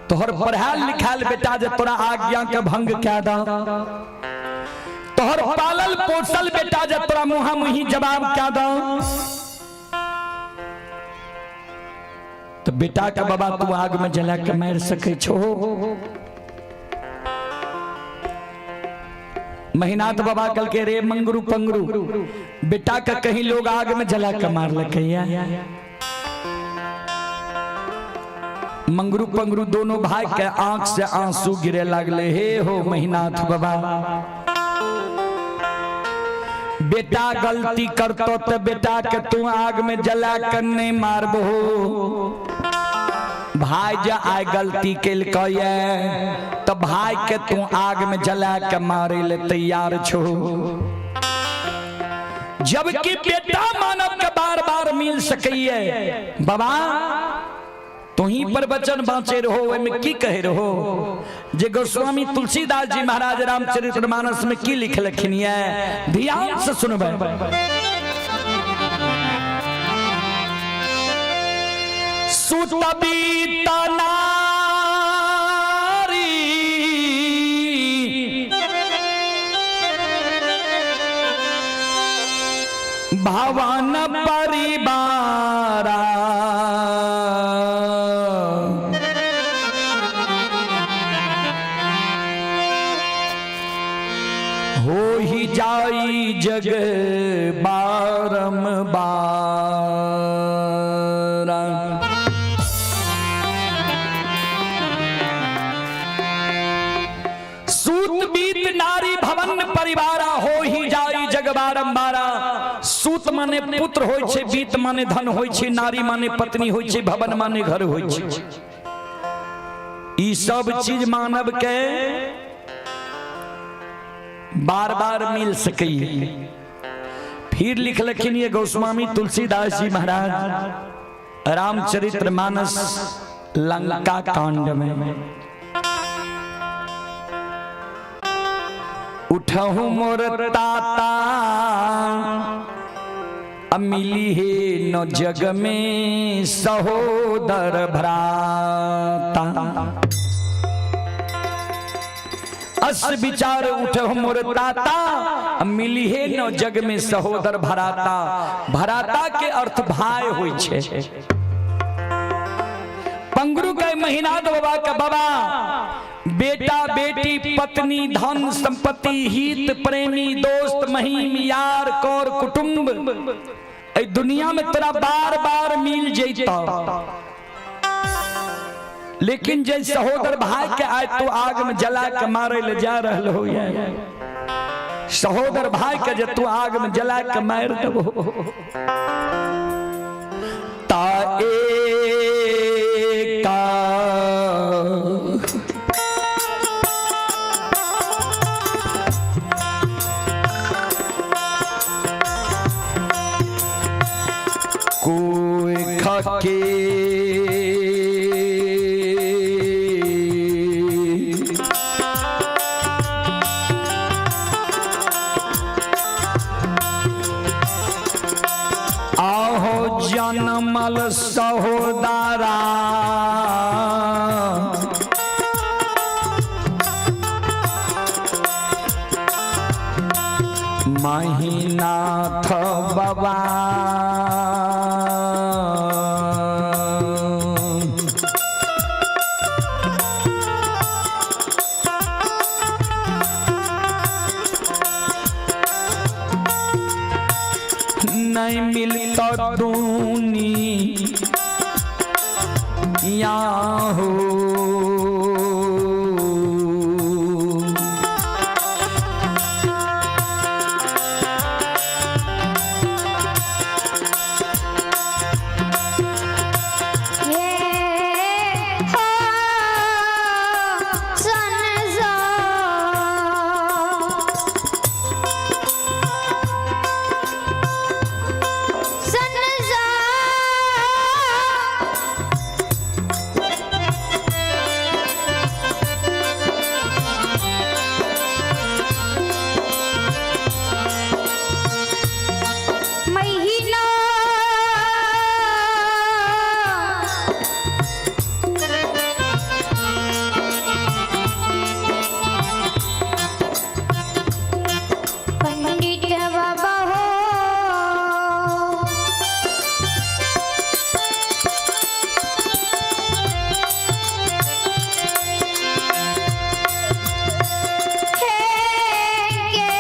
तोहर पढ़ाल लिखाल बेटा जे तोरा आज्ञा के भंग कह द, तोहर पालल पोसल बेटा जे तोरा मुहा मुही जवाब कह द, तो बेटा के बाबा तू आग में जला के मार सके छो। महिनाथ बाबा कल के रे मंगरू पंगरू, बेटा का कहीं लोग आग में जला के मार लकैया। मंगरू पंगरू दोनों भाई के आंख से आंसू गिरे लगले। हे हो महिनाथ बाबा, बेटा गलती करतो तो बेटा के तू आग में जला के नहीं मारबो। भाई जे आय गलती केलकै तो भाई के तू आग में जला के मारे ले तैयार छो। जबकि बेटा मानव के बार बार मिल सकैये। बाबा तुही पर वचन बाँचे रहो, ओहिमे की कहे रहो जे गोस्वामी तुलसीदास जी महाराज रामचरितमानस में की लिखलखिन ये, ध्यान से सुनबै। सुतबी तनारी भवन परिवारा, हो ही जाई जग बारम बारा। सूत बीत नारी भवन परिवारा, हो ही जाई जग बारंबारा। सूत माने पुत्र होय छे, बीत माने धन होय छे, नारी माने पत्नी होय छे, भवन माने घर होय छे। ई सब चीज मानव के बार बार मिल सकी। फिर लिखलखिन ये गोस्वामी तुलसीदास जी महाराज रामचरितमानस लंका कांड में, उठहु मोर ताता मिली हे न जग में सहोदर भ्राता। अस विचार उठहु मोर ताता मिली हे न जग में सहोदर भराता। भराता के अर्थ भाई होय छे। पंगरू के महिनाथ बाबा के बाबा बेटा बेटी पत्नी धन संपत्ति हित प्रेमी दोस्त महीम यार कौर कुटुंब ए दुनिया में तोरा बार बार मिल जैता, लेकिन जे सहोदर भाई के आए तो आग में जला के मारे ले जा रहल हो। सहोदर भाई के जे तू आग में जला के मार देबो ता एका के आहो जनमल सहोदरा, महिनाथ बाबा। नहीं मिलता दूनी या हो। हे हो संसार, संसार। महीना पंडित बाबा हो, हे के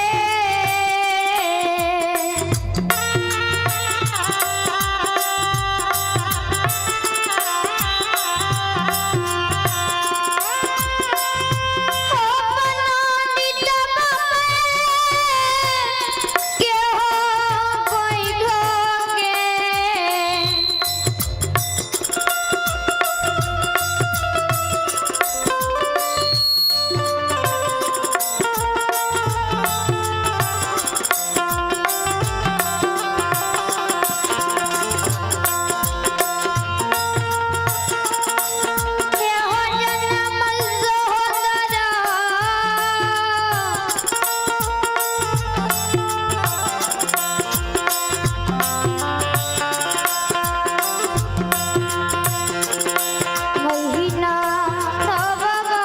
महीना बाबा।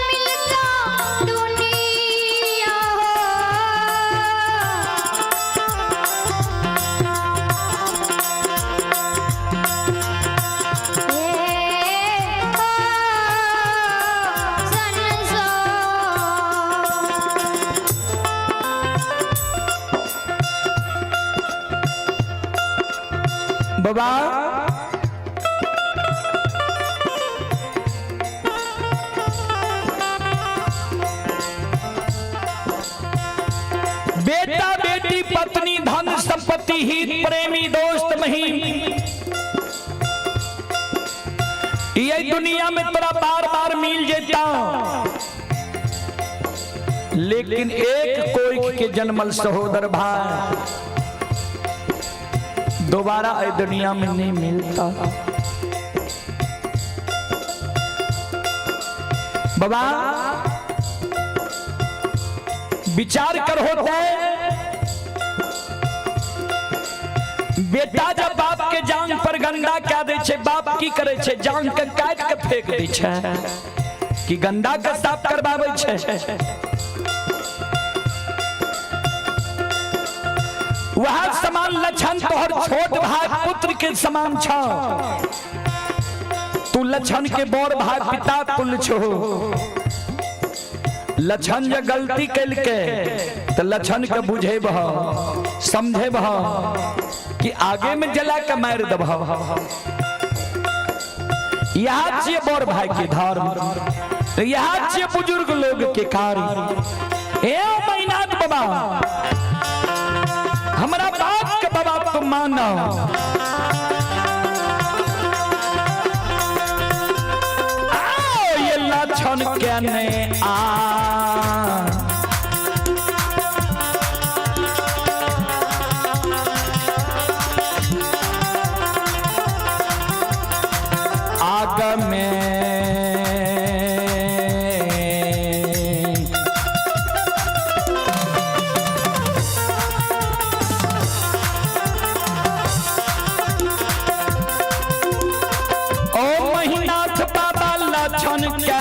मिलता दुनिया हो, हे हो संसार। बाबा बेटा बेटी पत्नी धन संपत्ति हित प्रेमी दोस्त महीम, ये दुनिया में तोरा बार बार मिल जेता, लेकिन एक कोई के जन्मल सहोदर भाई दोबारा ए दुनिया में नहीं मिलता। बाबा विचार कर होता है, बेटा जब बाप के जांग पर गंदा क्या दे छे, बाप की करे छे, जांग के काट के फेंक दे छे कि गंदा के साफ करवावे छे। वह समान लक्षण तोहर छोट भाई पुत्र के समान छ, तू लक्षण के बड़ भाई पिता तुल्य छो। लक्षण जे गलती कलके तो लक्षण के बुझेबह समझेबह कि आगे में जला के मार दबह। यहाँ छिए बड़ भाई के धर्म, यहाँ छिए बुजुर्ग लोग के कार्य। ए मैनाथ बाबा, हमरा बाप के बाबा तुम मानो। आओ ये लक्षण के ने आ लछन के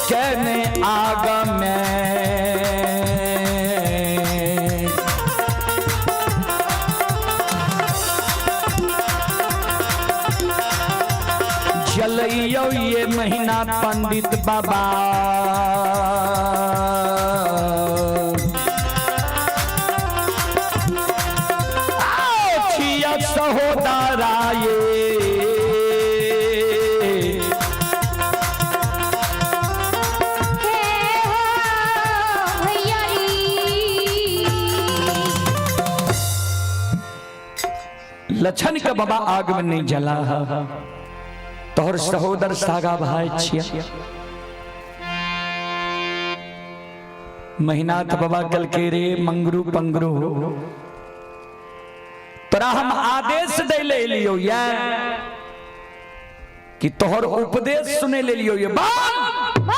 केने आग में जलइयो ये महीना पंडित बाबा आओ छिया सहोदरा ये हे हो भैया री। लछन के बाबा आग में नहीं जला तोहर सहोदर सागा भाई छिया। महिनाथ बाबा कल के रे मंगरू पंगरू, तोरा हम आदेश दे ले लियो या कि तोहर उपदेश सुने ले लियो ये बात।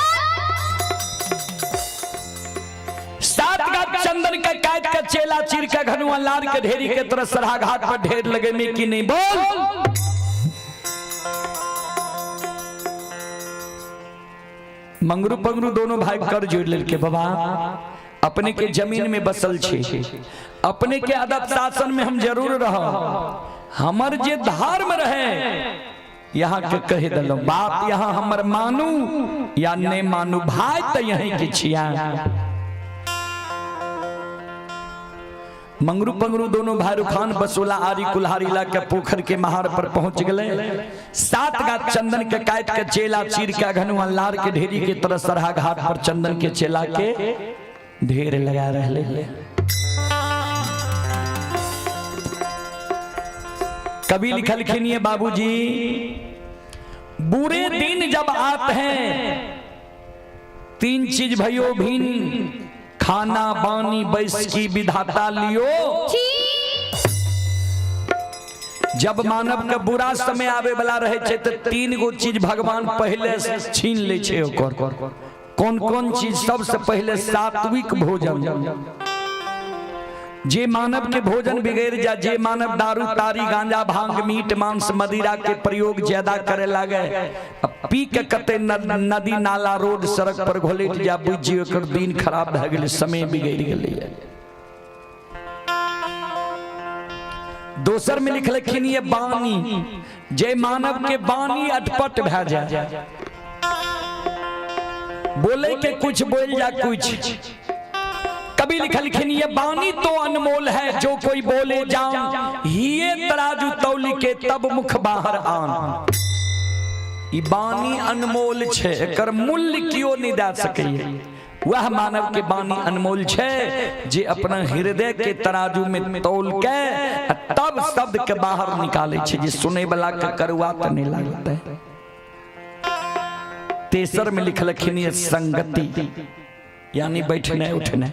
सात गात चंदन का काट का चेला चीर का घनुआ लार के ढेरी के तरह सरहा घाट पर ढेर लगे में की नहीं बोल। मंगरू पंगरू दोनों भाई कर जोड़ लेके बाबा अपने के जमीन में बसल छे, अपने के आदत शासन में हम जरूर रह, हमर जे धर्म रहे यहाँ के कह दिलो बाप, यहाँ हमर मानू या नहीं मानू भाई तो यहीं के छिया। मंगरू पंगरू दोनों भाई रुखान बसोला आरी कुल्हारी ला के पोखर के महार पर पहुंच गए। सात गात चंदन के काट के चेला चीर के घनुआ लार के ढेरी के तरह सरहा घाट पर चंदन के चेला के ढेर लगा रहे। कवि लिखलखिन ये बाबूजी, बुरे दिन जब आते हैं तीन चीज भयो भिन, खाना बानी बैस की विधाता लियो। जब मानव के बुरा समय आवे वाला रहे छे तो तीन गो चीज भगवान पहले छीन ले छे ओकर। कौन कौन चीज? सबसे पहले सात्विक भोजन। जे मानव के भोजन बिगड़ जा, जे मानव दारू तारी गांजा भांग मीट मांस मदिरा के प्रयोग ज्यादा करे लागे, पी के कते नदी नाला रोड सड़क पर घोलट जा, बुझी ओकर दिन खराब भए गेलै, समय बिगड़ गेलै। दोसर में लिखलखिन ये बानी, जे मानव के बानी अटपट भए जाए, बोले के कुछ बोल जा कुछ। कभी लिखलखिन ये बानी तो अनमोल है, जो कोई बोले जान, ये तराजू तौली के तब मुख बाहर आन। ई बानी अनमोल छे, एकर मूल्य क्यों नहीं दे सकैए। वह मानव के बानी अनमोल छे जे अपना हृदय के तराजू में तौल के तब शब्द के बाहर निकाले छे, जे सुने वाला के करुआ त नहीं लगते। तेसर में लिखलखिन ये संगति, यानी बैठने उठने।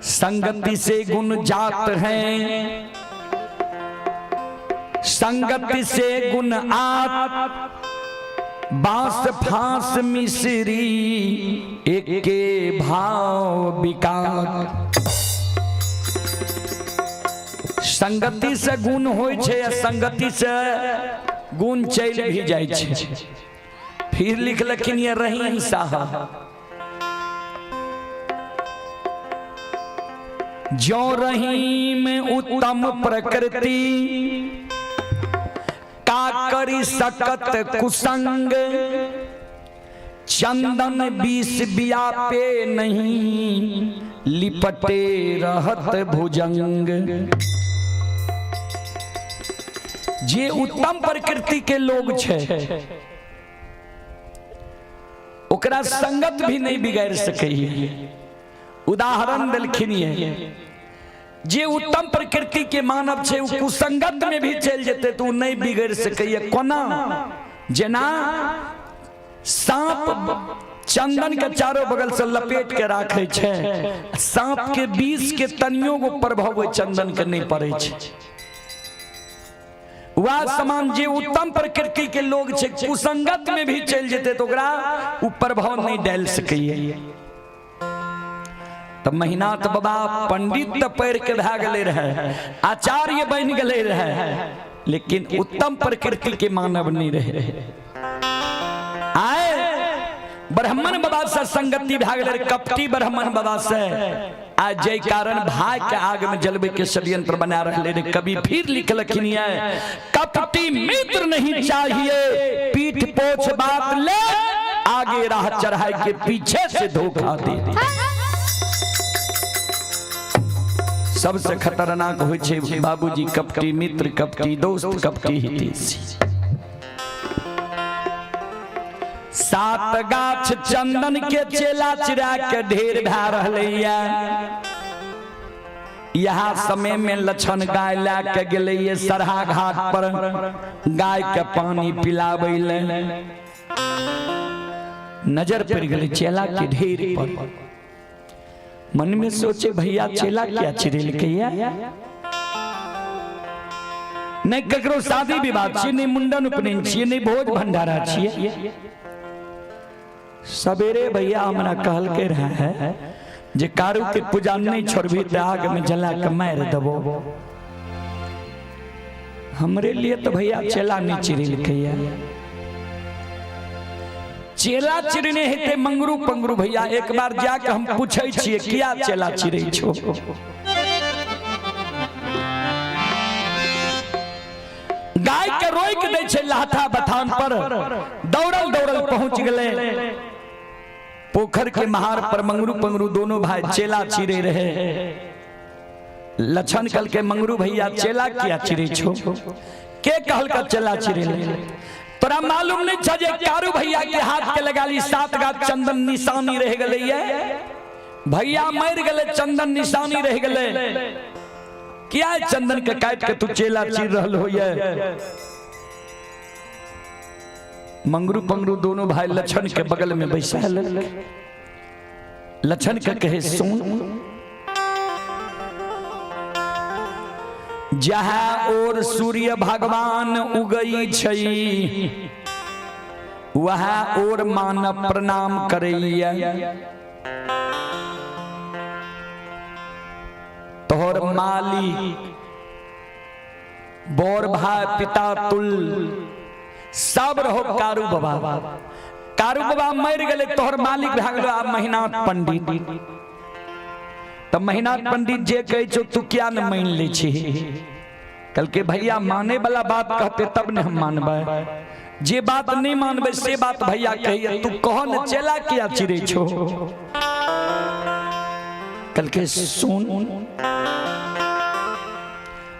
संगति से गुण जात हैं, संगति से गुण आत, बांस फांस मिश्री एके भाव विकार। संगति से गुण होय छे आ संगति से गुण चल भी जाय छे। फिर लिखलखिन ये रहीम साहब, जो रहीम उत्तम प्रकृति, का करी सकत कुसंग, चंदन बीस बिया पे नहीं, लिपटे रहत भुजंग। जे उत्तम प्रकृति के लोग छे ओकरा संगत भी नहीं बिगाड़ सकैए। उदाहरण देलखिन ये, जे उत्तम प्रकृति के मानव छे उ कुसंगत में भी चल जेते तो नहीं बिगड़ सकैए। कोना? जेना सांप चंदन के चारों बगल से लपेट के राखे छे, सांप के विष के तनियो गो प्रभाव चंदन के नहीं पड़े छे। वह समान जे उत्तम प्रकृति के लोग छे कुसंगत में भी चल जेते तो ओकरा उ प्रभाव नहीं डाल सकैए। तब महिनाथ बाबा पंडित तऽ पढ़ि के भए गेलै रहे, आचार्य बनि गेलै रहे, लेकिन उत्तम प्रकृति के मानव नहीं रहे। आए ब्राह्मण बाबा से संगति भए गेलै, कपटी ब्राह्मण बाबा से। आ जय कारण भाई के आग में जलवे के षड्यंत्र बना रहे रे। कभी फिर लिखलखिन है, कपटी मित्र नहीं चाहिए, पीठ पोछ बात ले, आगे राह चढ़ाए के पीछे से धोखा दे दे। सबसे खतरनाक होइ छै बाबूजी कपटी मित्र, कपटी दोस्त, कपटी हितैषी। सात गाछ चंदन के चेला चिरा के ढेर भए रहलैया। यहाँ समय में लक्षण गाय ला के गेलैये सरहा घाट पर गाय के पानी पिलाबै ले। नजर पड़ गेलै चेला के ढेर पर। मन में सोचे भैया चेला क्या चिरेलकैया, नहीं ककरो शादी विवाह छियै, नहीं मुंडन उपनयन छियै, नहीं भोज भंडारा छियै। सवेरे भैया हमरा कहलकै रहे जे कारू के पूजा नहीं छोड़बी तऽ आग में जला के मारि देबो। हमरे लिए तो भैया चेला नहीं चिरेलकैया। चेला चिरने हेतै मंगरू पंगरू भैया, एक बार जाके हम पूछै छियै किया चेला चिरै छो। गाय के रोक दै छै लाथा बथान पर, दौड़ल दौड़ल पहुंच गेलै पोखर के महार पर। मंगरू पंगरू दोनों भाई चेला चिरे रहे। लक्षण कल के मंगरू भैया चेला किया चिरे छो, के कहल का चेला चिरे ले? तोरा मालूम नहीं छ जे कारू भैया के हाथ के लगाली सात गाछ चंदन निशानी रह गेलै, भैया मर गेलै चंदन निशानी रह गेलै, किया चंदन के काट के तू चेला चीर रहल होइए? मंगरू पंगरू दोनों भाई लक्षण के बगल में बैसा लेलक। लक्षण के कहे सुन, जहाँ और सूर्य भगवान उगई छै वहाँ और मानव प्रणाम करैया। तोहर मालिक बोर भाई पिता तुल सब रहो कारू बाबा। कारू बाबा मर गेलै, तोहर मालिक भए गेलो आब महिनाथ पंडित। तऽ महिनाथ पंडित जे कहै छौ तू किया न मानि लै छी? कहलकै भैया माने वाला बात कहते तब ने हम मानबै, जे बात नहीं मानबै से बात भैया कहिए, तू कह न चेला किया चिरै छो? कहलकै सुन।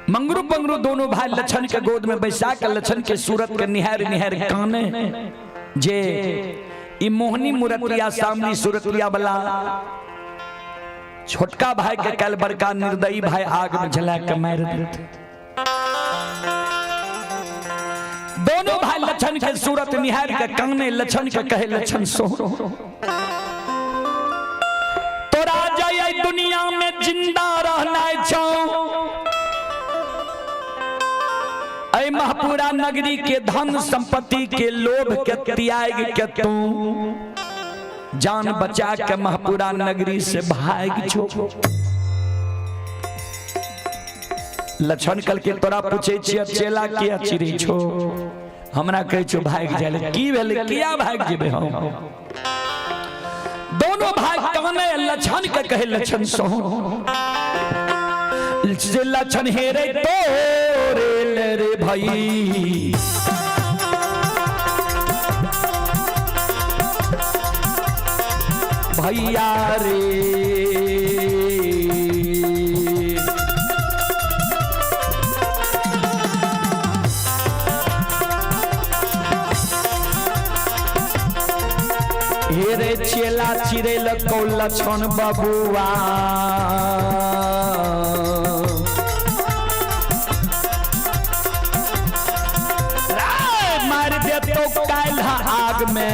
मंगरू पंगरू दोनों भाई लक्षण के गोद में बैसा के लक्षण के सूरत के निहार निहार काने जे ई मोहनी मूर्तिया सामनी सूरतिया वाला छोटका भाई के कल बड़का निर्दयी भाई आग में जला के मार देते। दोनों भाई लक्षण के सूरत निहार के काने लक्षण के कहे लक्षण सो, तोरा जय दुनिया में जिंदा रहना छौ, ऐ महपुरा नगरी के धन संपत्ति के लोभ के त्याग के तू जान बचा के महपुरा नगरी से भाग छो। लक्षण कल के तोरा पूछे छियै चेला किया चिरै छो? हमरा कहै छो भाग जाय, की भेलै किया भाग जेबै हम? दोनों भाई काने लक्षण के कहे लक्षण सो, जे लक्षण हेरे तोरे रे भाई, भैया रे। हेरे चेला चिरे लको लक्षण बबुआ, मार दे तो काल्ह आग में।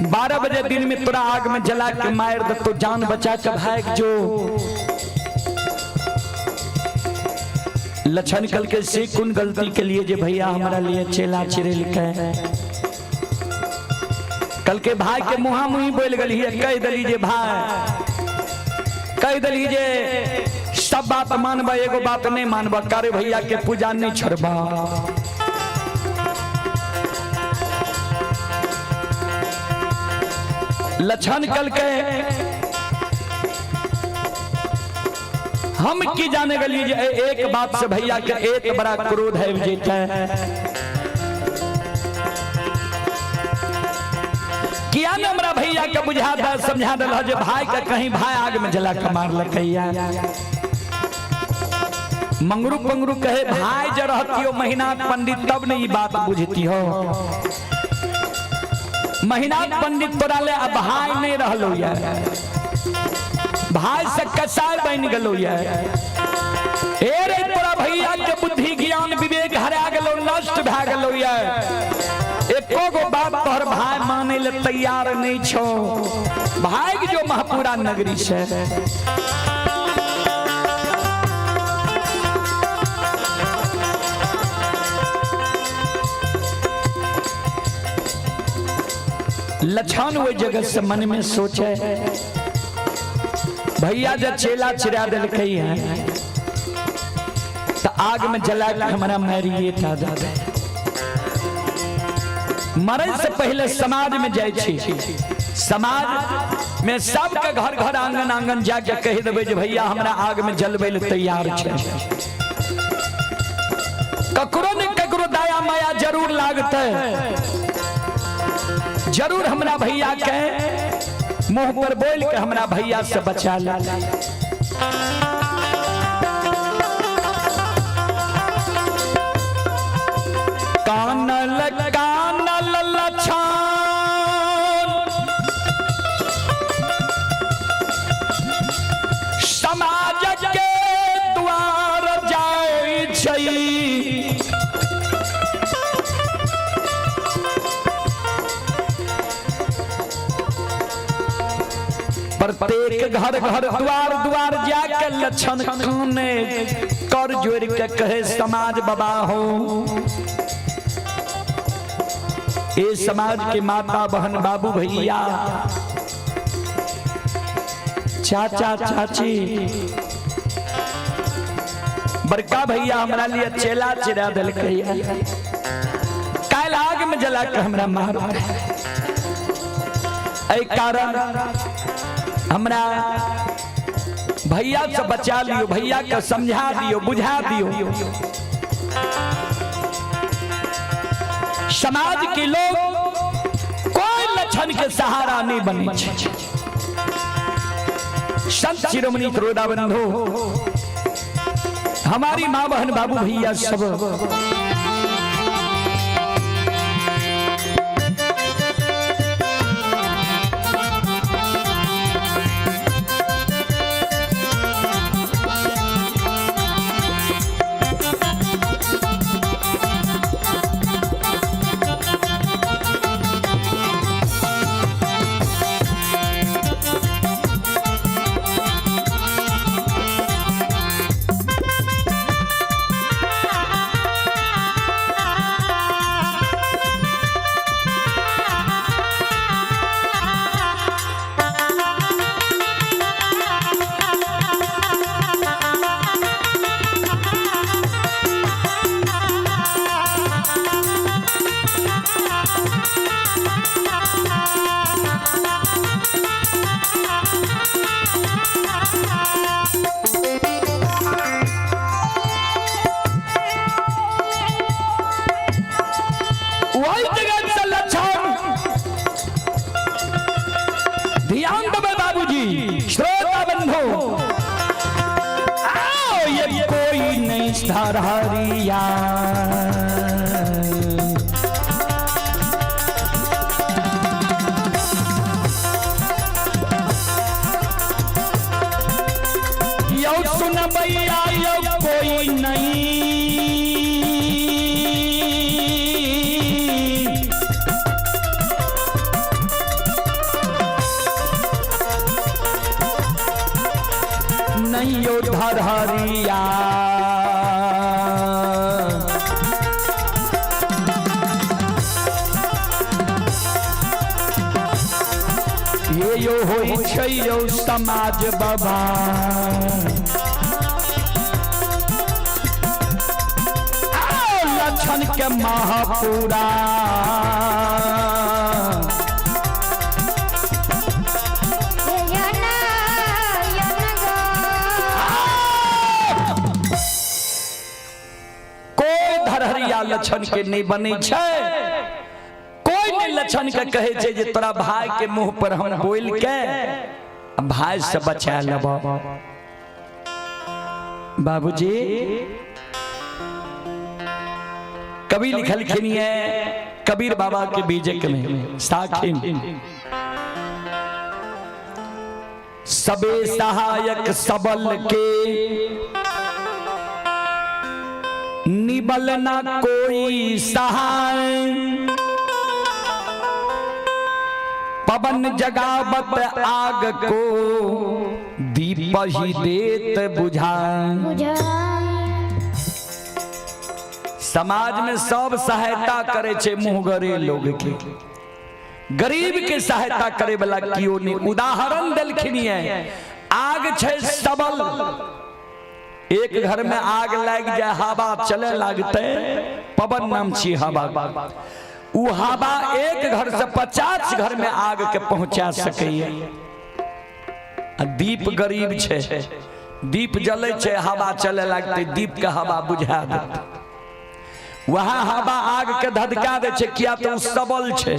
12 बजे दिन में तोरा आग में जला के मार दे तो जान बचा के भाग जो। लक्षण कल के से कुन गलती के लिए जे भैया हमारा लिए चेला चिरेल के कल के भाई के मुहा मुही बोल गली कह दली जे भाई, कह दली जे सब बात मानबा एगो बात नहीं मानबा, करे भैया के पूजा नहीं छोड़बा। लक्षण कल के हम की जाने गली जे एक बात से भैया के एक बड़ा क्रोध है जेते किया न हमरा भैया के बुझा दे समझा दल जे भाई के कहीं भाई आग में जला के मार लकैया। मंगरू पंगरू कहे भाई जे रहती हो महीना पंडित तब न ई बात बुझती हो। महीना पंडित तोरा ले अब भाई नहीं रहलो या, भाई से कसाई बन गलो या। ए रे तोरा भैया के बुद्धि ज्ञान विवेक हरा गलो, नष्ट भए गलो या। एको गो बात तोहर भाई माने ले तैयार नहीं छो। भाई के जो महपूरा नगरी से लक्षण वही जगह से मन में सोचे भैया जब चेला चिरा दिलकै है तो आग में जला के हमारा मारिए था दादा। मरे से पहले समाज में जाए छी, समाज में सबके घर घर आंगन आंगन जाके कह देबै जे भैया हमरा आग में जलबै ले तैयार छै। ककरो ने ककरो दया माया जरूर लागतै, जरूर हमरा भैया के मुंह पर बोल के हमरा भैया से बचा ले। कानल कानल लछन समाज के द्वार जाय छै, प्रत्येक घर घर द्वार द्वार जाके लक्षण काने कर जोड़ के कहे समाज बाबा हो। ए समाज के माता बहन बाबू भैया चाचा चाची बड़का भैया हमरा लिए चेला चिरा दिलकै, काल्हि आग में जला के हमरा मार। एहि कारण हमरा भैया से बचा लियो, भैया के समझा दियो, बुझा दियो। समाज के लोग कोई लक्षण के सहारा नहीं बने। संत शिरोमणि त्रोदा बंधु हमारी माँ बहन बाबू भैया सब वही जगह से लक्षण ध्यान देवे बाबूजी श्रोता बंधु, आओ ये कोई नहीं धरहरिया यो सुन भैया यो कोई नहीं यो धरहरिया। ये यो होइ छै यौ समाज बाबा। आओ लक्षण के महापुरा। हे यना यन गो। कोई धरहरिया लक्षण के नहीं बनै छै। कोई नहीं लक्षण के कहे छै जे तोरा भाई के मुंह पर हम बोल के भाई से बचा लेब। बाबूजी कवि लिखलखिन है कबीर बाबा के बीजक में साखिन सबे सहायक सबल के निबल ना कोई सहाय, पवन जगावत आग को दीप ही देत बुझाए। बुझाए। समाज में सब सहायता करे छे मुंहगरे लोग के, गरीब के सहायता करे वाला कियो नहीं। उदाहरण देलखिन है आग छे सबल, एक घर में आग लाग जाए हवा चले लागते, पवन नाम छी हवा, उ हवा एक घर से 50 घर में आग के पहुंचा सकैया। आ दीप गरीब छे, दीप जले छे हवा चले लागते, दीप के हवा बुझा देते, वहाँ हवा आग के धधका दे छे, किया तो उ सबल छे।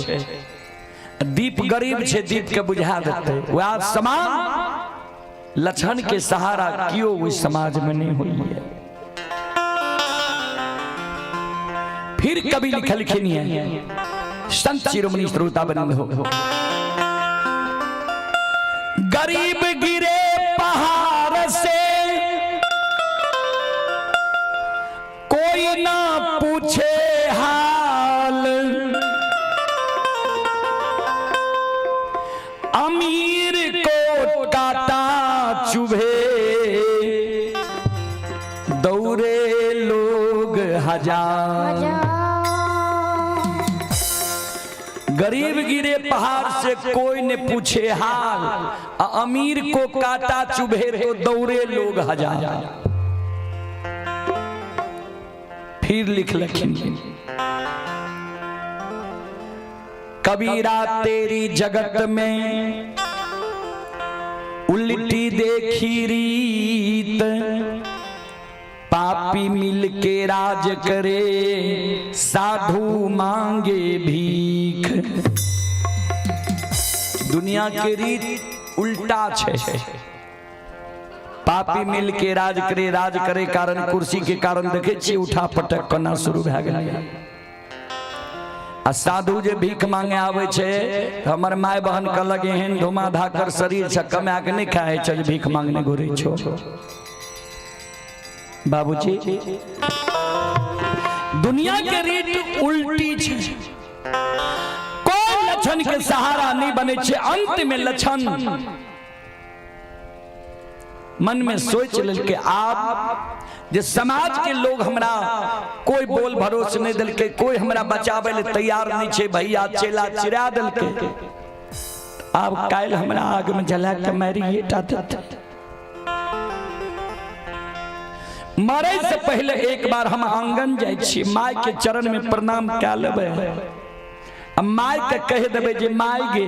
दीप गरीब छे, दीप के बुझा देते। वह समान लक्षण के सहारा क्यों ओहि समाज में नहीं हुई है। फिर कवि लिखलखिन है संत शिरोमणि श्रोता बंधु, गरीब गिरे पहाड़ से कोई ना पूछे हाल, अमीर को काटा चुभे दौड़े लोग हजार। गरीब गिरे पहाड़ से कोई न पूछे हाल, आ अमीर को काटा चुभे तो दौड़े लोग हजार। फिर लिख लखिन कबीरा तेरी जगत में उल्टी देखी रीत, पापी मिल के राज करे साधु मांगे भीख। दुनिया के रीत उल्टा छे, पापी मिल के राज करे, राज करे कारण कुर्सी के कारण देखे छी उठा पटक करना शुरू भए गेलै। आ साधु जे भीख मांगे आवे छे हमर my बहन कहलक एहन धुमा धाकर शरीर से कमा के नहीं खाए छे जे भीख मांगने घुरे छो। बाबूजी दुनिया के रीत उल्टी छे, कोई लक्षण के सहारा नहीं बने छे। अंत में लक्षण मन में सोच लेलके आप जे समाज के लोग हमरा कोई बोल भरोस नहीं दिलके, कोई हमरा बचावे ले तैयार नहीं छे, भैया चेला चिरा दिलके, आब काल्हि हमरा आग में जला के मारिए टा देतै। मरे से पहले एक बार हम आंगन जाइ छी, my के चरण में प्रणाम कए लेबै आ my के कहि देबै जे my गे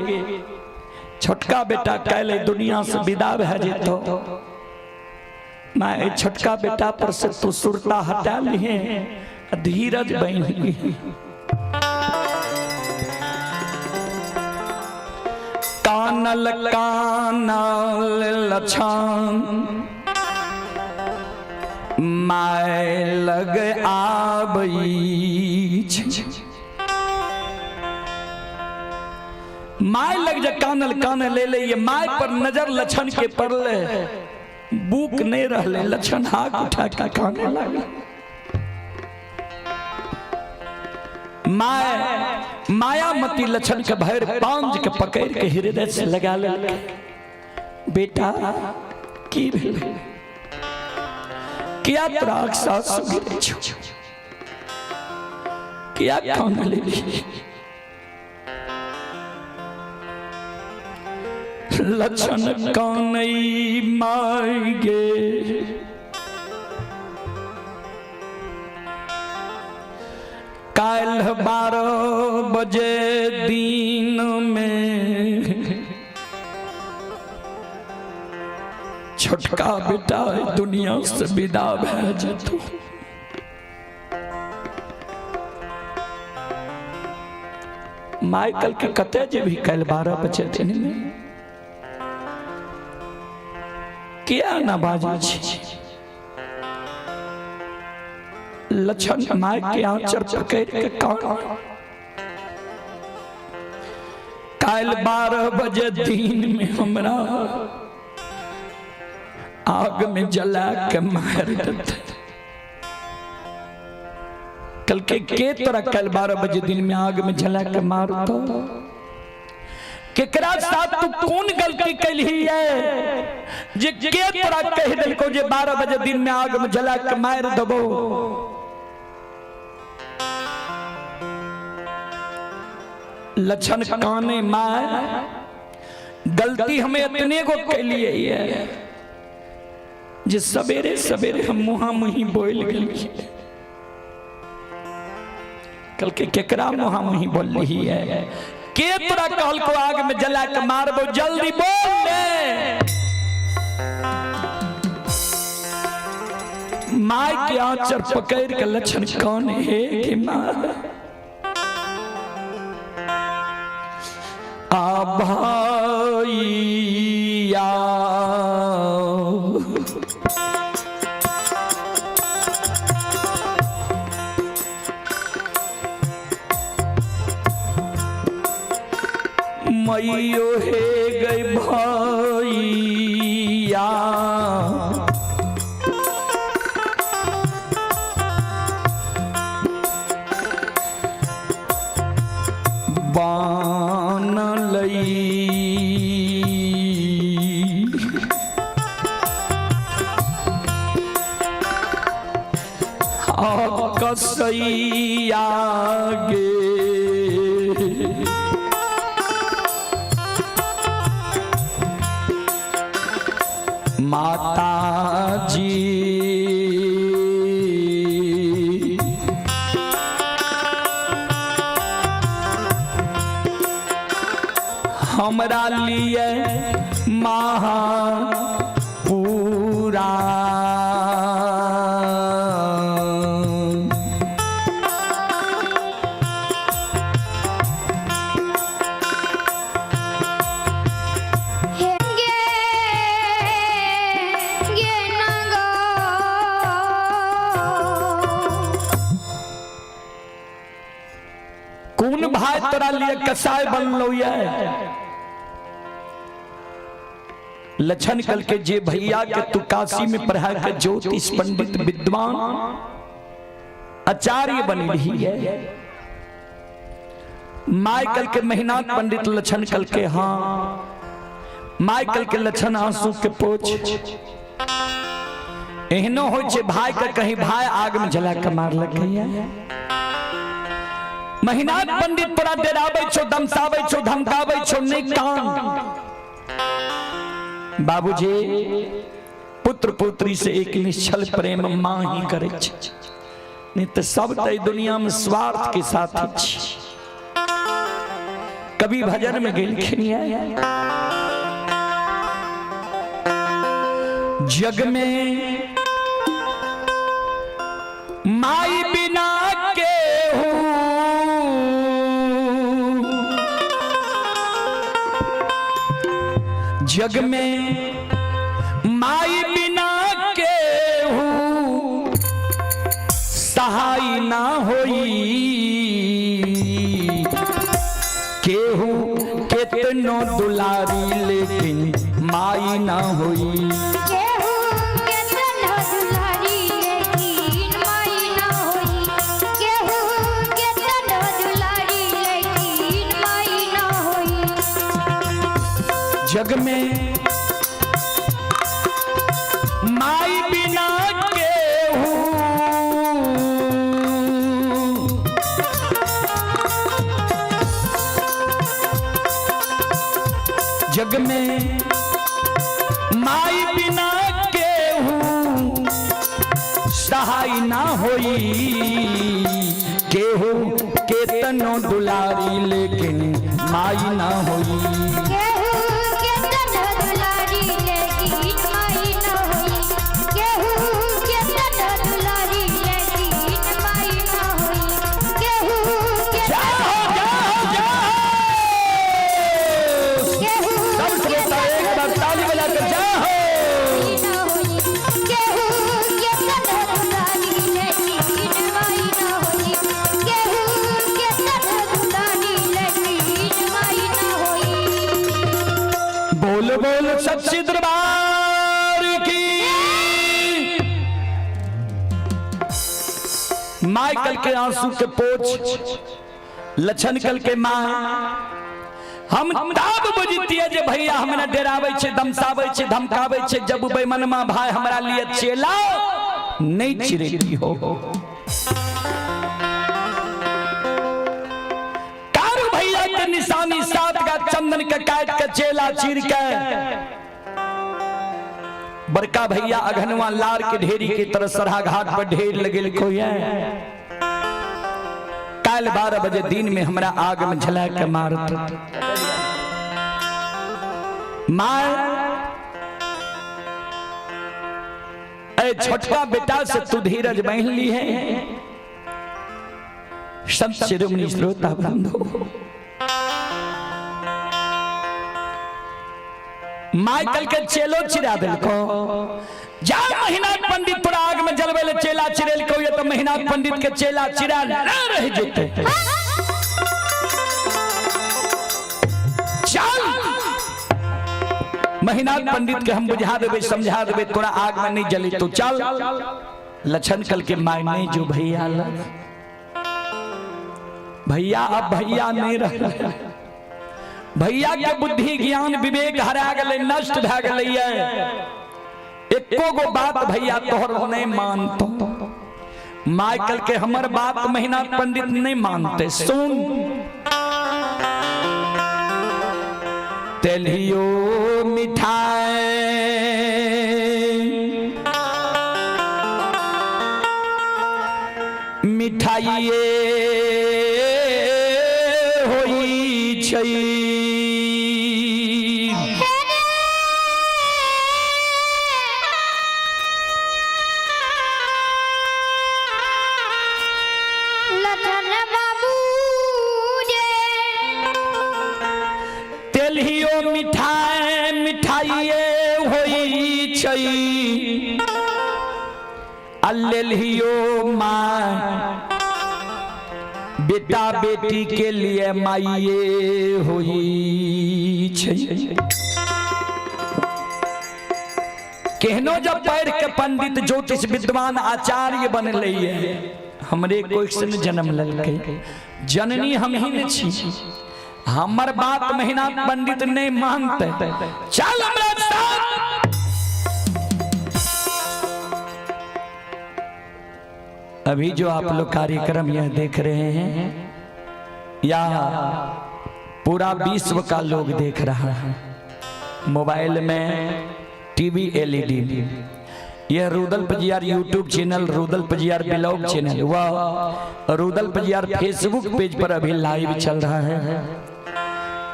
छोटका बेटा काल्हि दुनिया से विदा भए जेतौ, my छोटका बेटा पर से तू सुरता हटा लिहे धीरज बनि लिहे। कानल कानल लछन my लग आबै छै, my लग जे कानल कानल ले ले, ये my पर नजर लछन के पड़ले, बुक नहीं रहले, लछन हाथ उठा के काने लागल। My Mayamati लछन के भर पांज के पकड़ के हृदय से लगा ले, बेटा की भेल? किया तोरा आँखि गिरै छौ, किया कान लेली? लक्षण कानई माय गे, काल्हि 12 बजे दिन में छोटका बेटा दुनिया से विदा भए जेतौ। माइकल के कते जेबही काल्हि 12 बजे दिन में? किया ना बाजै छी? लक्षण my के आंचर पकड़ के कान, काल्हि 12 बजे दिन में हमरा आग में जला के मार देते। कल के तोरा कल 12 बजे दिन में आग में जला के मारतो? केकरा साथ तू कौन गलती कैलही है जे के तोरा कह देलको जे 12 बजे दिन में आग में जला के मार देबो? लक्षण काने, माय गलती हमें इतने को कैलिए है जे सवेरे सवेरे हम मुहा मुही बोल गेलिए। कल के केकरा मुहा मुही बोल रही है? के तोरा कहल को आग में जला के मारबो? जल्दी बोल ले। My के आंचर पकड़ के लक्षण कौन है कि माँ आ भाईया मैयो हे गई भैया, बान लई कसैया गे। माता जी हमरा लिए महा पूरा हे गे गे नगो। कौन भाई तोरा लिए कसाई बनलो ये? लक्षण कल के जे भैया के तू काशी में पढ़ा के ज्योतिष पंडित विद्वान आचार्य बन रही है। माइकल के मेहनाथ पंडित लक्षण कल के हाँ, माइकल के लक्षण आंसू के पोछ। एहनो हो छे भाई के कहीं भाई आग में जला के मारलक है। महिनाथ पंडित तोरा डराबै छो, दमसाबै छो, धमकाबै छो, नहीं कान। बाबूजी पुत्र पुत्री से एक निश्चल प्रेम मां ही करे छे, नहीं तो सब तो दुनिया में स्वार्थ के साथ ही छे। कभी भजन में गेलखिन जग में माई बिना के हूं, जग में माई बिना के हूं सहाय ना होई, केहू केतनो दुलारी लेकिन माई ना होई। केहू केतनो दुलारी लेकिन माई ना होई, केहू केतनो दुलारी लेकिन माई ना होई। जग में माई बिना केहू जग में माई बिना केहू सहाय ना होई, केहू केतनो दुलारी लेकिन माई ना होई। केहू केतन दुलारी लेकिन माई न होई। केहू केतन दुलारी लेकिन माई न होई। केहू केतन जाओ जाओ जाओ, केहू सब श्रोता एक बार ताली बजाकर जाओ। न होई। केहू केतन दुलारी लेकिन माई न होई। केहू केतन दुलारी लेकिन माई न होई। बोल बोल सच्ची दरबार की। माइकल के आंसू के पोछ लछन कल के माँ हम तब बुझतिए जे भैया हमरा डराबै छै, दमसाबै छै, धमकाबै छै, जब बेमनमा भाई हमरा लिए चेला नहीं चिरेती हो। कारू भैया के निशानी सात का चंदन के काट के चेला चीर के बड़का भैया अघनवा लार के ढेरी के तरह सरहा घाट पर ढेर लगेल खोये। काल 12 बजे दिन में हमरा आग में झला के मारत मार। ए छोटका बेटा से तू धीरज बहन ली है। संत शिरोमणि श्रोता बंधु, माइकल के चेलो चिरा दिलको। जा महीना पंडित तोरा आग में जलवे ले चेला चिरेल को, ये तो महीना पंडित के चेला चिरा ना रह जेते। चल महीना पंडित के हम बुझा देबे, समझा देबे, तोरा आग में नहीं जली तो चल। लछन कल के मायने जो भैया लग भैया अब भैया नहीं रह, भैया के बुद्धि ज्ञान विवेक हरा गले, नष्ट भए गेलै। एको गो बात भैया तोहर नहीं मानतो। माइकल के हमर बात महीना पंडित नहीं मानते। सुन तेलियो मिठाई मिठाइए होई छै। लखन बाबू रे तेलहियो मिठाई मिठाइए होई छै, आ लेलहियो माँ बेटा बेटी के लिए माइए होई छै। केहनो जब पढ़ के पंडित ज्योतिष विद्वान आचार्य बनले, हमरे कोई से न जन्म ललकै, जननी हम ही न छी। हमर बात महीना पंडित नहीं मानते, चल हमरा साथ। अभी जो आप लोग कार्यक्रम यह देख रहे हैं या पूरा विश्व का लोग देख रहा है मोबाइल में, टीवी, एलईडी में, यह Rudal Pajiyar YouTube channel, Rudal Pajiyar blog channel व रुदल पजियार फेसबुक पेज पर अभी लाइव चल रहा है।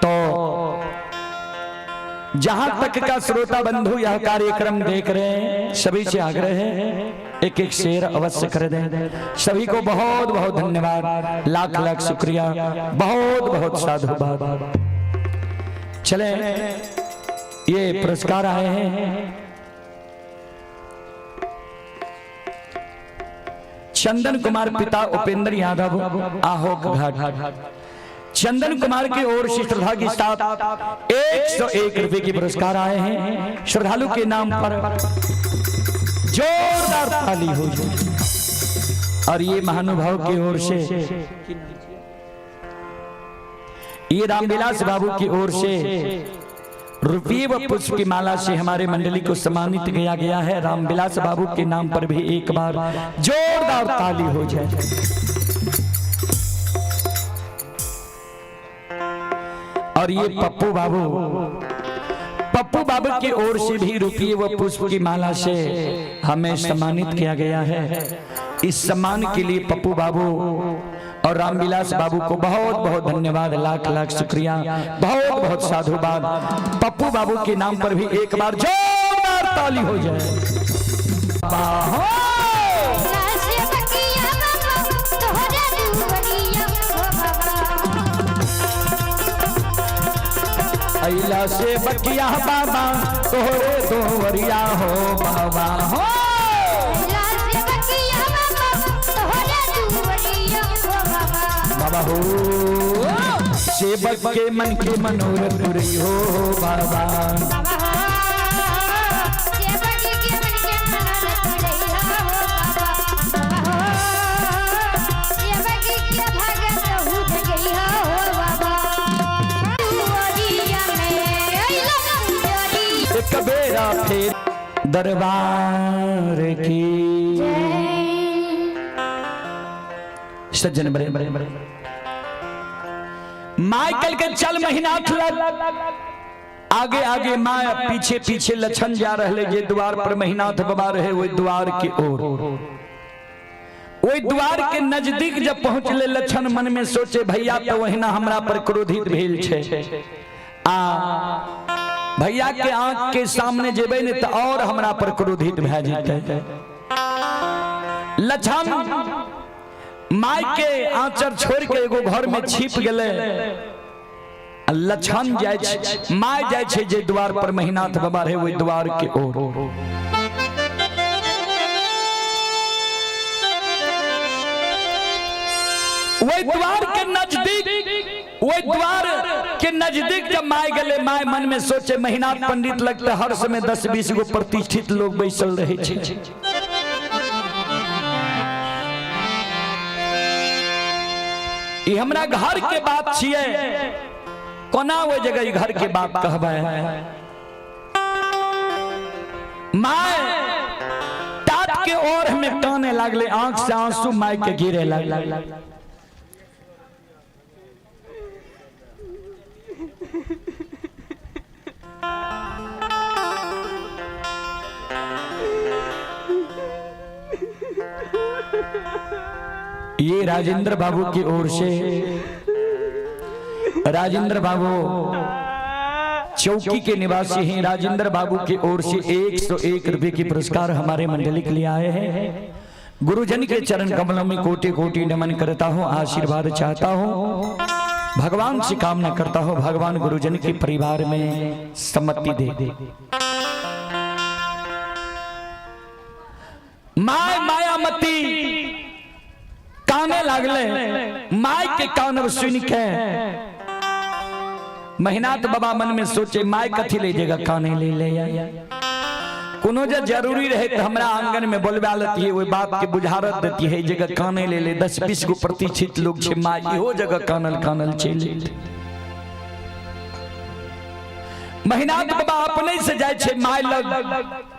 तो जहां तक का श्रोता बंधु यह कार्यक्रम देख रहे हैं, सभी से आग्रह है एक एक शेयर अवश्य कर दें। सभी को बहुत बहुत धन्यवाद, लाख लाख शुक्रिया, बहुत बहुत साधुवाद। चले ये पुरस्कार आए हैं चंदन कुमार पिता उपेंद्र यादव आहोक घाट। चंदन कुमार की ओर से श्रद्धा के साथ 101 रुपए के पुरस्कार आए हैं। श्रद्धालु के नाम पर जोरदार ताली हो जाए। और ये महानुभाव की ओर से, ये रामविलास बाबू की ओर से रुपये व पुष्प की माला से हमारे मंडली को सम्मानित किया गया है। रामविलास बाबू के नाम पर भी एक बार जोरदार ताली हो जाए। और ये पप्पू बाबू पप्पू बाबू की ओर से भी रुपये व पुष्प की माला से हमें सम्मानित किया गया है। इस सम्मान के लिए पप्पू बाबू और रामविलास बाबू को बहुत बहुत धन्यवाद, लाख लाख शुक्रिया, बहुत बहुत साधुवाद। पप्पू बाबू के नाम पर भी एक बार जोरदार ताली हो जाए। से बकिया बाबा तोहरे दुवरिया हो बाबा। अइला से बकिया बाबा तोहरे दोवरिया हो बाबा हो। से बकिया बाबा तोहरे दुवरिया हो बाबा। बाबा हो, सेवक के मन के मनोरथ पुरी हो बाबा। बाबा हो, सेवक के मन के मनोरथ पुरैया हो बाबा। बाबा हो, सेवक के भगत हो जगैया हो बाबा। दुवरिया में अइला पुजरी। एक बेरा फिर दरबार की। सज्जन बड़े बड़े बड़े माइकल के चल महीनाथ लग आगे आगे माया पीछे पीछे लछन जा रहे जे द्वार पर महीनाथ बाबा रहे वही द्वार के ओर। वही द्वार के नजदीक जब पहुंचले लछन मन में सोचे भैया तो वही ना हमरा पर क्रोधित भेल छे, आ भैया के आंख के सामने जेबे ने तो और हमरा पर क्रोधित भए जेतै। लछन माय के आंचर छोड़ के एगो घर में छिप गेले। आ लछन जाय छै, my जाय छै जे द्वार पर महीनाथ बाबा रहे ओहि द्वार के ओर। वही द्वार के नजदीक, वही द्वार के नजदीक जब my गेले, my मन में सोचे महीनाथ पंडित लगते हर समय 10-20 गो प्रतिष्ठित लोग बैसल रहे छै। ई हमरा घर के बात छियै, कोना ओहि जगह ई घर के बात कहबै। My तात के ओर में काने लागले, आंख से आंसू my के गिरे लागले। ये राजेंद्र बाबू की ओर से, राजेंद्र बाबू चौकी के निवासी हैं, राजेंद्र बाबू की ओर से 101 रुपए की पुरस्कार हमारे मंडली के लिए आए हैं। गुरुजन के चरण कमलों में कोटि कोटि नमन करता हूँ, आशीर्वाद चाहता हूँ, भगवान से कामना करता हूँ भगवान गुरुजन के परिवार में सम्मति दे दे। My Mayamati काने लागले, my के कानब सुन के महिनाथ बाबा मन में सोचे my कथी ले जेगा काने ले ले आया। कोनो जे जरूरी रहे तो हमरा आंगन में बोलबा लेती है, ओहि बात के बुझारत देती है, जगह काने ले ले। 10-20 गो प्रतिष्ठित लोग छे my इहो जगह कानल कानल चलि। महिनाथ बाबा अपने से जाय छे my लग।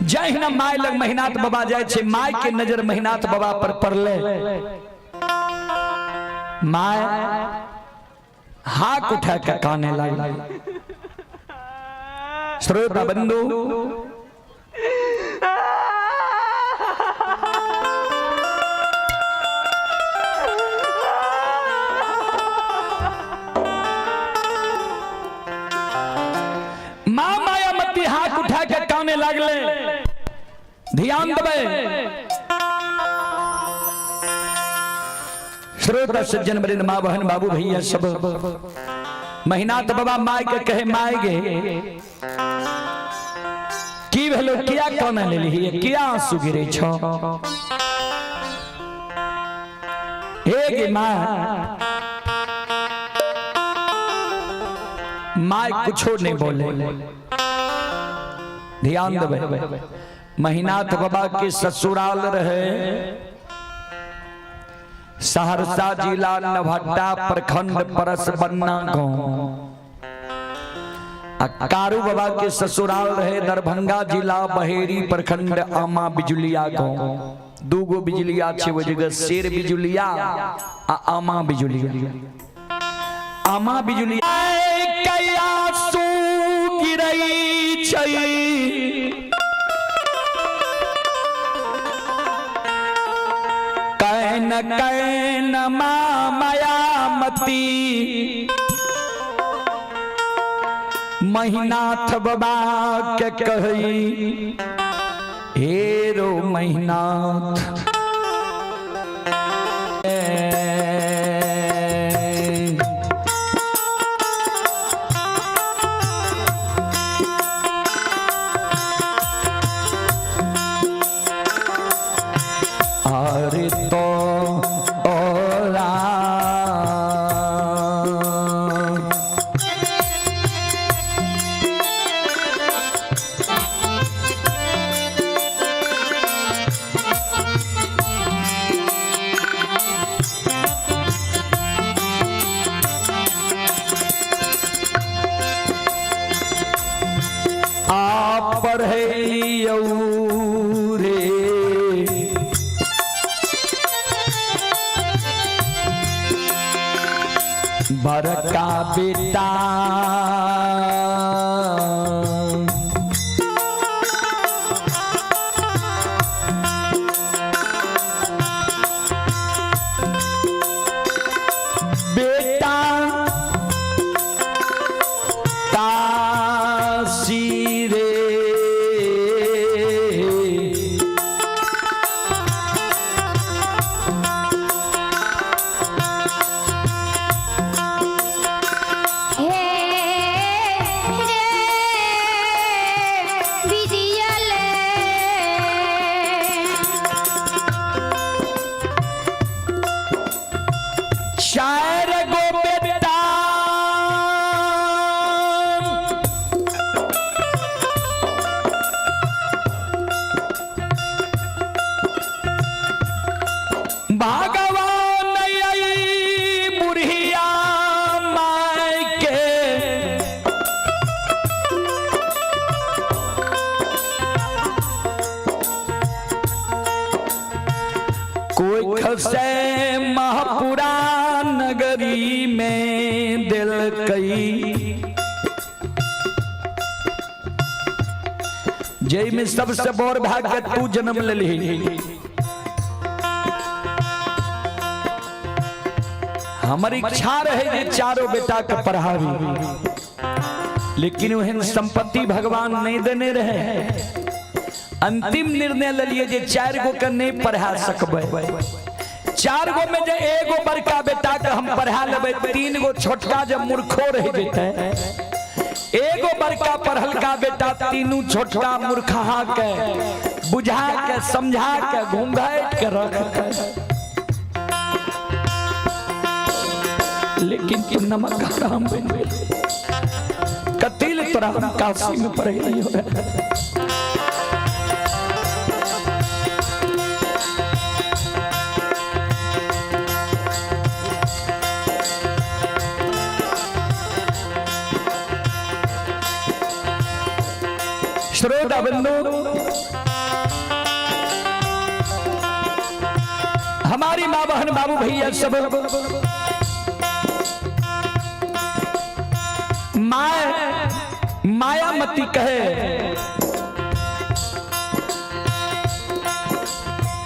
जहिना my लग महिनाथ बाबा जाय छे, my के नजर महिनाथ बाबा पर पड़ले, my हाक उठा के काने लागल। श्रोता बंधु, मां मायामती हाथ उठा के काने लागले। ध्यान देबै श्रोता सज्जन वृंद, माँ बहन बाबू भैया सब। महिनाथ बाबा my के कहे, my गे की भेलो, किया काने लेली, किया आंसू गिरे छो? हे गे माँ, my कुछो नहीं बोले। ध्यान देबै, महिनाथ बाबा के ससुराल रहे सहरसा जिला नवहट्टा प्रखंड परसबन्ना गांव। कारू बाबा के ससुराल रहे दरभंगा जिला बहेरी प्रखंड आमा बिजुलिया गांव। दूगो बिजुलिया छे ओहि जगह, शेर बिजुलिया आ आमा बिजुलिया। आमा बिजुलिया कया सु कई can can मायामती महिनाथ बाबा के कही हे रो महिनाथ। अरे तो ओरा आ पढ़ैलियौ रे बड़का बेटा बेटा काशी रे हे रे विधियल चार गो बेटा भगवान आई बुढ़िया माय के कोई खसे महापुरा नगरी में दिल कई जय में सबसे बड़ भाग्य तू जन्म लेली। हमर इच्छा रहे जे चारों बेटा के पढ़ावी, लेकिन ओहन संपत्ति भगवान नहीं देने रहे। अंतिम निर्णय लेलिए जे चार गो के नहीं पढ़ा सकबै। चार गो में जे एगो बड़का बेटा के हम पढ़ा लेबै, तीन गो छोटका जब मूर्खो रह जेतै, एगो बड़का पढ़लका बेटा तीनू छोटका मूर्खहा के बुझा के समझा के घूंघाट के रखतै। लेकिन तू नमक हराम बन गेल। कतिल तोरा हम काशी में पढ़ेलियो रे। श्रोता बंधु, हमारी माँ बहन बाबू भैया सब माया मायामती कहे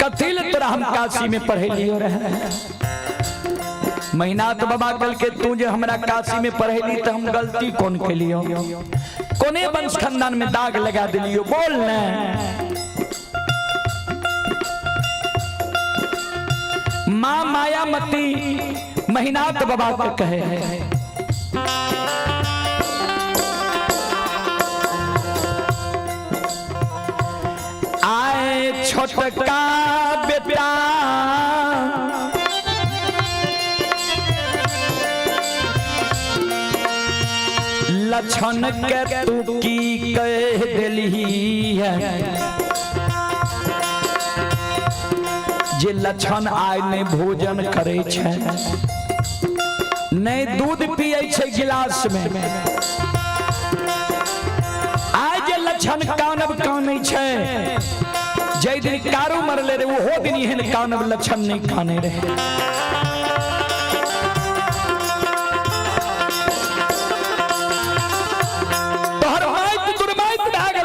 कथिल तोरा हम काशी में पढ़े लियो रहे। महीना तो बाबा कल के तू जे हमरा काशी में पढ़ेली तो हम गलती कौन के लियो, कोने वंश खानदान में दाग लगा दिलियो बोल ने। माँ मायामती महीनाथ बाबा के कहे आए छोटका बेटा लक्षण के तू की कह दिलही है जे लक्षण आय नहीं भोजन करे छै, नहीं दूध पिए छै गिलास में, आय जे लक्षण कानब कानै छै, जै दिन कारू मरले रे ओहो दिन एहन कानब लक्षण नहीं काने रहे। तोहर माइत दुर्माइत भए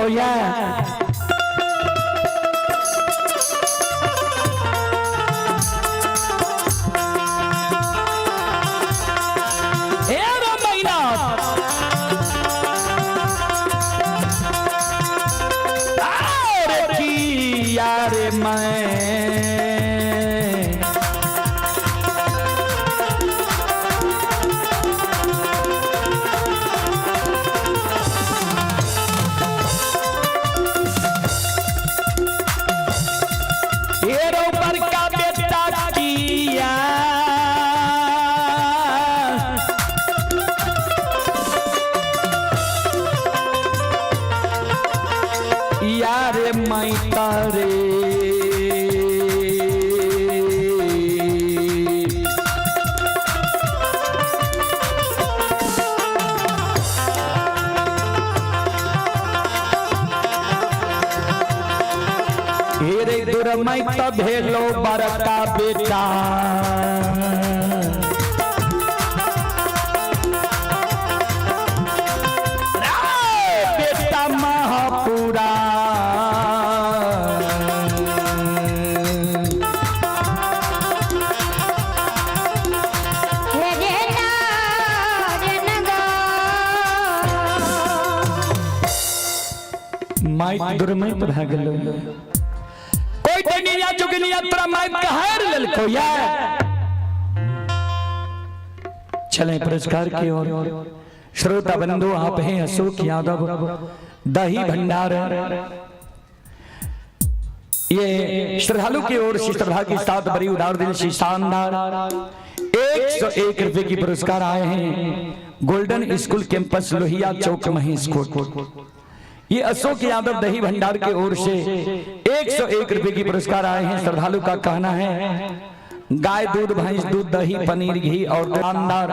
लेलको या। ए रो महीना और की यार मैं तेरो बड़का बेटा किया यार मैं तारे हेरे दुरमई त भेलो बड़का बेटा। बेटा महापुरा रे ना रे नगा। माइक दुरमई त भए गेलो। कोई दुनिया जुगनिया तोरा माइक के हार लेलको या। चले पुरस्कार की ओर। श्रोता बंधु आप हैं अशोक यादव दही भंडार, ये श्रद्धालु की ओर से श्रद्धा के साथ बड़ी उदार दिल से शानदार 101 रुपए की पुरस्कार आए हैं। गोल्डन स्कूल कैंपस लोहिया चौक महेशकोट, ये अशोक यादव दही भंडार के ओर से 101 रुपए की पुरस्कार आए हैं। श्रद्धालु का कहना है गाय दूध भैंस दूध दही पनीर घी और शानदार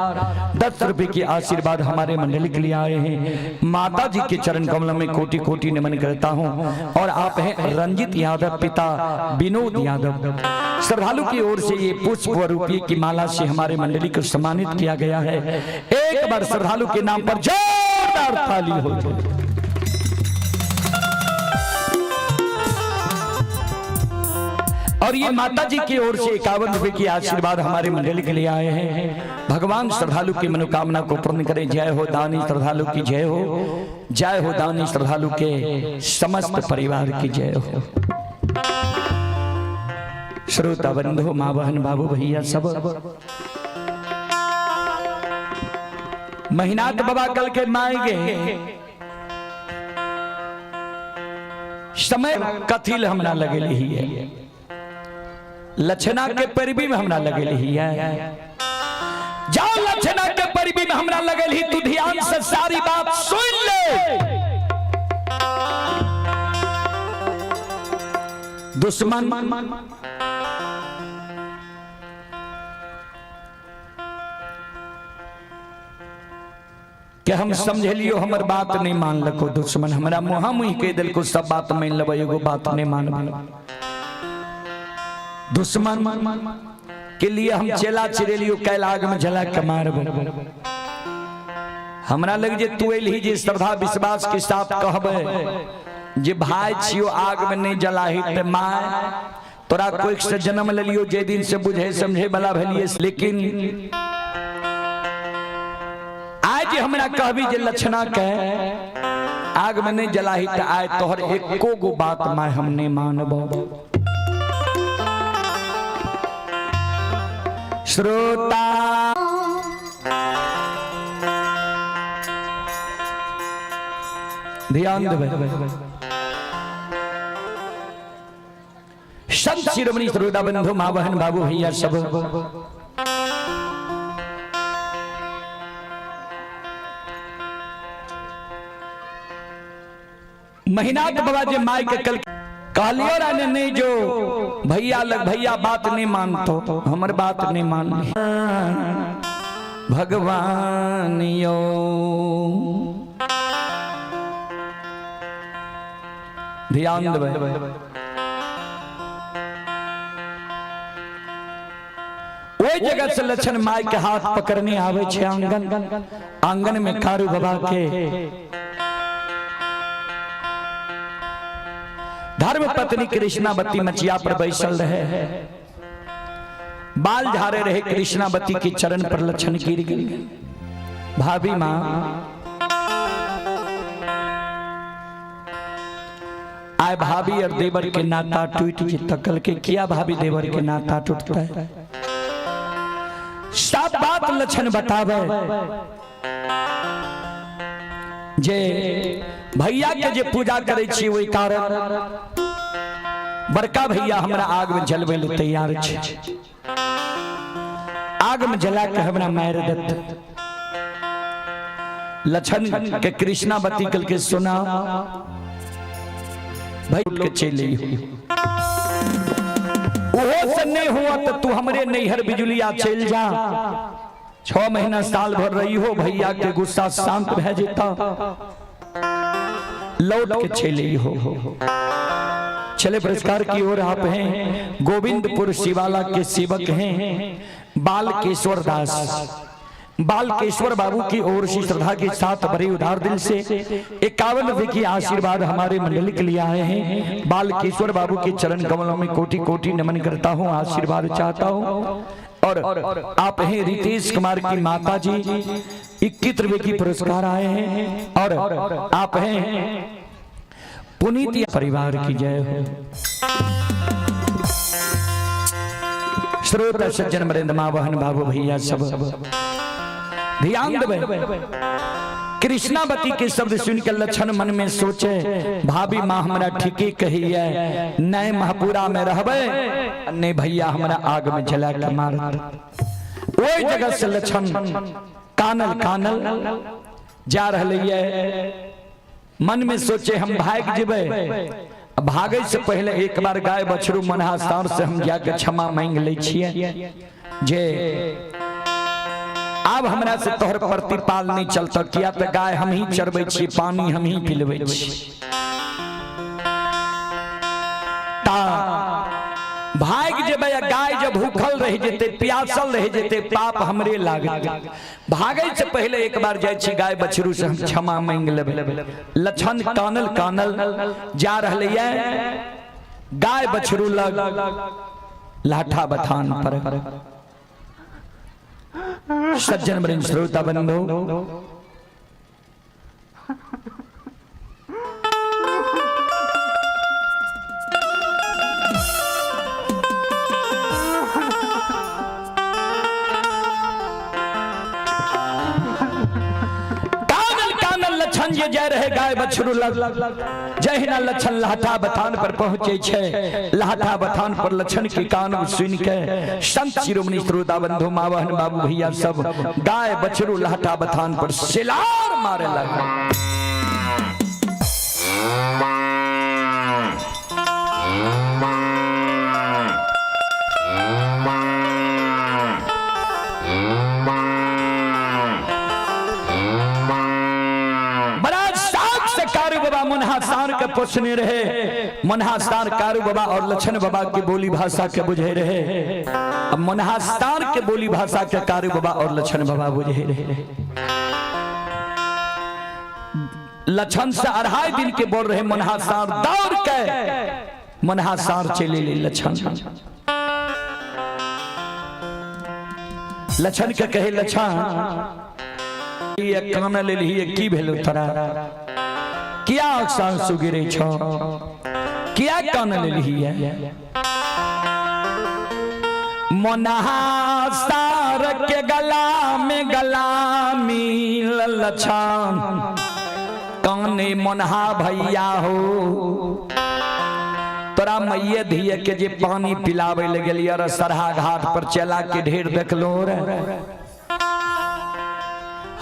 10 रुपए की आशीर्वाद हमारे मंडली के लिए आए हैं। माता जी के चरण कमल में कोटि कोटि नमन करता हूं। और आप हैं रंजित यादव पिता विनोद यादव, श्रद्धालु की ओर से ये पुष्प व रुपये की माला से हमारे मंडली को सम्मानित किया गया है। एक बार श्रद्धालु के नाम पर जोरदार ताली हो जाए। और ये माता जी की ओर से 51 रुपए की आशीर्वाद हमारे मंडली के लिए आए हैं। भगवान श्रद्धालु की मनोकामना को पूर्ण करें। जय हो दानी श्रद्धालु की जय हो, जय हो दानी श्रद्धालु के समस्त परिवार की जय हो। श्रोता बंधु माँ बहन बाबू भैया सब, महीनाथ बाबा कल के माए गे समय कथिल हमरा लगेली है, लक्षणा के परबी में हमरा लगेली है। जाओ लक्षणा के परबी में हमरा लगेली, तू ध्यान से सारी बात सुन ले। दुश्मन के हम समझलियो हमर बात नहीं मानलको दुश्मन, हमरा मुहा मुही कह देलको सब बात मान लेबै, एगो बात नहीं मानब। दुश्मन के लिए हम चेला चिरेलियो कैल आग में जला के मारब। हमरा लग जे तू एलही जे श्रद्धा विश्वास के साथ कहबे जे भाई छियो आग में नहीं जलाही ते my तोरा कोई से जन्म लेलियो जे दिन से बुझे समझे वाला भेलिए, लेकिन आज हमरा कहबी जे लक्षणा के आग में नहीं जलाही ते आय तोहर एको गो बात my हम नहीं मानब। श्रोता ध्यान देबै। संत शिरोमणि श्रोता बंधु माँ बहन बाबू भैया सब, महीनाथ बाबा जे माई के कल कहलियो राने नहीं जो भैया लग भैया बात नहीं मानतो हमर बात नहीं मान भगवान यो ध्यान देबै। ओहि जगह से लक्षण माई के हाथ पकड़ने आवे छे आंगन, आंगन में कारू बाबा के धर्म पत्नी कृष्णावती मचिया पर बैसल रहे, बाल झारे रहे। कृष्णावती के चरण पर लक्षण गिर गई। भाभी माँ, आए भाभी और देवर के नाता टूट तकल के किया भाभी देवर के नाता टूटता है। सब बात लक्षण बतावे जे भैया के जे पूजा करे छी ओहि कारण बड़का भैया हमरा आग में जलबै ले तैयार छै, आग में जला के हमरा मारि देत। लक्षण के कृष्णावती कल के सुना भाई उठ के चले, ओहो से नहीं हुआ तो तू हमरे नैहर बिजुलिया चल जा, 6 महीना साल भर रही हो, भैया के गुस्सा शांत भै जेता, लौट के चले हो। चले पुरस्कार की ओर आप हैं गोविंदपुर शिवाला के सेवक हैं बालकेश्वर दास। बालकेश्वर बाबू की ओर से श्रद्धा के साथ बड़े उदार दिल से 51 रुपए की आशीर्वाद हमारे मंडली के लिए आए हैं। बालकेश्वर बाबू के चरण कमलों में कोटि कोटि नमन करता हूँ, आशीर्वाद चाहता हूँ। और आप हैं रितेश कुमार की माता जी, 21 रुपए की पुरस्कार आए हैं। और आप हैं पुनीत परिवार की जय हो। श्रोता सज्जन मरेंद्र माँ बहन बाबू भैया सब ध्यान देवे। कृष्णावती के शब्द सुनकर लक्षण मन में सोचे, भाभी माँ हमरा ठीके कही है, नए महपुरा में रहबे नहीं भैया हमरा आग में जला के मार। ओहि जगह से लक्षण कानल कानल जा रहे है, मन में सोचे हम भाग जेबे, भागे से पहले एक बार गाय बछरू मनहा सार से हम जाके क्षमा मांग ले छिए जे अब हमरा से तोहर प्रतिपाल नहीं चलता, किया तो गाय हम ही चरबै छी, पानी हम ही पिलबै छी। ता भाग जेबै गाय जब भूखल रह जेते, प्यासल रह जेते, पाप हमरे लागत। भागे से पहले एक बार जाय छी गाय बछरू से हम क्षमा मांग लेबै। लक्षण कानल कानल जा रहले है गाय बछरू लग लाठा बथान पर। सज्जन वृंद श्रोता बंधु, कानल कानल लक्षण जे जाय रहे गाय बछरू लग, जहिना लक्षण लाठा बथान पर पहुंचे छे, लाठा बथान पर लक्षण के कान सुन के संत शिरोमणि श्रोता बंधु माँ बहन बाबू भैया सब गाय बछरू लाठा बथान पर सिलार मारे लगा। बाबा मुन्हा सार के पोछने रहे, मुन्हा सार कारू बाबा और लक्षण बाबा की बोली भाषा के बुझे रहे। अब मुन्हा सार के बोली भाषा के कारू बाबा और लक्षण बाबा बुझे रहे। लक्षण से 2.5 दिन के बोल रहे मुन्हा सार दौड़ के मुन्हा सार चले ले लक्षण। लक्षण के कहे लक्षण ये कान ले ली की भेलो तोरा, किया आंसू गिरे छो, किया कान ले ली है। मुन्हा सार के गला में गला मिल लक्षण, काने मुन्हा भैया हो तोरा मैये धिये के जे पानी पिलावे ले गेलियै रे सरहा घाट पर चला के ढेर देखलो रे,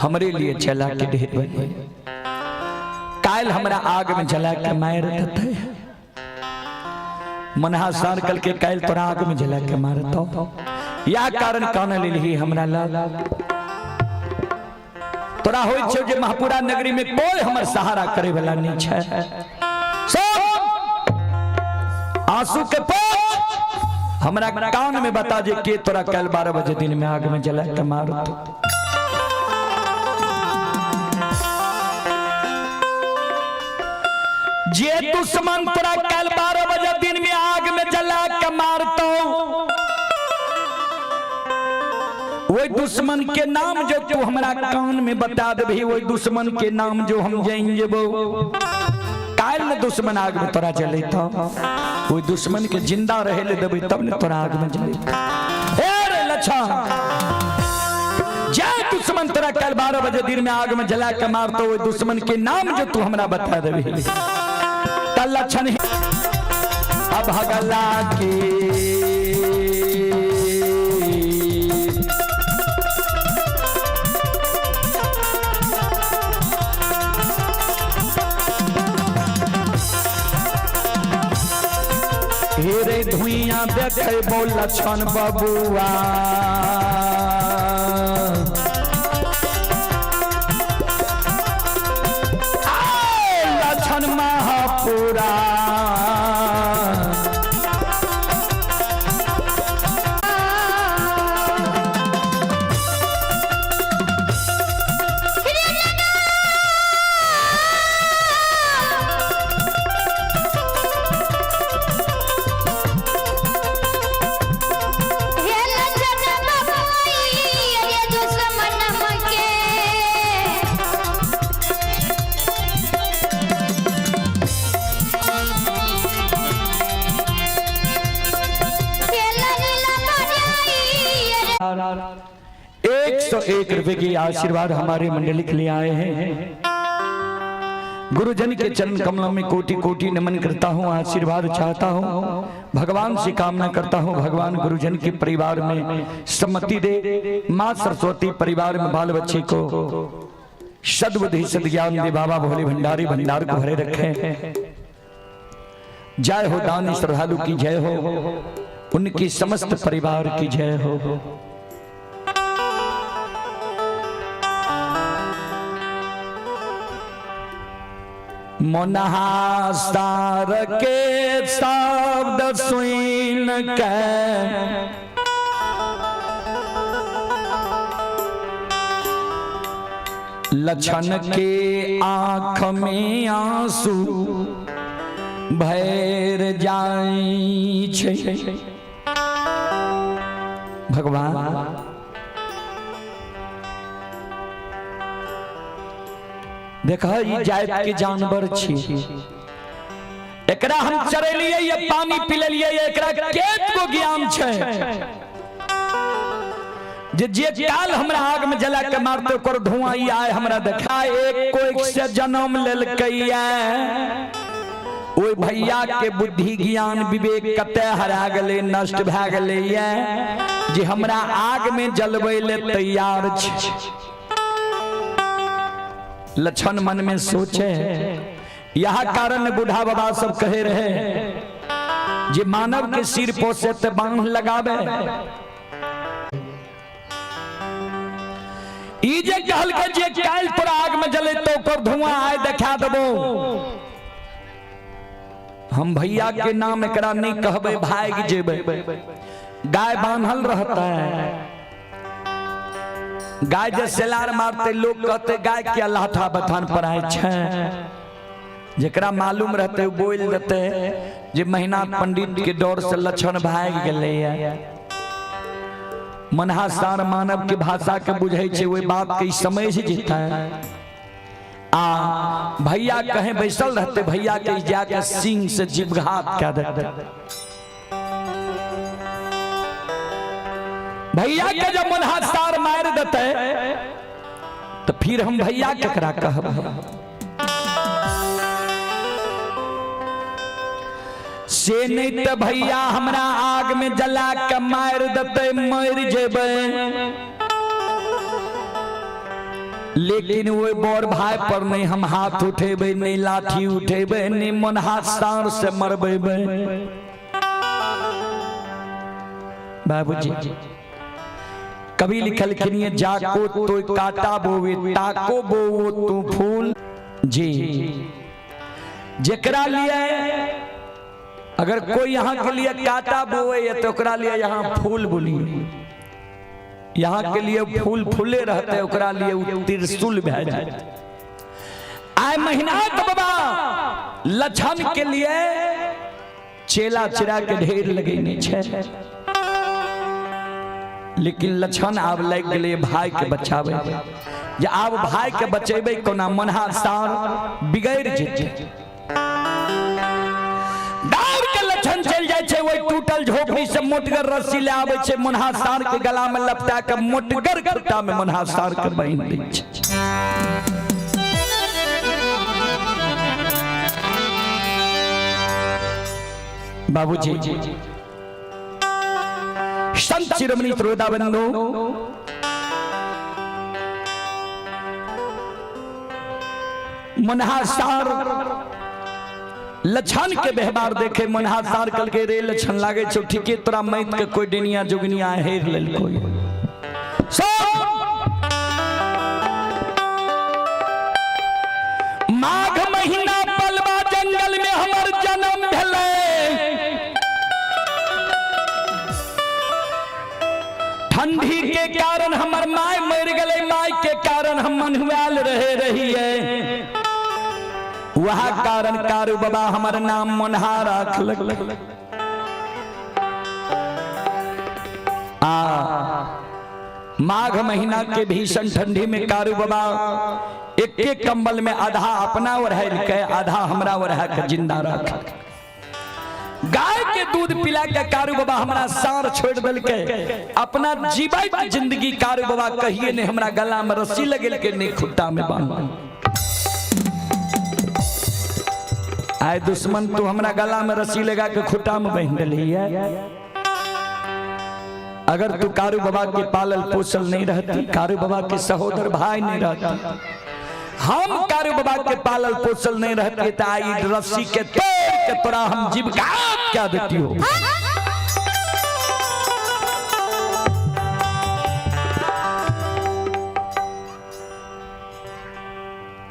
हमरे लिए चला के ढेर बने, काल हमरा आग में जला के मार देते। मनहा सार कल के काल तोरा आग में जला के मारतो, या कारण कान लेलही हमरा लाल। तोरा होय छौ जे महपुरा नगरी में कोई हमर सहारा करे वाला नहीं छै, सब आंसू के पोछ हमरा कान में बता जे के तोरा कल 12 बजे दिन में आग में जला के मारतो। जे दुश्मन तोरा कल 12 बजे दिन में आग में जला के मारतो, वही दुश्मन के नाम जो तू हमरा कान में बता देबही, वही दुश्मन के नाम जो हम जान जेबो। काल न दुश्मन आग में तोरा जलेतो, वही दुश्मन के जिंदा रहे ले देबी तब न तोरा आग में जले। ए रे लच्छा, जय दुश्मन तोरा कल 12 बजे दिन में आग में जला के मारतो, वही दुश्मन के नाम जो तू हमरा बता देबही। त लक्षण अभगला के हेरे धुइया देखेबो लक्षण बबुआ, लक्षण महापुरा। हे लक्षण बबुआई अरे दुश्मन के। हे ललिला बजाई अरे 101 रुपए की आशीर्वाद हमारे मंडली के लिए आए हैं। गुरुजन के चरण कमलों में कोटि कोटि नमन करता हूँ, आशीर्वाद चाहता हूँ, भगवान से कामना करता हूँ, भगवान गुरुजन के परिवार में सम्मति दे, माँ सरस्वती परिवार में बाल बच्चे को सद्बुद्धि सद्ज्ञान दे, बाबा भोले भंडारी भंडार को भरे रखें। जय हो दानी श्रद्धालु की जय हो, उनकी समस्त परिवार की जय हो। मोनहा सार के शब्द सुन के लक्षण के आंख में आंसू भैर जाई छै। भगवान देख ई जात के जानवर छी, एकरा हम चरेलिए या पानी पिलेलिए, एकरा केत को ज्ञान छै जे जे काल हमरा आग में जला के मारते ओकर धुआं ई आए हमरा देखा। एक कोई से जन्म लेलकैया, ओइ भैया के बुद्धि ज्ञान विवेक कते हरा गेलै, नष्ट भए गेलैया जे हमरा आग में जलबै ले तैयार छै। लक्षण मन में सोचे, यह कारण बूढ़ा बाबा सब कहे रहे जे मानव के सिर पोसे ते बांध लगावे। ई जे कहल के जे काल तोरा आग में जले तो ओकर धुआं आए देखा देबो, हम भैया के नाम एकरा नहीं कहबे, भाग जेबे। गाय बांधल रहता है, गाय जे सेलार मारते लोग कहते गाय के लाठा बथान पर आए छे, जेकरा मालूम रहते बोल देते जे महीना पंडित के डर से लक्षण भाग गेलै। मनहा सार मानव के भाषा के बुझै छै, ओहि बात के समझ जेतै। आ भैया कहे बैसल रहते, भैया के जाके सिंह से जीवघात कह देते। भैया के जब मनहा सार मार देते तो फिर हम भैया केकरा कहब। से नहीं तो भैया हमरा आग में जला के मार देते, मर जेबै, लेकिन वो बड़ भाई पर नहीं हम हाथ उठेबै, नहीं लाठी उठेबै, नहीं मन हाथ सार से मरबेबै। बाबूजी कवि लिखलखिन ये जाको तो काटा बोवे ताको बोवो तू फूल। जी जेकरा लिए अगर कोई यहाँ के लिए काटा बोवे तो ओकरा लिए यहाँ फूल बोली, यहाँ के लिए फूल फूले रहते ओकरा लिए उ त्रिशूल भए जाए। आए आय महीना तो बाबा लछन के लिए चेला चिरा के ढेर लगेने छे, लेकिन लछन आब लग गेलै भाई के बचावे। जे आब भाई के बचेबै कोना मनहा सार बिगड़ जेतै। दौड़ के लछन चल जाय छै ओहि टूटल झोपड़ी से मोटगर रस्सी ले आबै छै, मनहा सार के गला में लपटा के मोटगर खुट्टा में मनहा सार के बान्हि दै छै। बाबूजी संत शिरोमणि त्रोदा बंधु मनहा सार लछन के व्यवहार देखे मनहा सार कल के रे लछन लागे छौ ठीके तोरा मैत के कोई डेनिया जोगनिया हेर लेल कोई। माघ महीना पलवा जंगल में हमर जन्म भेलै, ठंडी के कारण हमर my मर गए, my के कारण हम मनुआल रहे रहिए, वह कारण कारू बाबा हमर नाम मनहा राखलक। आ माघ महीना के भीषण ठंडी में कारू बाबा एक एक कंबल में आधा अपना ओढ़ के आधा हमरा ओढ़ के जिंदा रख। गाय के दूध पिला के कारू बाबा हमरा सार छोड़ देलके, अपना जीवित जिंदगी कारू बाबा कहिए ने हमरा गला में रस्सी लगेल के नहीं खुट्टा में बांध। आए दुश्मन तू हमरा गला में रस्सी लगा के खुट्टा में बांध देली है। अगर तू कारू बाबा के पालल पोसल नहीं रहती, कारू बाबा के सहोदर भाई नहीं रहती, हम कारू बाबा के पालल पोसल नहीं रहते तो आई रस्सी के तोड़ के तोरा हम जीविका क्या देती हो।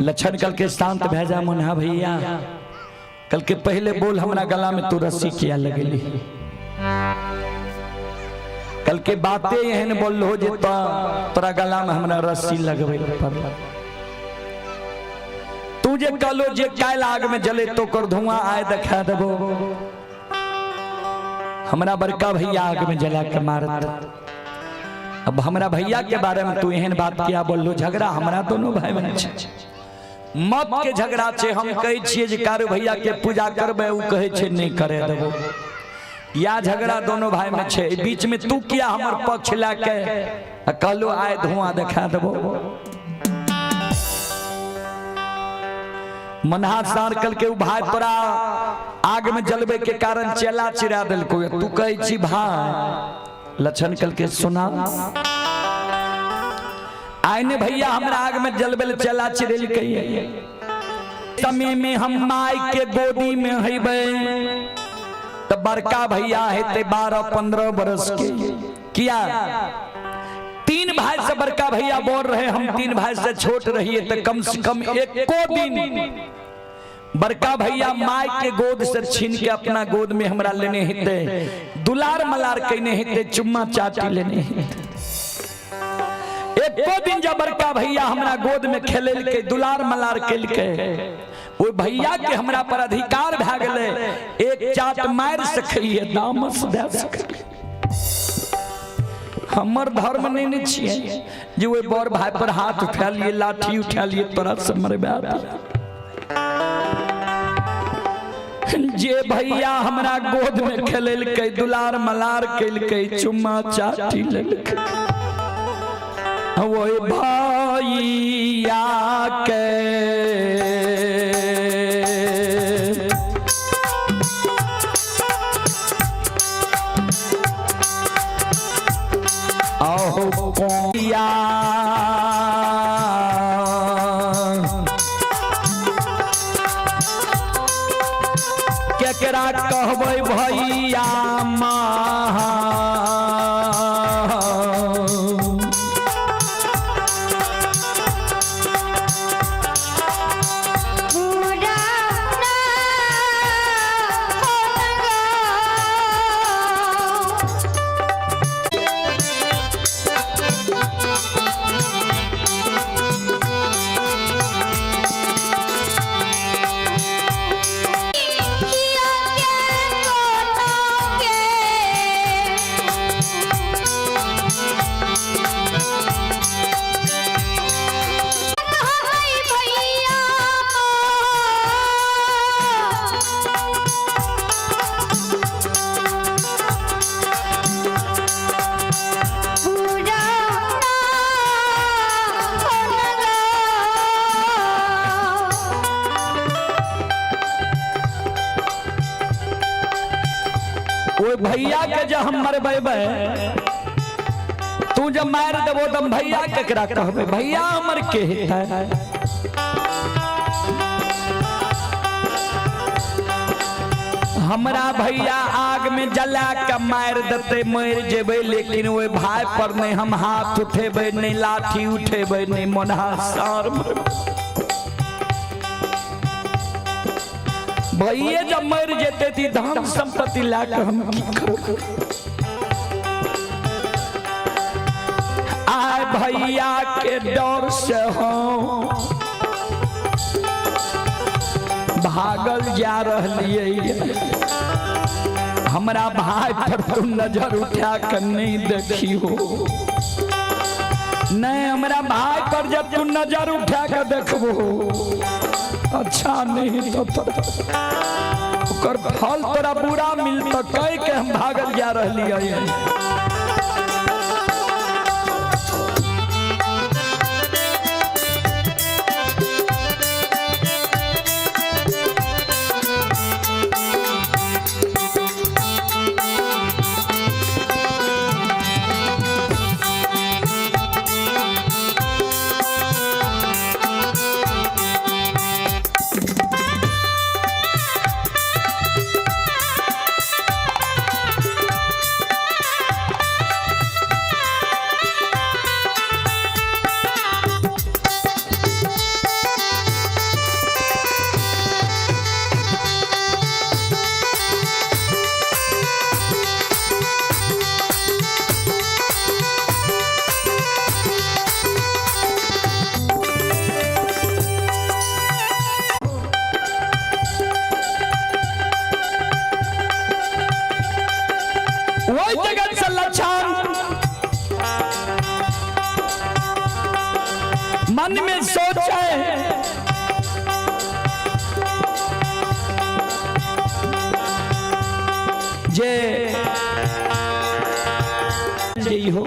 लक्षण कल के शांत भै जा मुन्हा भैया, कल के पहले बोल हमरा गला में तू रस्सी किया लगेली, कल के बातें एहन बोल हो जे तोरा गला में हमरा रस्सी लगबे पड़ल। तू जे कहलो जे कायल आग में जले तो कर धुआं आए देखा देबो, हमरा बड़का भैया आग में जला के मारत। अब हमरा भैया के बारे में तू एहन बात किया बोललो, झगड़ा हमरा दोनों भाई बहन छै, मत के झगड़ा छै। हम कहै छियै जे कारू भैया के पूजा करबै, उ कहै छै नहीं करे देबो, या झगड़ा दोनों भाई में छै। बीच में तू किया हमर पक्ष लए के कहलो आए धुआं देखा देबो। मनहा सार कल के उ भाई तोरा आग में जलबे के कारण चेला चिरा देलको, तू कहै छी भाई लक्षण कल के सुना आइने भैया हमरा आग में जलबे ले चेला चिरेलकै। समय में हम माई के गोदी में हेबै त बड़का भैया हेतै 12-15 बरस के, किया तीन भाई से बड़का भैया बोल रहे, हम तीन भाई से छोट रहिए, तो कम से कम एको दिन बड़का भैया माई के गोद से छीन के अपना गोद में हमरा लेने हेतै, दुलार मलार केने हेतै, चुम्मा चाटी लेने हेतै। एको दिन जब बड़का भैया हमरा गोद में खेलेलकै, दुलार मलार केलकै, ओहि भैया के हमरा पर अधिकार भए गेलै, एक चाट मारि सकैए, दामस दए सकैए। हमर धर्म नहीं ने छियै जे ओहि बड़ भाई पर हाथ उठा लिए, लाठी उठा लिए, तोरा से मरबा दे। जे भैया हमरा गोद में खेलेलकै, दुलार मलार केलकै, चुम्मा चाटी लेलकै, ओहि भैया के अहो कोया केकरा कहबै भैया माँ। ओहि भैया के जे हम मरबेबै, तू जब मार देबो त भैया केकरा कहबै? भैया हमर के हेतै? हमरा भैया आग में जला के मार देते, मर जेबै, लेकिन ओहि भाई पर नहीं हम हाथ उठेबै, नहीं लाठी उठेबै, नहीं मोनहा सार। भैये जब मर जेते ती धन संपत्ति ला के हम की करब? आय भैया के डर से हम भागल जा रहलियै। हमरा भाई पर तू नजर उठा के नहीं देखी हो। नहीं, हमरा भाई पर जब तू नजर उठा के देखबो, अच्छा नहीं तो ओकर फल तोरा बुरा मिलत। कह के हम भागल जा रहलियै। वही जगत से लक्षण मन में सोचे, जे जे हो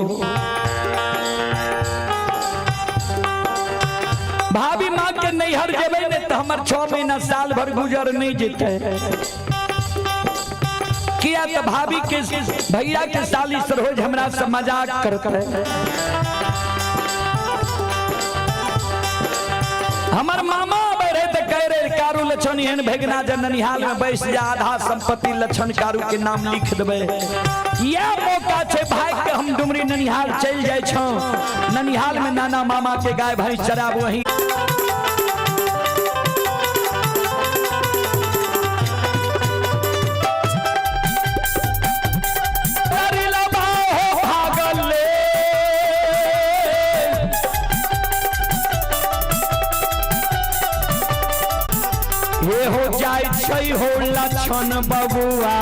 भाभी माँ के नैहर जेबै ने तो हमर 6 महीना साल भर गुजर नहीं जेतै। किया तो भाभी के भैया के साली सरोज हमरा से मजाक करते। हमर मामा आबै रहे तो कह रहे, कारू लक्षण एहन भेगना जे ननिहाल में बैस जा, आधा संपत्ति लक्षण कारू के नाम लिख देबै। यह मौका छै भाई के हम डुमरी ननिहाल चलि जाइ छौं। ननिहाल में नाना मामा के गाय भैंस चराब वही। हे हो जाय छै हो लक्षण बबुआ,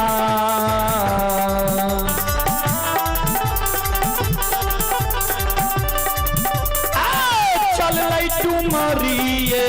चल डुमरिए।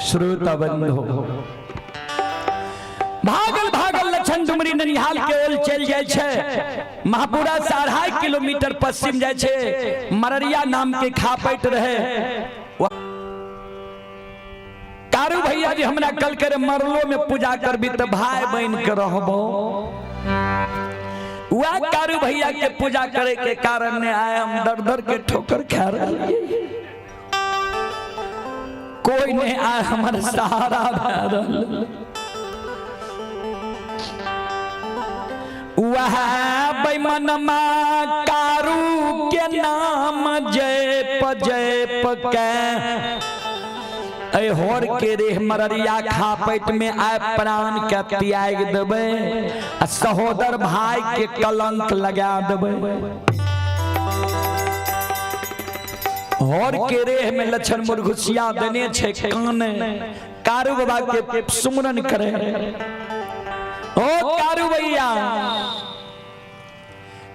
श्रोता बंधु, भागल भागल लक्षण। डुमरी ननिहाल के ओल चलि जाइ छै। महापुरा से 2.5 किलोमीटर पश्चिम जाइ छै, मररिया नाम के खापैट रहे। कारू भैया जी हमरा कल करे मरलो में पूजा करबी तऽ भाई बन के रहबो। वह कारू भैया के पूजा करे के कारण ने आए हम दर दर के ठोकर खा रहे, कोई नहीं आए हमारे सहारा भए रहल। वह बेमनमा कारू के नाम जयप जयप के ऐ होर के रेह मररिया खापैट में आए प्राण के त्याग देबै आ सहोदर भाई के कलंक लगा देबै। होर के रेह में लक्षण मुरघुसिया देने छै कान कारू बाबा के सुमरन करे। ओ कारू भैया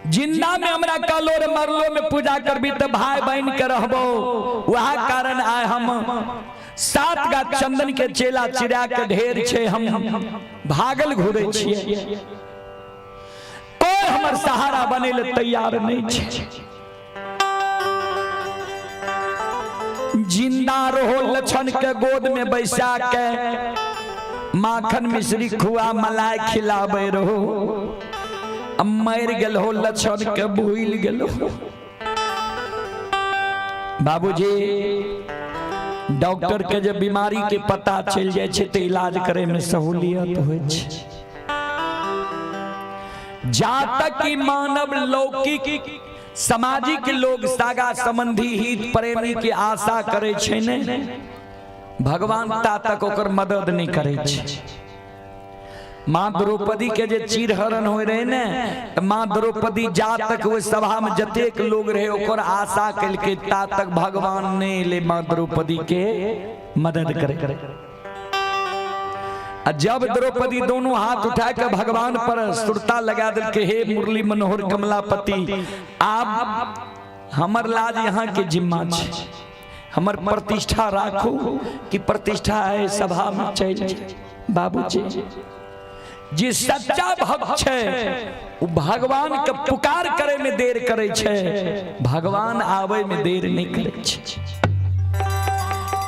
जिंदा में हमरा कलो रे मरलो में पूजा करबी तो भाई बहन के रहबो। वह कारण आए हम 7 गा चंदन के चेला चिड़ा के ढेर छे, हम भागल घूरे छिए, कोई हमर सहारा बने ले तैयार नहीं छे। जिंदा रहो लक्षण के गोद में बैसा के माखन मिश्री खुआ मलाई खिलाबे रहो, मर गेल हो लक्षण के भूल गेल हो। बाबूजी डॉक्टर के जब बीमारी के पता चल जाए छै तो इलाज करे में सहूलियत होइ छै। जा तक कि मानव लौकिक सामाजिक लोग सागा संबंधी हित प्रेमी के आशा करे छै ने, भगवान ता तक ओकर मदद नहीं करे छै। माँ द्रौपदी के जे चीरहरण हो रहे ने, त माँ द्रौपदी जा तक ओहि सभा में जतेक लोग रहे ओकर आशा कलके ता तक भगवान ने ले माँ द्रौपदी के मदद करे। आ जब द्रौपदी दोनों हाथ उठा के भगवान पर सुरता लगा दिल के हे मुरली मनोहर कमलापति, आप हमर लाज यहाँ के जिम्मा छे, हमर प्रतिष्ठा राखू कि प्रतिष्ठा है सभा में चल जाए। बाबूजी जे सच्चा भक्त छे वो भगवान के पुकार करे में देर करे छे, भगवान आवे में देर नहीं करे छे।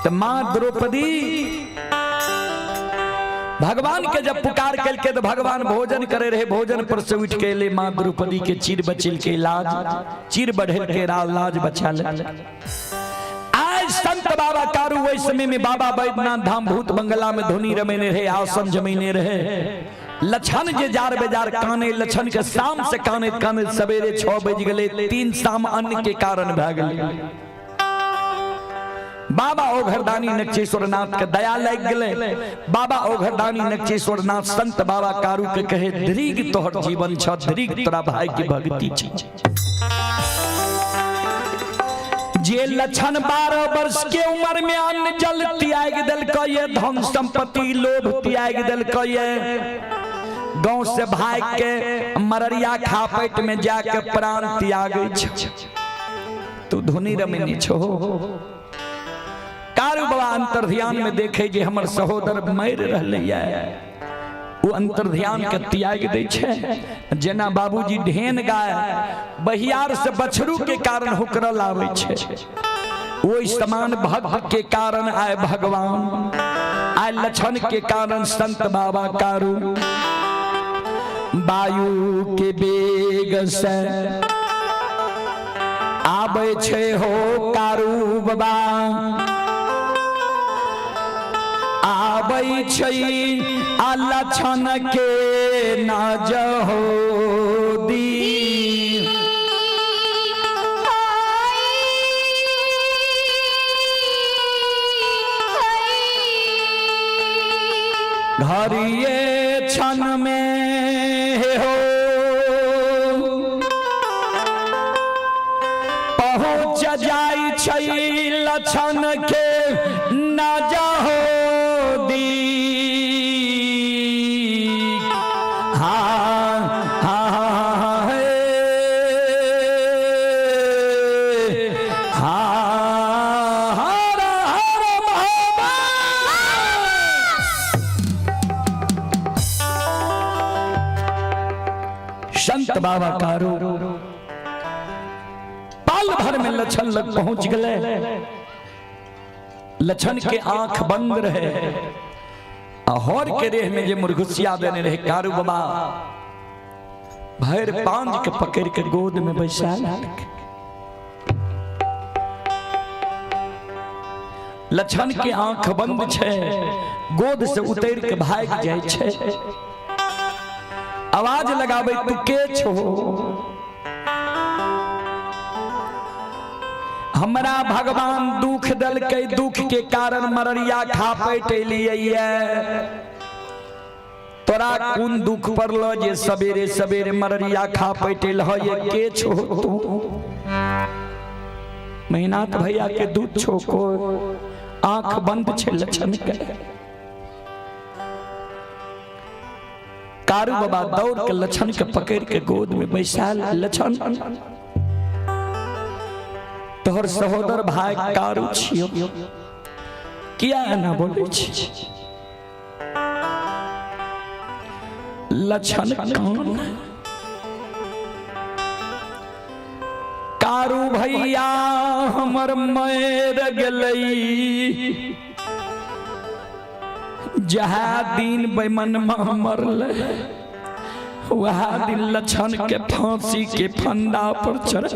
तो माँ द्रौपदी भगवान के जब पुकार कलके तो भगवान भोजन करे रहे, भोजन पर से उठ के ले माँ द्रौपदी के चीर बचिल के लाज, चीर बढ़ेल के लाज बचा ले। आज संत बाबा कारू वही समय में बाबा बैद्यनाथ धाम भूत बंगला में धुनी रमेने रहे, आसन जमीने रहे। लछन जे जार बेजार काने, लछन के शाम से काने काने सवेरे 6 बज गए, 3 शाम अन्न के कारण भए गेलै। बाबा ओघरदानी नक्षेश्वर नाथ के दया लग गए। बाबा ओघरदानी नक्षेश्वर नाथ संत बाबा कारू के कहे धीग तोहर जीवन छ, धीग तोरा भाई की भक्ति छ। जे लक्षण 12 वर्ष के उम्र में अन्न जल त्याग दिलक ये, धन संपत्ति लोभ त्याग दिलक ये, गांव से भाग के मररिया खापैट में जाके प्राण त्याग छ, तू धुनी रमनी छो। कारू बाबा अंतर्ध्यान में देखे जे हमर सहोदर मर रहले ये, वो अंतर्ध्यान के त्याग दै छै। जेना बाबूजी ढेन गाय बहियार से बछरू के कारण हुकरल आबै छै, ओहि समान भक्त के कारण आए भगवान, आए लक्षण के कारण संत बाबा कारू। वायु के वेग से आबै छै हो कारू बाबा, आबै छै आ लक्षण के न जहो दी। घरिये क्षण में हो पहुँच जाय छै लक्षण के न जहो दी। हाँ हाँ हे हाँ हर हर महादेव। बाबा कारू पल भर में लछन लग पहुंच गए। लछन के आंख बंद रहे, हर के रेह में जे मुरघुसिया देने रहे कारू बाबा भैर पांज के पकड़ के गोद में बैसा। लछन के आंख बंद छे, गोद से उतर के भाग जाए छे। आवाज लगावे, तू के छो? हमरा भगवान दुख दलकै, दुख के कारण मररिया खा पैट लिए। तोरा कोन दुख पड़लो जे सवेरे सवेरे मररिया खा पैटेल ह? ये के छो तू? महीनाथ भैया के दूध छो को? आंख बंद छे लछन के। कारू बाबा दौड़ के लछन के पकड़ के गोद में बैसाल। लछन, तोहर सहोदर भाई कारू छियो, किया एना बोलै छी? लछन कौन? कारू भैया हमर मर गेलै जहाँ दिन बेमन मरलै, वह दिन लछन के फांसी के फंदा पर चढ़,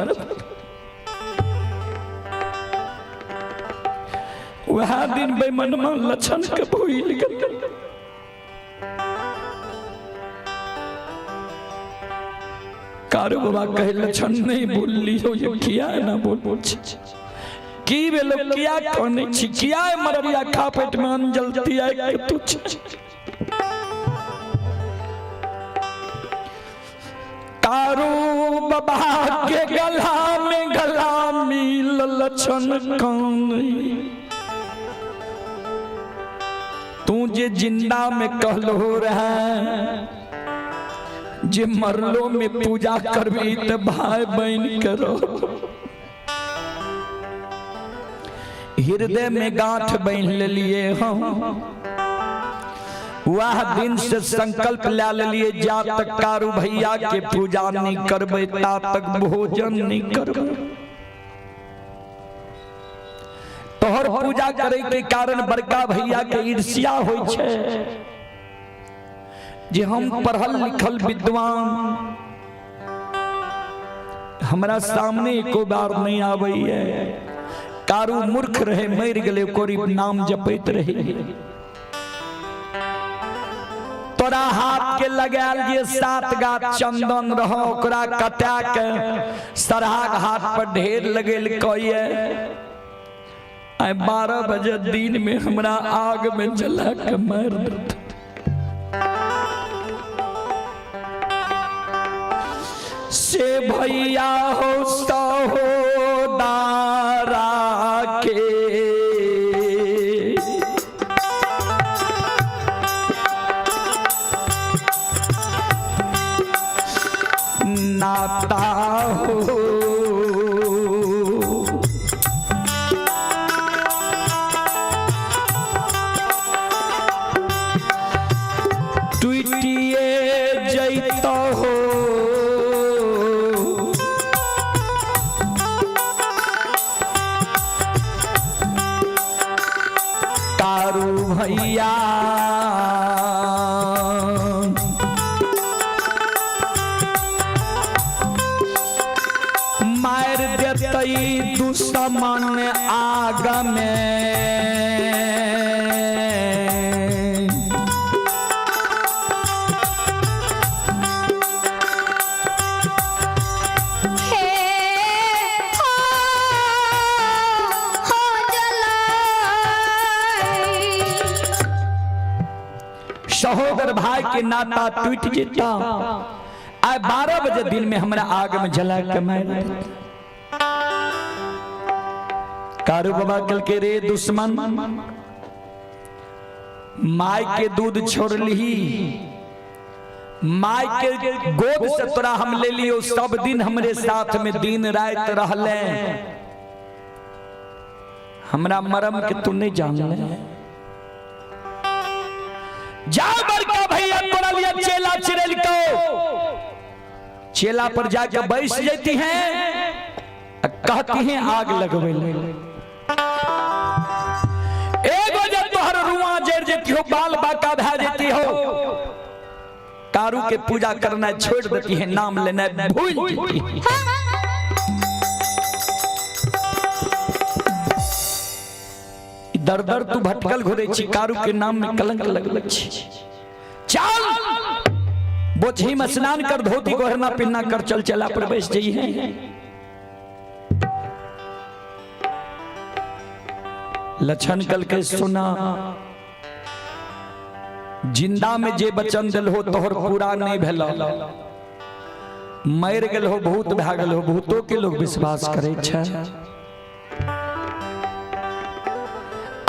वह दिन बेमन लछन के भूल गेल। कारू बाबा कहे, लछन नहीं बोलली हो, ये किया ना बोल बोल की भेलो? किया कोने छी? किया मररिया खा पेट में अंजलती आए के तू छी? कारू बाबा के गला में गला मिल लछन कौन। तू जे जिंदा में कहलो रहे जे मरलो में पूजा करबी त भाई बहन करो, हृदय में गांठ बांध लिए हम। वह दिन से संकल्प ला लिए, जा तक कारू भैया के पूजा नहीं करबे ता तक भोजन नहीं करबे। तोहर पूजा करे के कारण बड़का भैया के ईर्ष्या होइ छै जे हम पढ़ल लिखल विद्वान, हमरा सामने एको बार नहीं आबै है। कारू मूर्ख रहे, मर गेलै, कोरी नाम जपैत रहे। तोरा हाथ के लगायल जे सात गाछ चंदन रहो, ओकरा कटा के सरहा हाथ पर ढेर लगेल कहिए। आइ 12 बजे दिन में हमरा आग में जला के मार देत। से भैया हो सहोदारा के नाता हो, टूटिए जैत हो। कारू भैया मार देतई दुश्मन आग में। हे हो हो जलाई। सहोदर भाई के नाता टूट जेता, आइ 12 बजे दिन में हमरा आग में जला के मार देता। कारू बाबा कल के, रे दुश्मन, माय के दूध छोड़ ली, माय के गोद से तोरा हम ले लियो, सब दिन हमरे साथ में दिन रात रहले, हमरा मरम के तू नहीं जान ले। जा, बड़का भैया तोरा लिए चेला चिड़ेल को चेला पर जाके बैस जाती हैं, कहती हैं आग लगवे ले। एगो जे तोहर रुआ जर जेती हो, बाल बाका भए जेती हो, कारू के पूजा करना छोड़ देती है, नाम लेना भूल जेती है। दर दर तू भटकल घुरे छी, कारू के नाम में कलंक लगल छी। चल बोझी में स्नान कर, धोती गोहरना पिन्ना कर, चल चला पर बैस जाई है। लक्षण कल के सुना, जिंदा में जे बचन दिल हो तोहर पूरा नहीं भेल, मर गेल हो, भूत भए गेल हो, भूतो के लोग विश्वास करे छै।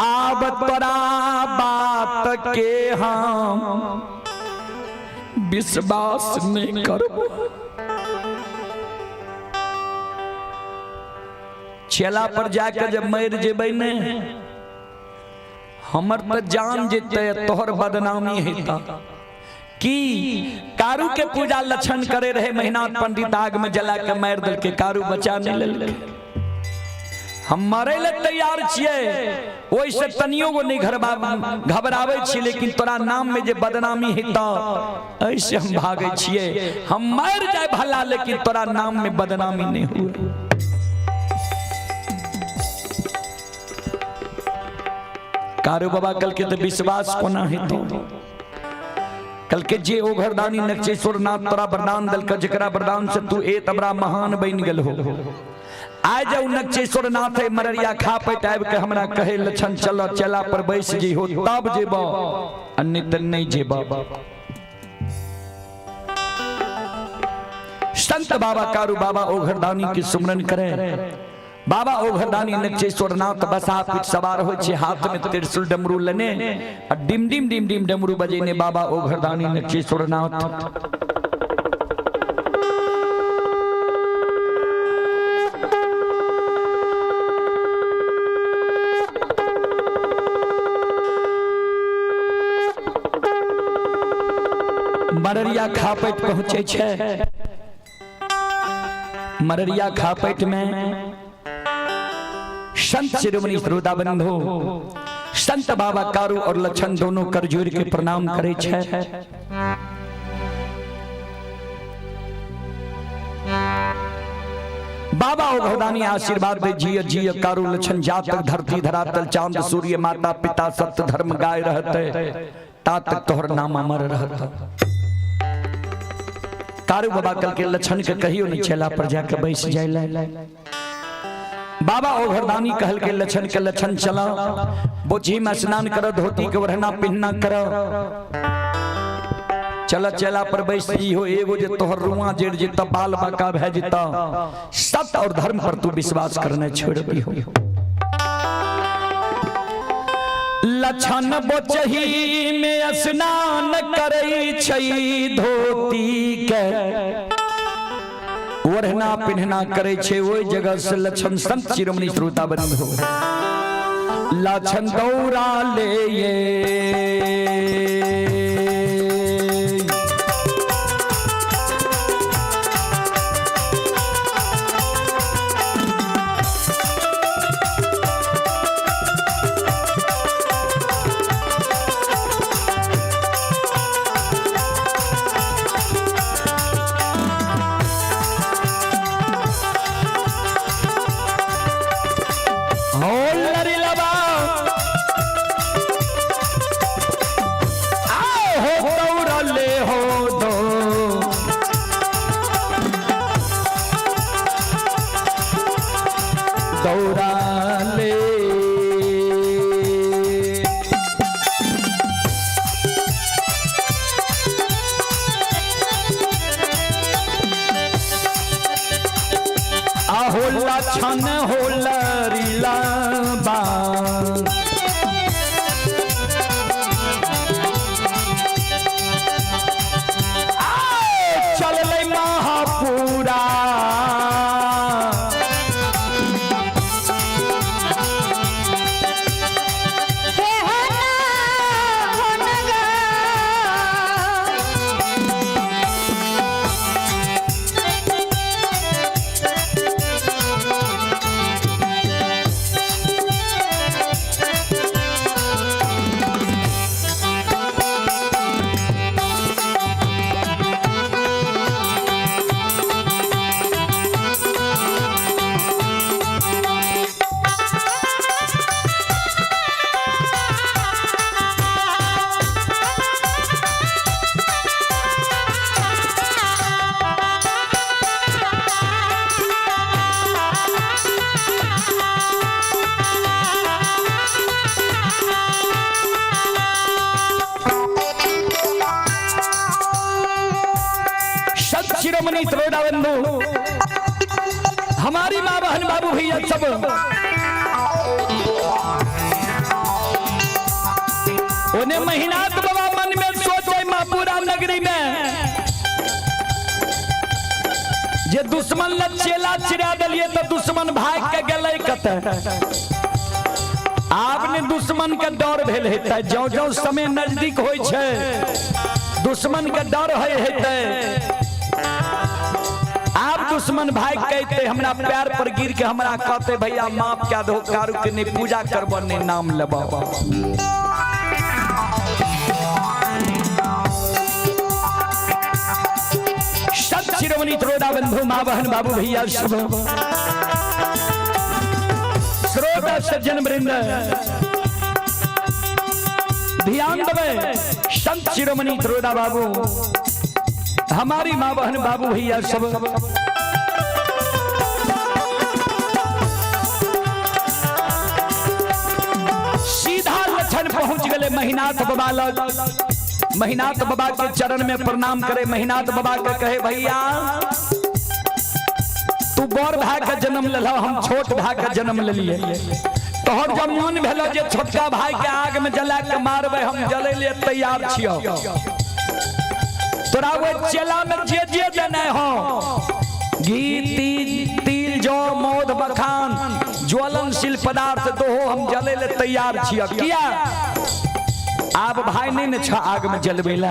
आब तोरा बात के हम विश्वास नहीं करबो। चेला पर जाके जब मर जेबै ने, हमर तो जान जेते, तोहर बदनामी हेता। की कारू के पूजा लक्षण करे रहे महिनाथ पंडित, आग में जला के मार देलकै, कारू बचा नहीं लेलकै। हम मरे ले तैयार छियै, ओहिसे तनियो गो नहीं घबराबै छियै, लेकिन तोरा नाम में जे बदनामी हेता ऐसे हम भागै छियै। हम मर जाए भला, लेकिन तोरा नाम में बदनामी नहीं हुए। कारू बाबा कल के तो विश्वास कोना हेतो। कल के जे ओ घरदानी नक्षेश्वर नाथ तोरा वरदान दलक, जकरा वरदान से तू ए तबरा महान बन गेल हो। आइ जाऊ नक्षेश्वर नाथ है मररिया खा पैत आबि के हमरा कहे लक्षण चल चला पर बैस जी हो, तब जेब, अन्य त नहीं जेब। संत बाबा कारू बाबा ओघरदानी के सुमरन करे। बाबा ओघरदानी नक्षेश्वर नाथ बसा पीठ सवार हो छे, हाथ में त्रिशूल डमरू लेने आ डिम डिम डिम डिम डमरू बजेने बाबा ओघरदानी नक्षेश्वर नाथ। मररिया खापैत पहुँचे छे। मररिया खापैत में संत शिरोमणि श्रोता बंधु संत बाबा कारू और लक्षण दोनों कर जोड़ के प्रणाम करे छे। बाबा ओघरदानी आशीर्वाद दे, जिय जिय कारू लक्षण, जातक धरती धरातल चांद सूर्य माता पिता सत्य धर्म गाय रहते, ता तक तोहर नाम अमर रहता। कारू बाबा कल के लक्षण के कहियो नहीं चेला पर जाके बैस जाए। बाबा ओघरदानी कहल के लक्षण के लक्षण चला, बोझी में स्नान करो, धोती के ओढ़ना पिन्ना करो, चला चला पर बैस जी हो। एगो जे तोहर रुआ जेड़ जेता, बाल बाका भए जेता, सत्य और धर्म पर तू विश्वास करने छोड़ दी हो। लक्षण बोचही में स्नान करै छै, धोती के ओढ़ना पिन्हना करै छै, ओहि जगह से लक्षण संत शिरोमणि श्रोता बंधु लक्षण दौड़ा ले ये। दौड़ा ले। आहो लक्षण हो लरिला बा, चललै महापुरा। हे हो ना हो नगा। त्रोदा बंधु, हमारी माँ बहन बाबू भैया सब, उन्हें महिनाथ बाबा मन में सोचे मापुरा नगरी में जे दुश्मन ल चेला चिरा दिलिए तो दुश्मन भाग के गेलै कतऽ। आब ने दुश्मन के डर भेल हेतै, ज्यों ज्यों समय नजदीक होइ छै दुश्मन के डर होइ हेतै। आब दुश्मन भाग के अयतै हमरा पैर पर गिर के हमरा कहते भैया माफ कए दहो, कारू के नहीं पूजा करब नहीं नाम लेब। सब शिरोमणि त्रोदा बंधु माँ बहन बाबू भैया सब श्रोता सज्जन वृंद ध्यान देवे। संत शिरोमणि त्रोदा बाबू, हमारी माँ बहन बाबू भैया सब, सीधा लक्षण पहुंच गए महिनाथ बाबा लग। महिनाथ बाबा के चरण में प्रणाम करे। महिनाथ बाबा के कहे भैया तू बड़ भाई के जन्म लेल, हम छोट भाई के जन्म लेलिए। तोहर जब मन भेल जे छोटका भाई के आग में जला के मारबे, हम जले लिए तैयार छियो। तोरा वो चेला में जे जे देने हो, घी तिल जौ मौध बखान ज्वलनशील पदार्थ दोहो हम जले ले तैयार छियो। किया आब भाई नहीं ने छ आग में जलबे ला।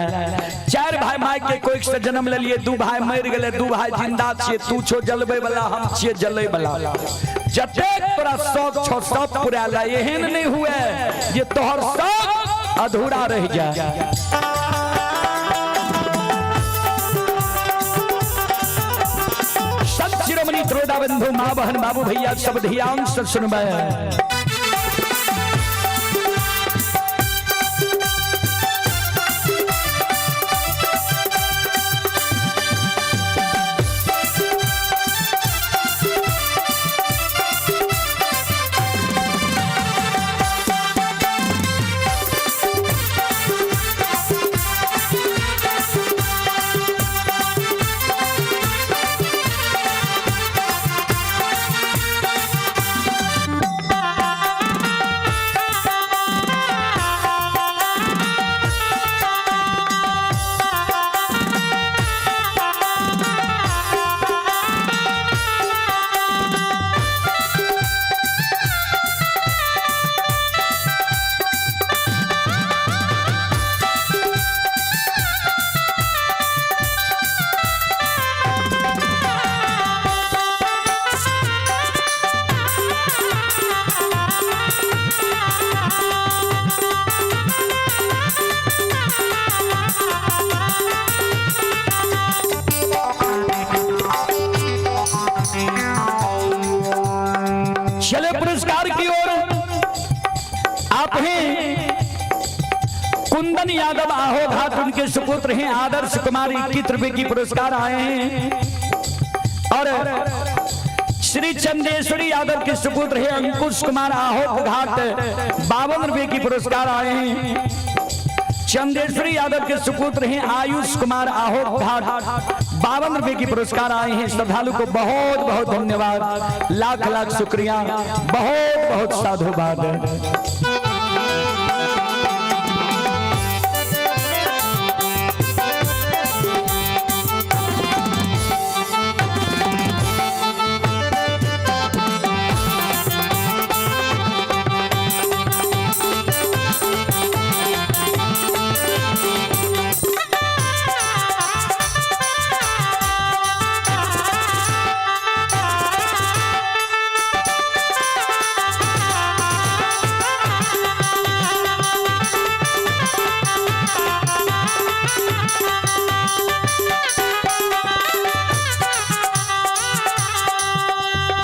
चार भाई माय के कोई से जन्म लेलिए, दू भाई मर गए, दू भाई जिंदा छिए, तू छो जलबे वाला, हम छिए जले वाला। जतेक तोरा शौक छो सब पूरा ला, एहन नहीं हुए जे तोहर शौक अधूरा रह जाए। सब शिरोमणि त्रोदा बंधु माँ बहन बाबू भैया सब ध्यान से सुनबे। चले पुरस्कार की ओर। आप हैं कुंदन यादव आहो घाट, उनके सुपुत्र हैं आदर्श कुमार, 21 रुपए की पुरस्कार आए हैं। और श्री चंदेश्वरी यादव के सुपुत्र हैं अंकुश कुमार आहो घाट, 52 रुपए की पुरस्कार आए हैं। चंदेश्वरी यादव के सुपुत्र हैं आयुष कुमार आहो घाट, 52 रुपए की पुरस्कार आए हैं। श्रद्धालु को बहुत बहुत धन्यवाद, लाख लाख शुक्रिया, बहुत बहुत साधुवाद।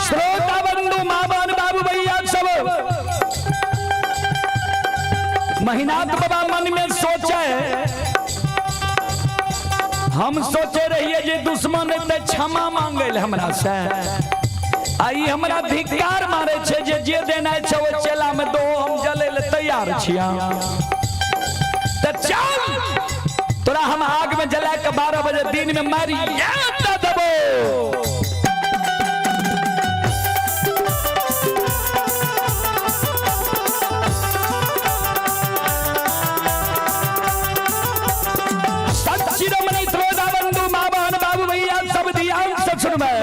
श्रोता बंधु माँ बहन बाबू भैया सब, महिनाथ बाबा मन में सोचे, हम सोचे रहिए जे दुश्मन एते क्षमा मांगे हमरा से, आई हमरा धिक्कार मारे छे जे जे देना छे ओ चेला में दो, हम जले ले तैयार छिया। त चल तोरा हम आग में जला के 12 बजे दिन में मारी दबो। बोल। संत शिरोमणि त्रोदा बंधु माँ बहन बाबू भैया सब ध्यान से सुनबै।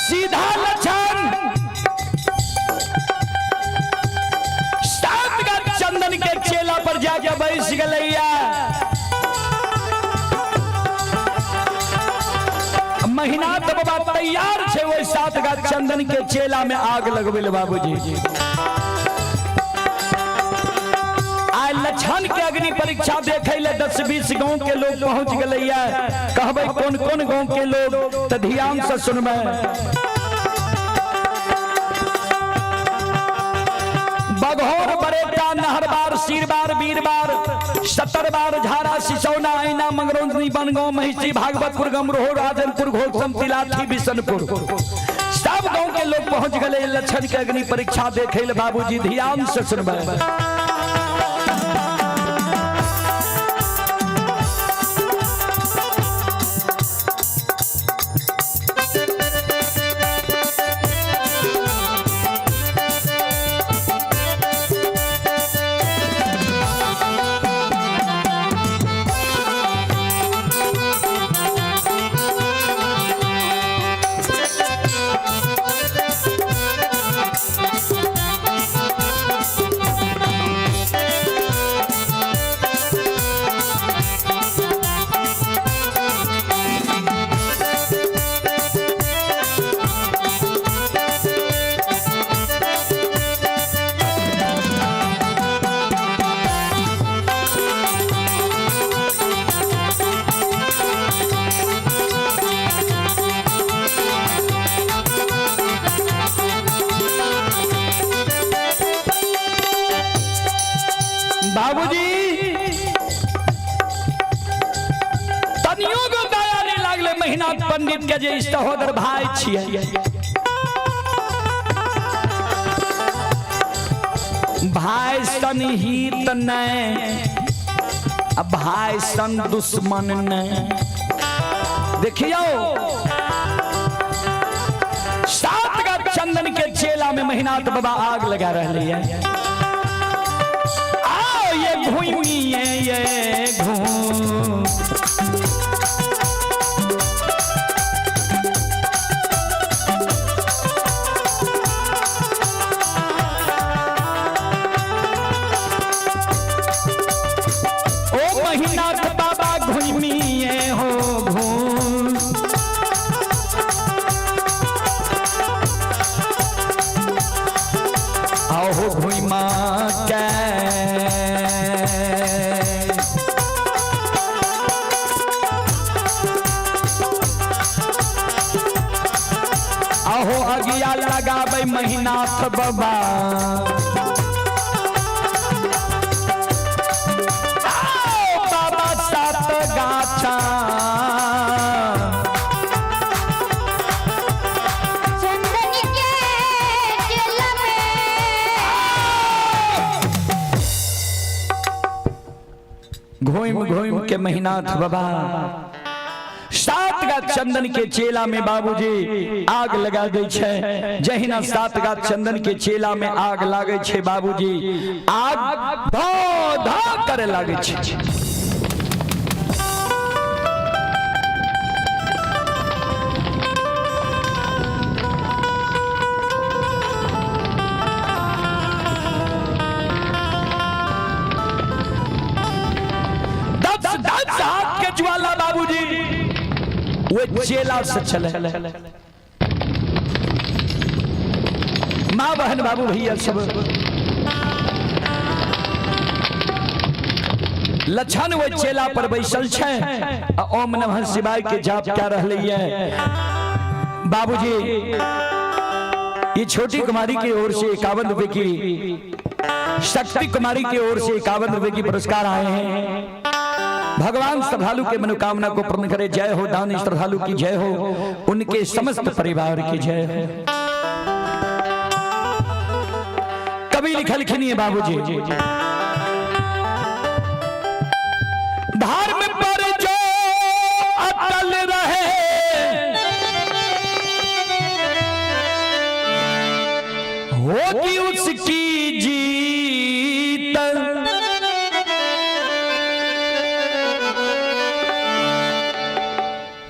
सीधा लक्षण सात गाछ चंदन के चेला पर जाके बैस गलैया। महीना तो बाबा तैयार छे वही सात गाछ चंदन के चेला में आग लगबे ले बाबूजी। आइ लक्षण के अग्नि परीक्षा देखे ले 10-20 गांव के लोग पहुंच गलैया। कहबै कोन कोन गांव के लोग तो ध्यान से सुनबै। बघौर बरेटा नहरबार सीरबार बीरबार सत्तरबार झारा सिसौना ऐना मंगरौनी बनगांव महिषी भागवतपुर गमरोह राजनपुर घोड़सम तिलाठी बिशनपुर सब गांव के लोग पहुंच गए लक्षण के अग्नि परीक्षा देखे ले बाबूजी ध्यान से सुनबै। बाबूजी तनियो गो दया नहीं लागले महीना पंडित के जे सहोदर भाई छियै। भाई सन हित नहीं आ भाई सन दुश्मन नहीं। देखियो सात गाछ चंदन के चेला में महीनाथ बाबा आग लगा रहे है। आओ ये घूमी ये घूम ओ महीनाथ बाबा घूमिए हो घूम। आओ घुमा के आहो अगिया लगाबै महीनाथ बाबा। आओ बाबा सात गाछा चंदन के चेला में घूम घूम के महीनाथ बाबा सात गाछ चंदन के चेला में बाबूजी आग लगा दै छै। जहिना सात गाछ चंदन के चेला में आग लागै छै बाबूजी आग धो धो करे लागै छै। दस दस हाथ के ज्वाला बाबूजी वो चेला से चले। माँ बहन बाबू भैया सब लछन ओहि चेला पर बैसल छै आ ओम नमः शिवाय के जाप कए रहलै ये। बाबूजी ये छोटी कुमारी की ओर से 51 रुपए की, शक्ति कुमारी की ओर से 51 रुपए की पुरस्कार आए हैं। भगवान श्रद्धालु के मनोकामना को पूर्ण करे। जय हो दानी श्रद्धालु की जय हो, उनके समस्त परिवार की जय हो। कवि लिखलखिन है बाबूजी, धर्म पर जो अटल रहे होगी उसकी जीत,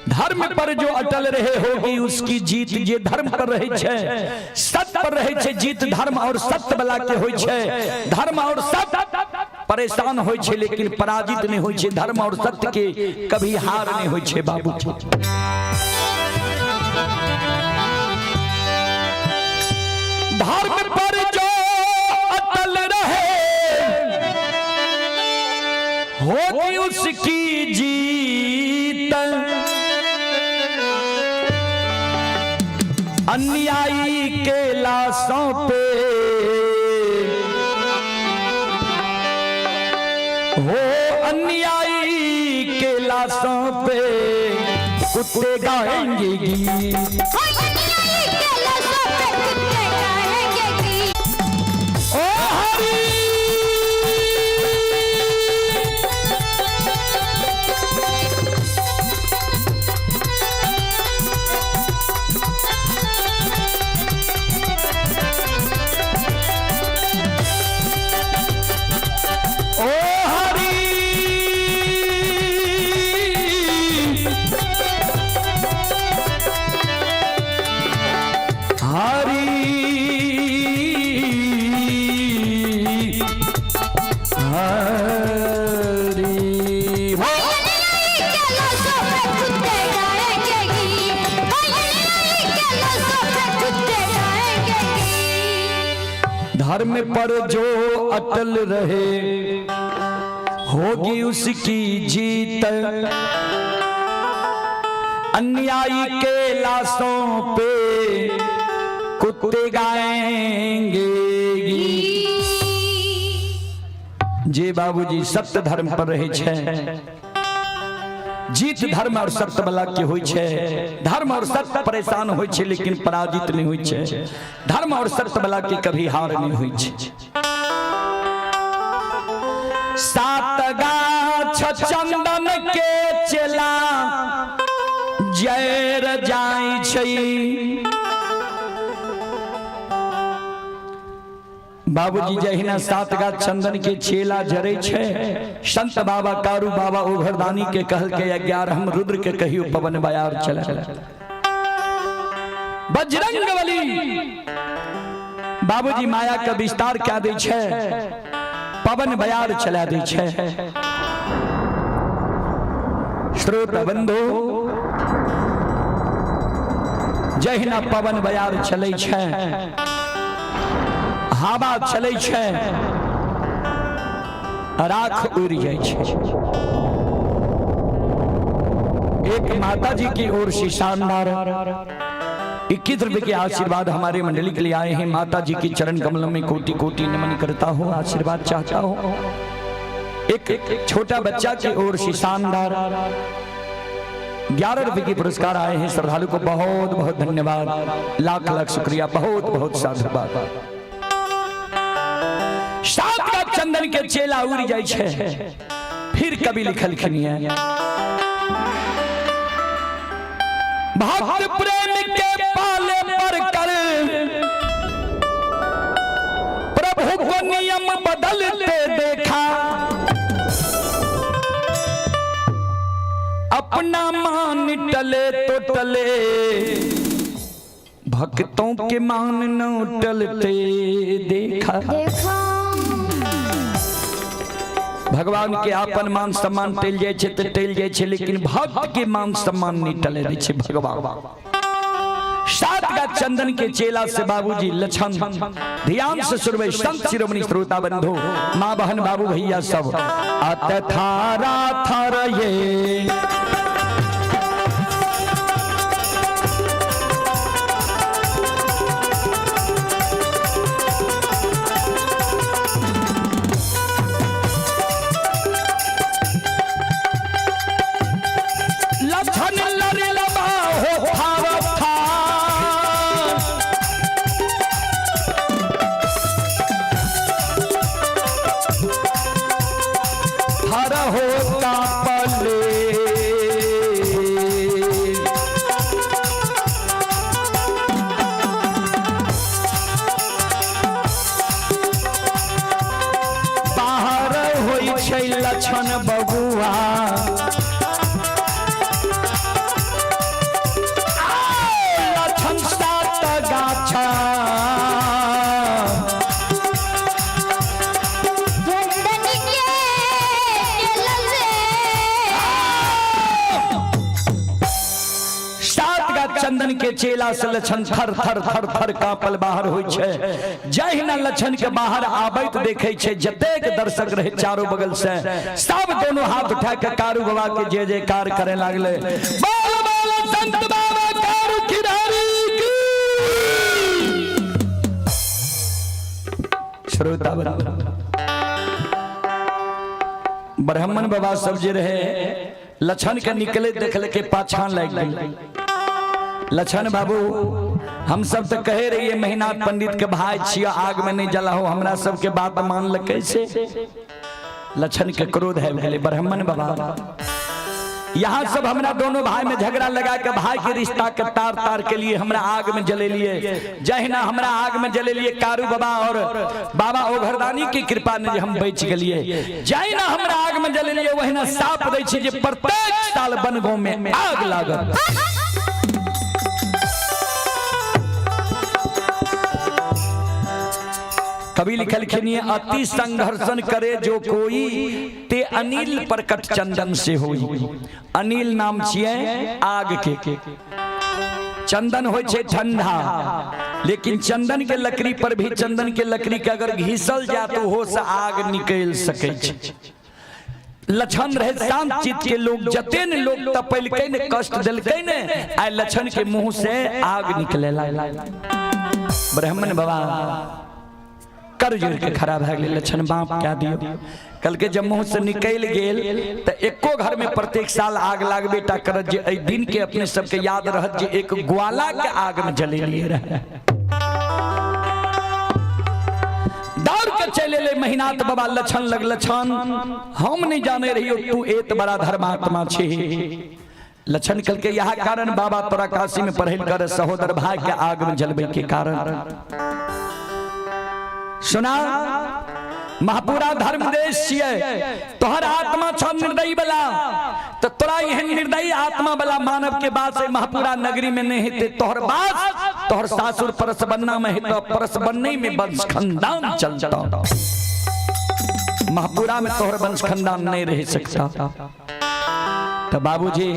धर्म पर जो अटल रहे होगी उसकी जीत। जे धर्म पर रहे छै, सत्य पर रहे छै, जीत धर्म और सत्य वाला के होय छै। धर्म और सत्य परेशान होय छै लेकिन पराजित नहीं होय छै। धर्म और सत्य के कभी हार नहीं होय छै बाबूजी। धर्म पर जो अटल रहे होगी उसकी जीत, अन्यायी के लाशों पे हो, अन्यायी के लाशों पे कुत्ते गाएंगे गीत। अन्यायी के लाशों पे कुत्ते गाएंगे गीत। ओ हरि ओ हरि हरि हरि हो। अन्यायी के लाशों पे कुत्ते गाएंगे गीत। अन्यायी के लाशों पे कुत्ते गाएंगे गीत। धर्म पर जो अटल रहे होगी उसकी जीत, अन्यायी के लाशों पे कुत्ते गाएंगे गीत। जे बाबूजी सत्य धर्म पर रहे छै, जीत धर्म और सत्य वाला के होय छै। धर्म और सत्य परेशान होय छै लेकिन पराजित नहीं होय छै। धर्म और सत्य वाला के कभी हार नहीं होय छै। सात गाछ चंदन के चेला जैर जाय छै। बाबूजी जहिना सात गाछ चंदन के चेला जरे छै, संत बाबा कारू बाबा ओघरदानी के कहल के 11 रुद्र के कहियो पवन बयार चला। बजरंग बली बाबूजी माया के विस्तार क्या दै छै, पवन बयार चला दै छै। श्रोत बंधु जहिना पवन बयार चलै छै, हवा चलै छै, राख उड़ जाइ छै। एक माता जी की ओर से शानदार 21 रुपए के आशीर्वाद हमारे मंडली के लिए आए हैं। माता जी के चरण कमलों में कोटि कोटि नमन करता हूँ, आशीर्वाद चाहता हूँ। एक छोटा बच्चा की ओर से शानदार 11 रुपए के पुरस्कार आए हैं। श्रद्धालु को बहुत बहुत धन्यवाद, लाख लाख शुक्रिया, बहुत बहुत साधुवाद। सात का चंदन के चेला उड़ जाय छै। फिर कवि लिखलखिन है, भक्त प्रेम के पाले पर कर प्रभु को नियम बदलते देखा, अपना मान टले तो टले भक्तों के मान न टलते देखा। देखा। भगवान के आपन मान सम्मान टल जाय छै तो टल जाय छै, लेकिन भक्त के मान सम्मान नहीं टले दै छै भगवान। सात का चंदन के चेला से बाबूजी लक्षण ध्यान से सुनबै संत शिरोमणि श्रोता बंधु माँ बहन बाबू भैया सब अत थारा थर ये लक्षण लड़लबा हो थार थार हर होता पले बाहर होइ छै लक्षण बबुआ लक्षण सात गाछा चंदन के केला से सात गा चंदन के चेला से लक्षण थर थर थर थर कांपल बाहर होइ छै। जहिना लक्षण के बाहर आबैत देखै छै जतेक दर्शक रहे चारो बगल से सब दोनों हाथ उठा के कारू बाबा के जय जयकार करे लागले। बोल बोल संत बाबा कारू खिलाड़ी की। श्रोता बंधु, ब्राह्मण बाबा सब जे रहे लक्षण के निकले देखले के पाछा लागि गेल। लक्षण बाबू हम सब तो कहे रहिए महिनाथ पंडित के भाई छियो आग में नहीं जलाहो, हमरा सबके बात मान ल कैसे? लक्षण के क्रोध है गेलै ब्राह्मण बाबा यहाँ सब हमरा दोनों भाई में झगड़ा लगा के भाई के रिश्ता के तार तार के लिए हमरा आग में जले लिए। जहिना हमरा आग में जले लिए कारू बाबा और बाबा ओघरदानी की कृपा ने जे हम बच गेलिए। जहिना हमरा आग में जले लिए वहिना साप दै छी जे प्रत्येक साल बनगांव में आग लागत। कवि लिखलखिन ये अति संघर्षण करे जो कोई ते अनिल प्रकट चंदन से होई। अनिल नाम छियै आग के, चंदन होइ छै ठंडा, लेकिन चंदन के लकड़ी पर भी चंदन के लकड़ी के अगर घिसल जाए तो हो से आग निकल सकै छै। लक्षण रहे शांत चित्त के लोग, जते ने लोग तपेलकै ने कष्ट देलकै ने, आइ लक्षण के मुंह से आग निकले ला। ब्राह्मण बाबा कर जोड़ के खड़ा भए गेलै। लक्षण बाप कए दियौ कल के जब मुंह से निकलि गेल तऽ एको घर में प्रत्येक साल आग लागबे टा करत जे एहि दिन के अपने सबके याद रहत जे एक ग्वाला के आग में जलेलिए रहे। दौड़ के चलि एलै महिनाथ बाबा लक्षण लग। लक्षण हम नहीं जाने रहियो तू एत बड़ा धर्मात्मा छी। लक्षण कल के यह कारण बाबा तोरा काशी में पढ़ल कर सहोदर भाई के आग में जलबे के कारण। सुना महापुरा धर्म देश छियै, तोहर आत्मा छ निर्दयी वाला, तो तोरा एहन निर्दयी आत्मा वाला मानव के बात से महापुरा नगरी में नहीं हेतै। तोहर बात तोहर सासुर परसबन्ना में हेतौ, परसबन्ने में वंश खानदान चलता, महापुरा में तोहर वंश खानदान नहीं रह सकता। तो बाबूजी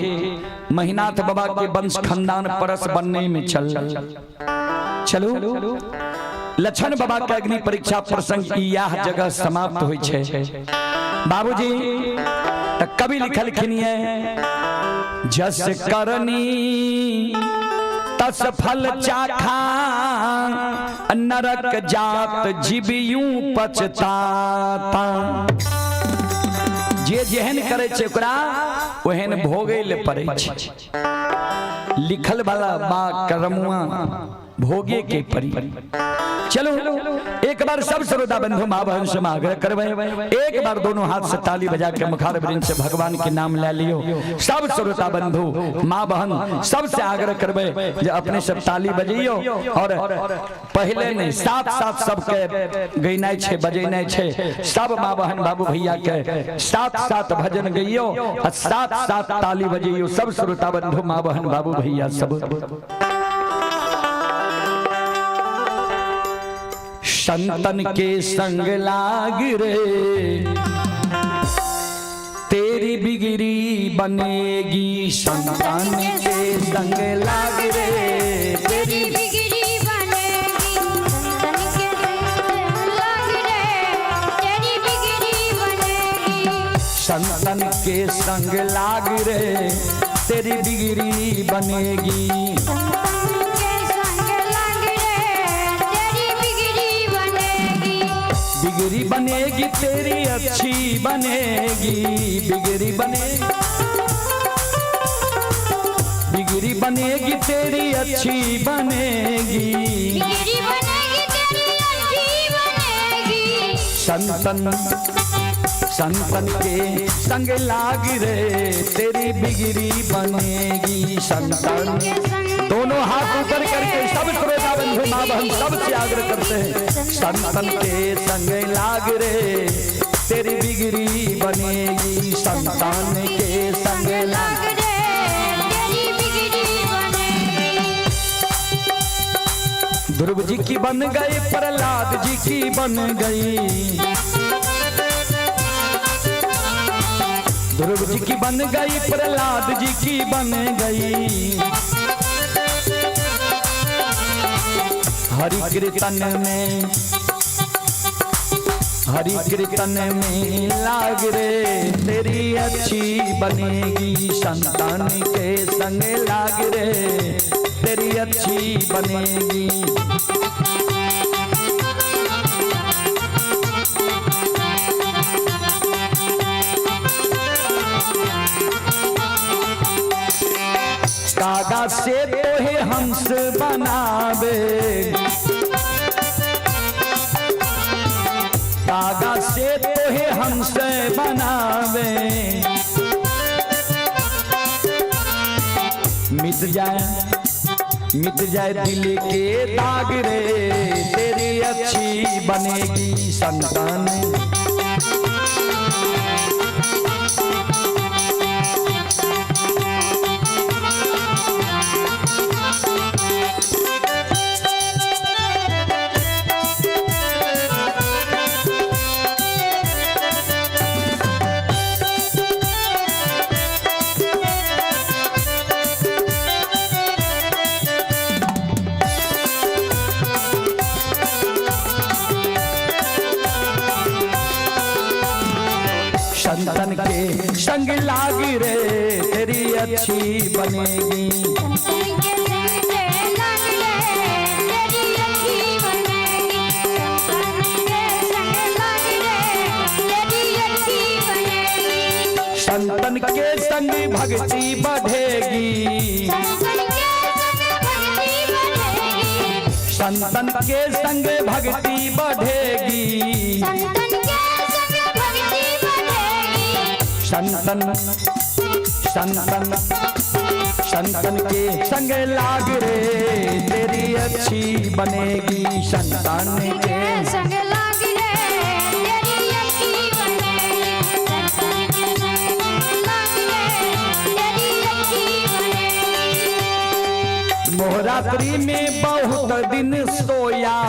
महिनाथ बाबा के वंश खानदान परसबन्ने में चल चलू। लक्षण बाबा के अग्नि परीक्षा प्रसंग यह जगह समाप्त होइ छै बाबूजी। त कवि लिखलखिन ये जस करनी तस फल चाखा नरक जात जीवियूं पछताता। जे जेहन करे छै ओकरा ओहन भोगै ले पड़ै छै। लिखल वाला बा करमुआ भोगे के परी। चलो एक बार सब श्रोता बंधु माँ बहन से आग्रह करबै एक बार दोनों हाथ से ताली बजा के मुखार वृंद से भगवान के नाम ले लियो। सब श्रोता बंधु माँ बहन सबसे आग्रह करबै जे अपने सब ताली बजैयो और पहले नहीं साथ साथ सबके गैनाइ छै बजेनाइ छै। सब माँ बहन बाबू भैया के साथ साथ भजन गैयो और साथ साथ ताली बजैयो। सब श्रोता बंधु माँ बहन बाबू भैया सब संतन के संग लाग रे तेरी बिगड़ी बनेगी संतान के संग लाग रे। तेरी बिगड़ी बनेगी संतन के संग लाग रे, तेरी बिगड़ी बनेगी। संतन के संग लाग रे, तेरी बिगड़ी बनेगी। संतन के संग लाग रे, तेरी बिगड़ी बनेगी। बिगड़ी बनेगी तेरी अच्छी बनेगी, बिगड़ी बनेगी, बिगड़ी बनेगी तेरी अच्छी बनेगी। बिगड़ी बनेगी तेरी अच्छी बनेगी। संतन संतन के संग लाग रे, तेरी बिगड़ी बनेगी। संतन दोनों हाथ ऊपर करके सब श्रोता बंधु माँ बहन सबसे आग्रह करते हैं, संतन के संग लाग रे, तेरी बिगड़ी बनेगी। संतान के संग लाग लाग रे, तेरी बिगड़ी बनेगी। ध्रुव जी की बन गई, प्रहलाद जी की बन गई। ध्रुव जी की बन गई, प्रहलाद जी की बन गई। हरि कीर्तन में, हरि कीर्तन में लाग रे, तेरी अच्छी बनेगी। संतान के संग लाग रे, तेरी अच्छी बनेगी। कागा से तोहे हंस बनावे, कागा से तोहे हंस बनावे। मिट जाए, मिट जाए दिल के दाग रे, तेरी अच्छी बनेगी संतान। संतन के संग लाग रे, तेरी अच्छी बनेगी। संतन के संग लाग रे, तेरी अच्छी बनेगी। संतन के संग लाग रे, तेरी अच्छी बनेगी। संतन के संग भक्ति बढ़ेगी, संतन के संग भक्ति बढ़ेगी। संतन के संग भक्ति बढ़ेगी। संतन के संग भक्ति बढ़ेगी। संतन संतन संतन के संग लाग रे, तेरी अच्छी बनेगी। संतान के संग लाग रे, तेरी अच्छी बनेगी। संतन के संग लाग रे, तेरी अच्छी बनेगी। मोहरात्रि में बहुत दिन सोया,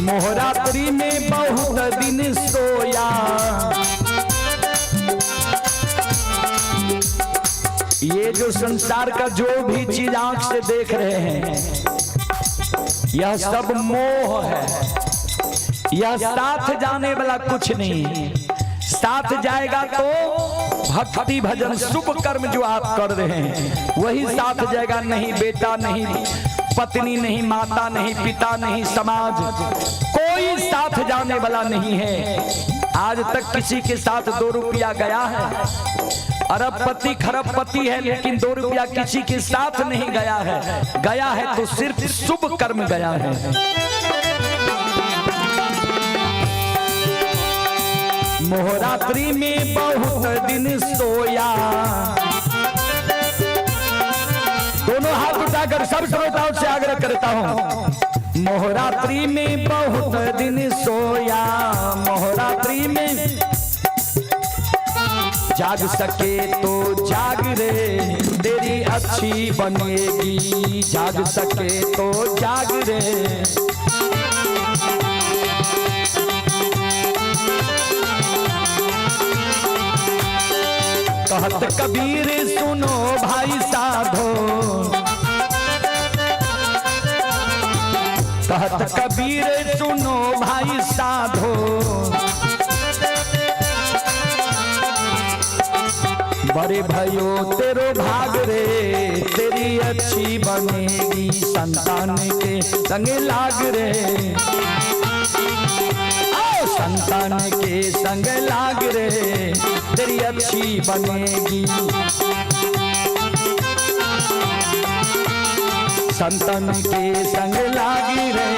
मोहरात्रि में बहुत दिन सोया। ये जो संसार का जो भी चीज आंख से देख रहे हैं, यह सब मोह है। यह साथ जाने वाला कुछ नहीं है। साथ जाएगा तो भक्ति भजन शुभ कर्म जो आप कर रहे हैं वही साथ जाएगा, नहीं बेटा, नहीं पत्नी, नहीं माता, नहीं पिता, नहीं समाज, कोई साथ जाने वाला नहीं है। आज तक किसी के साथ 2 रुपया गया है? अरबपति खरबपति है, लेकिन 2 रुपया किसी के साथ नहीं गया है। गया है तो सिर्फ शुभ कर्म गया है। मोहरात्रि में बहुत दिन सोया। दोनों हाथ उठाकर सब श्रोताओं से आग्रह करता हूं, मोहरात्रि में बहुत दिन सोया, मोहरात्रि में जाग सके तो जाग रे, तेरी अच्छी बनेगी। जाग सके तो जाग रे। कहत कबीर सुनो भाई साधो, कहत कबीर सुनो भाई साधो, बड़े भयो तेरो भाग रे, तेरी अच्छी बनेगी संतान के संग लाग रे, आओ संतान के संग लाग रे, तेरी अच्छी बनेगी संतान के संग लाग रे,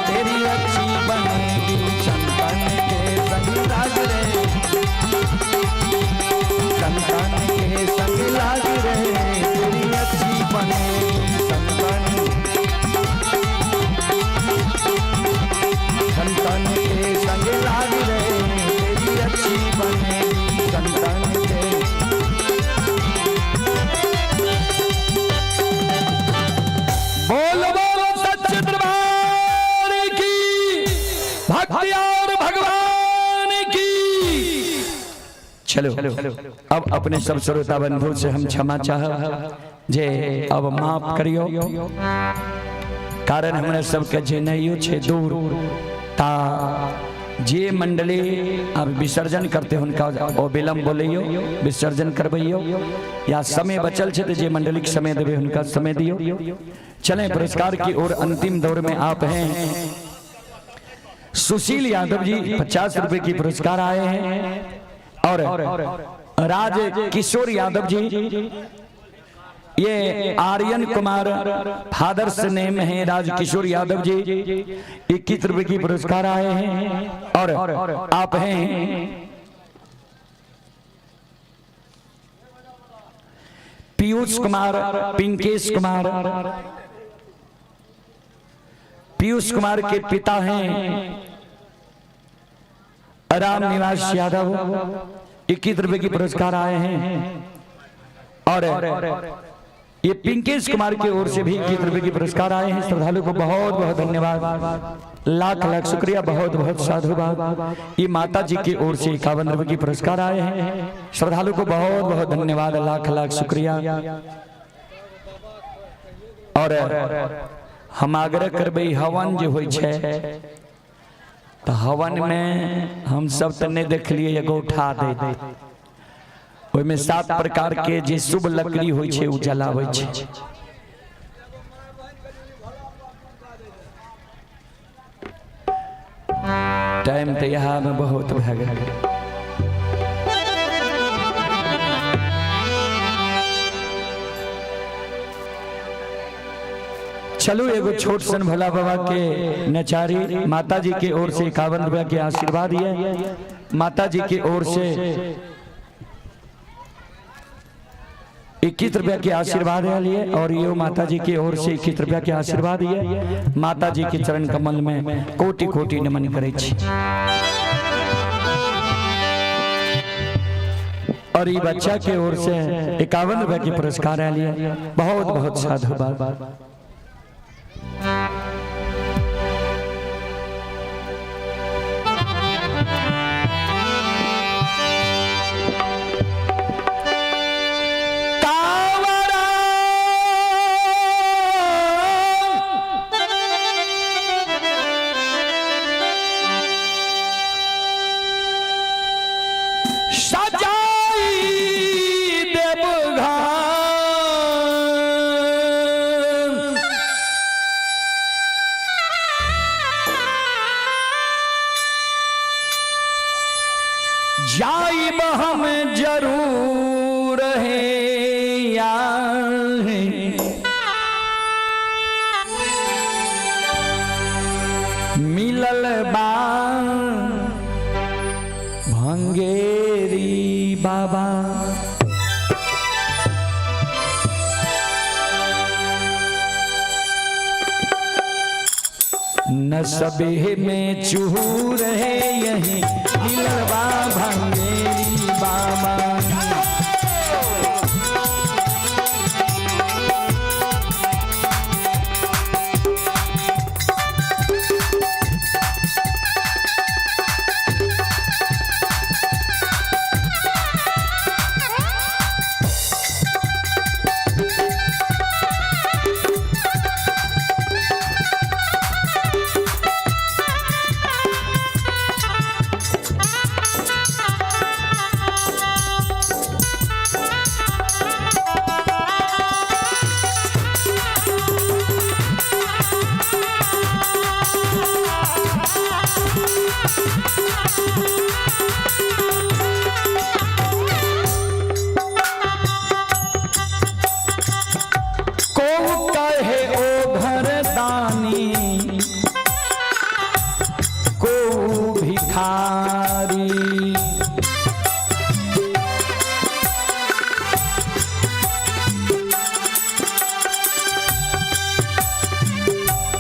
तेरी अच्छी बनेगी संतान के संग लाग रे, संतान के संग लाग रे, तेरी अच्छी बनेगी संतान, संतान के संग लाग रे, तेरी अच्छी बनेगी संतान के। बोल बोल सच्चे दरबार की, भक्ति और भगवान की। चलो अब अपने सब श्रोता बंधु से हम क्षमा चाह जे अब माफ करियो, कारण हमरा सबके जेनाइयो छे दूर, ता जे मंडली अब विसर्जन करते हुनका ओ विलम्ब बोलैयो, विसर्जन करबैयो, या समय बचल छे तो जे मंडली के समय देबे हुनका समय दियो। चलें पुरस्कार की ओर अंतिम दौर में आप हैं। सुशील यादव जी 50 रुपए की पुरस्कार आए हैं, और राज किशोर यादव जी, ये आर्यन कुमार फादर्स नेम है राज किशोर यादव जी, 21 रुपए की पुरस्कार आए हैं। और आप हैं पीयूष कुमार, पिंकेश कुमार, पीयूष कुमार के पिता हैं राम निवास यादव, 21 रुपए की पुरस्कार आए हैं। और ये पिंकेश कुमार की ओर से भी 21 रुपए की पुरस्कार आए हैं। श्रद्धालु को बहुत बहुत धन्यवाद, लाख लाख शुक्रिया, बहुत बहुत साधुवाद। ये माता जी की ओर से 51 रुपए की पुरस्कार आए हैं। श्रद्धालु को बहुत बहुत धन्यवाद, लाख लाख शुक्रिया। और हम आग्रह करबै, हवन जे होइ छै तो हवन में हम सब तो नहीं देखलिए गोठा दे, ओहिमे 7 प्रकार के जे शुभ लकड़ी होइ छै उ जलाबै छै। टाइम तो यहाँ में बहुत भए गेल। चलो एगो छोट सन भोला बाबा के नचारी माता जी के ओर से 51 रुपया के आशीर्वाद है। माता जी के ओर से 21 रुपया के आशीर्वाद है लिए, और ये माता जी की ओर से 21 रुपया के आशीर्वाद है। माता जी के चरण कमल में कोटि कोटि नमन करे छी। और ये बच्चा के ओर से 51 रुपया के पुरस्कार है लिए, बहुत बहुत साधुवाद। जाइब हम जरूर है यार, मिलल बा भंगेरी बाबा। न सबे में चूर है यही मिलल बा भंगेरी बाबा। को कहे ओ घर दानी, को भिखारी।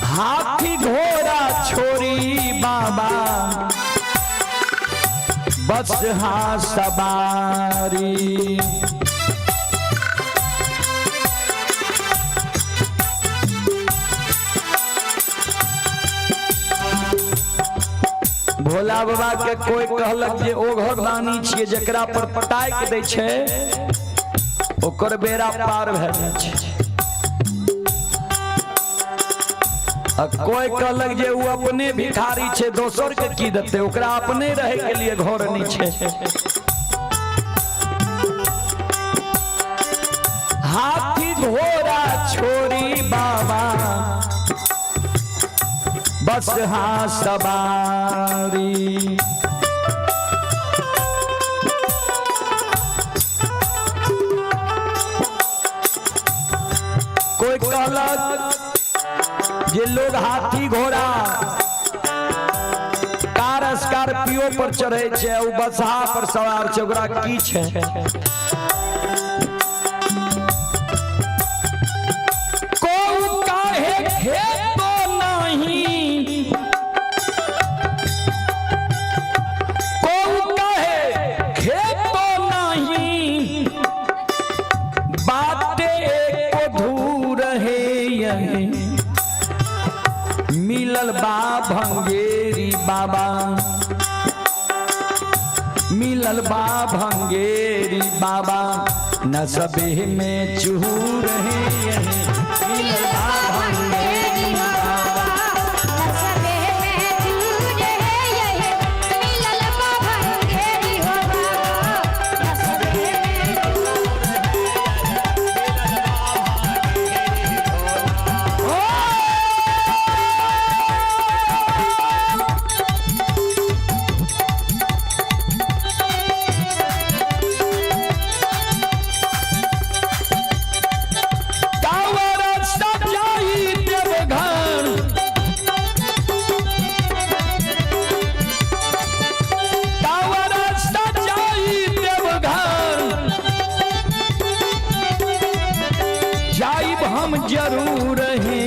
हाथी घोड़ा छोरी बाबा बस हा सवारी। भोला बाबा के कोई कहलक जे ओ घर दानी छियै, जकरा पर पटाइक दै छै ओकर बेड़ा पार भए जाइ छै। आ कोई कहलक जे ओ अपने भिखारी छै, दोसर के की देतै, ओकरा अपने रहे के लिए घर नहीं छै। हाथी घोड़ा छोरी बाबा बस हा सवारी। कोई कहलक जे लोग हाथी घोड़ा कार स्कॉर्पियो पर चढ़े छै, ओ बसहा पर सवार छै, ओकरा की छै? को काहे खेतो नहीं, को काहे खेतो नहीं, बाटे एको धूर है यही, मिलल बा भंगेरी बाबा, मिलल बा भंगेरी बाबा, न सबे में चूर है यही, मिलल बा भंगेरी बाबा। नसबे में चूर है यही, मिलल बा भंगेरी हो बाबा। नसबे में चूर। टावर सजाई देवघर, टावर सजाई देवघर, जाइब हम जरूर है,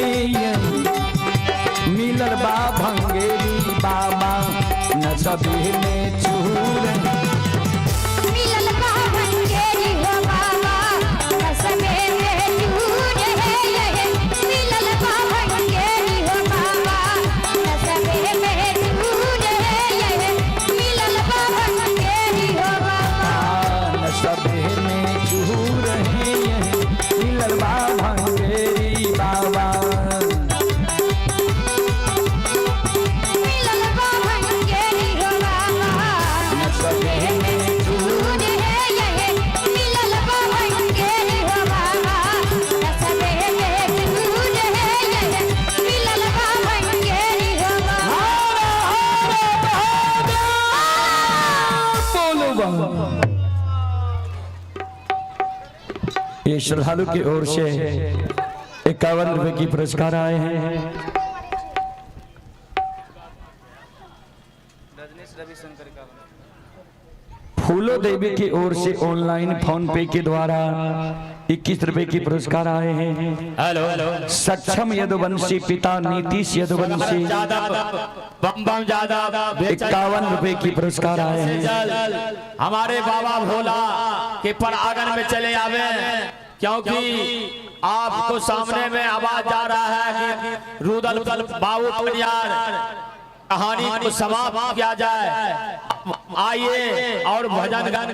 मिलल बा भंगेरी बाबा, न सभी में चूर है। मिलल बा भंगेरी हो बाबा, नसबे में चूर है यही, मिलल बा भंगेरी हो बाबा, नसबे में चूर है यही, मिलल बा भंगेरी हो बाबा। न सभी में चूर है, मिलल बा भंगेरी बाबा। मिलल बा भंगेरी हो बाबा, नसबे में चूर है यही, मिलल बा भंगेरी हो बाबा, नसबे में चूर है यही, मिलल बा भंगेरी हो बाबा। हर हर महादेव बोलो बाबा। ये श्रद्धालु की ओर से 51 रुपए की पुरस्कार आए हैं। रजनीश रविशंकर का। फूलो देवी की ओर से ऑनलाइन फोन पे के द्वारा 21 रुपए की पुरस्कार आए हैं। Hello hello. सक्षम यदुवंशी पिता नीतीश यदुवंशी यादव बम बम यादव 51 रुपए की पुरस्कार आए हैं। चल हमारे बाबा भोला के पर आंगन में चले आवे, क्योंकि आपको सामने में आवाज जा रहा है कि रुदल बाबू परियार कहानी को समाप्त किया जाए। आइए और भजन गान।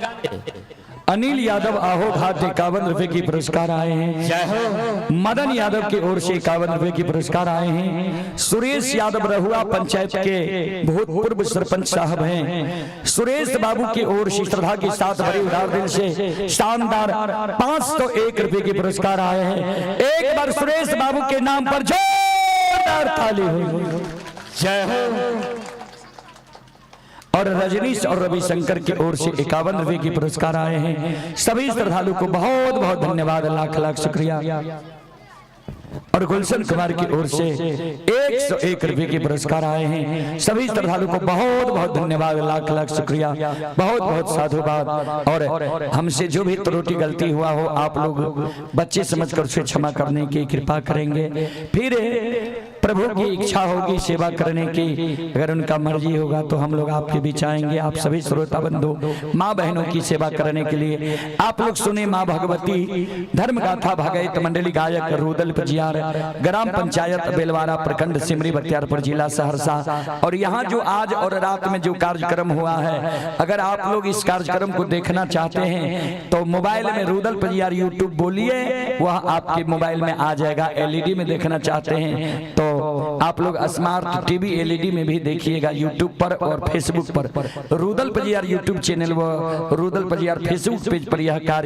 अनिल यादव आहो घाट 51 रुपए की पुरस्कार आए हैं। जय हो। मदन यादव की ओर से 51 रुपए की पुरस्कार आए हैं। सुरेश यादव रहुआ पंचायत के भूतपूर्व सरपंच साहब हैं। सुरेश बाबू की ओर से श्रद्धा के साथ बड़ी उदार दिल से शानदार 501 रुपए के पुरस्कार आए हैं। एक बार सुरेश बाबू के नाम पर जोरदार ताली हो। जय हो। और और रजनीश और रविशंकर की ओर से 51 रुपए के पुरस्कार आए हैं। सभी श्रद्धालु को बहुत बहुत धन्यवाद, लाख लाख शुक्रिया। और गुलशन कुमार की ओर से 101 रुपए के पुरस्कार आए हैं। सभी श्रद्धालु को बहुत बहुत धन्यवाद, लाख लाख शुक्रिया, बहुत बहुत साधुवाद। और हमसे जो भी त्रुटि गलती हुआ हो आप लोग बच्चे समझकर उसे क्षमा करने की कृपा करेंगे। फिर प्रभु की इच्छा होगी सेवा करने की, अगर उनका मर्जी होगा तो हम लोग आपके बीच आएंगे। आप सभी श्रोता बंधु माँ बहनों की सेवा करने के लिए आप लोग सुने माँ भगवती धर्म गाथा भगवत मंडली गायक रुदल पजियार, ग्राम पंचायत बेलवारा, प्रखंड सिमरी बख्तियारपुर, जिला सहरसा। और यहाँ जो आज और रात में जो कार्यक्रम हुआ है, अगर आप लोग इस कार्यक्रम को देखना चाहते हैं तो मोबाइल में रुदल पजियार यूट्यूब बोलिए, वह आपके मोबाइल में आ जाएगा। एलईडी में देखना चाहते हैं तो आप लोग स्मार्ट टीवी एलईडी में भी देखिएगा, यूट्यूब पर और फेसबुक पर रुदल पजियार यूट्यूब चैनल व रुदल पजियार फेसबुक पेज पर यह कार्य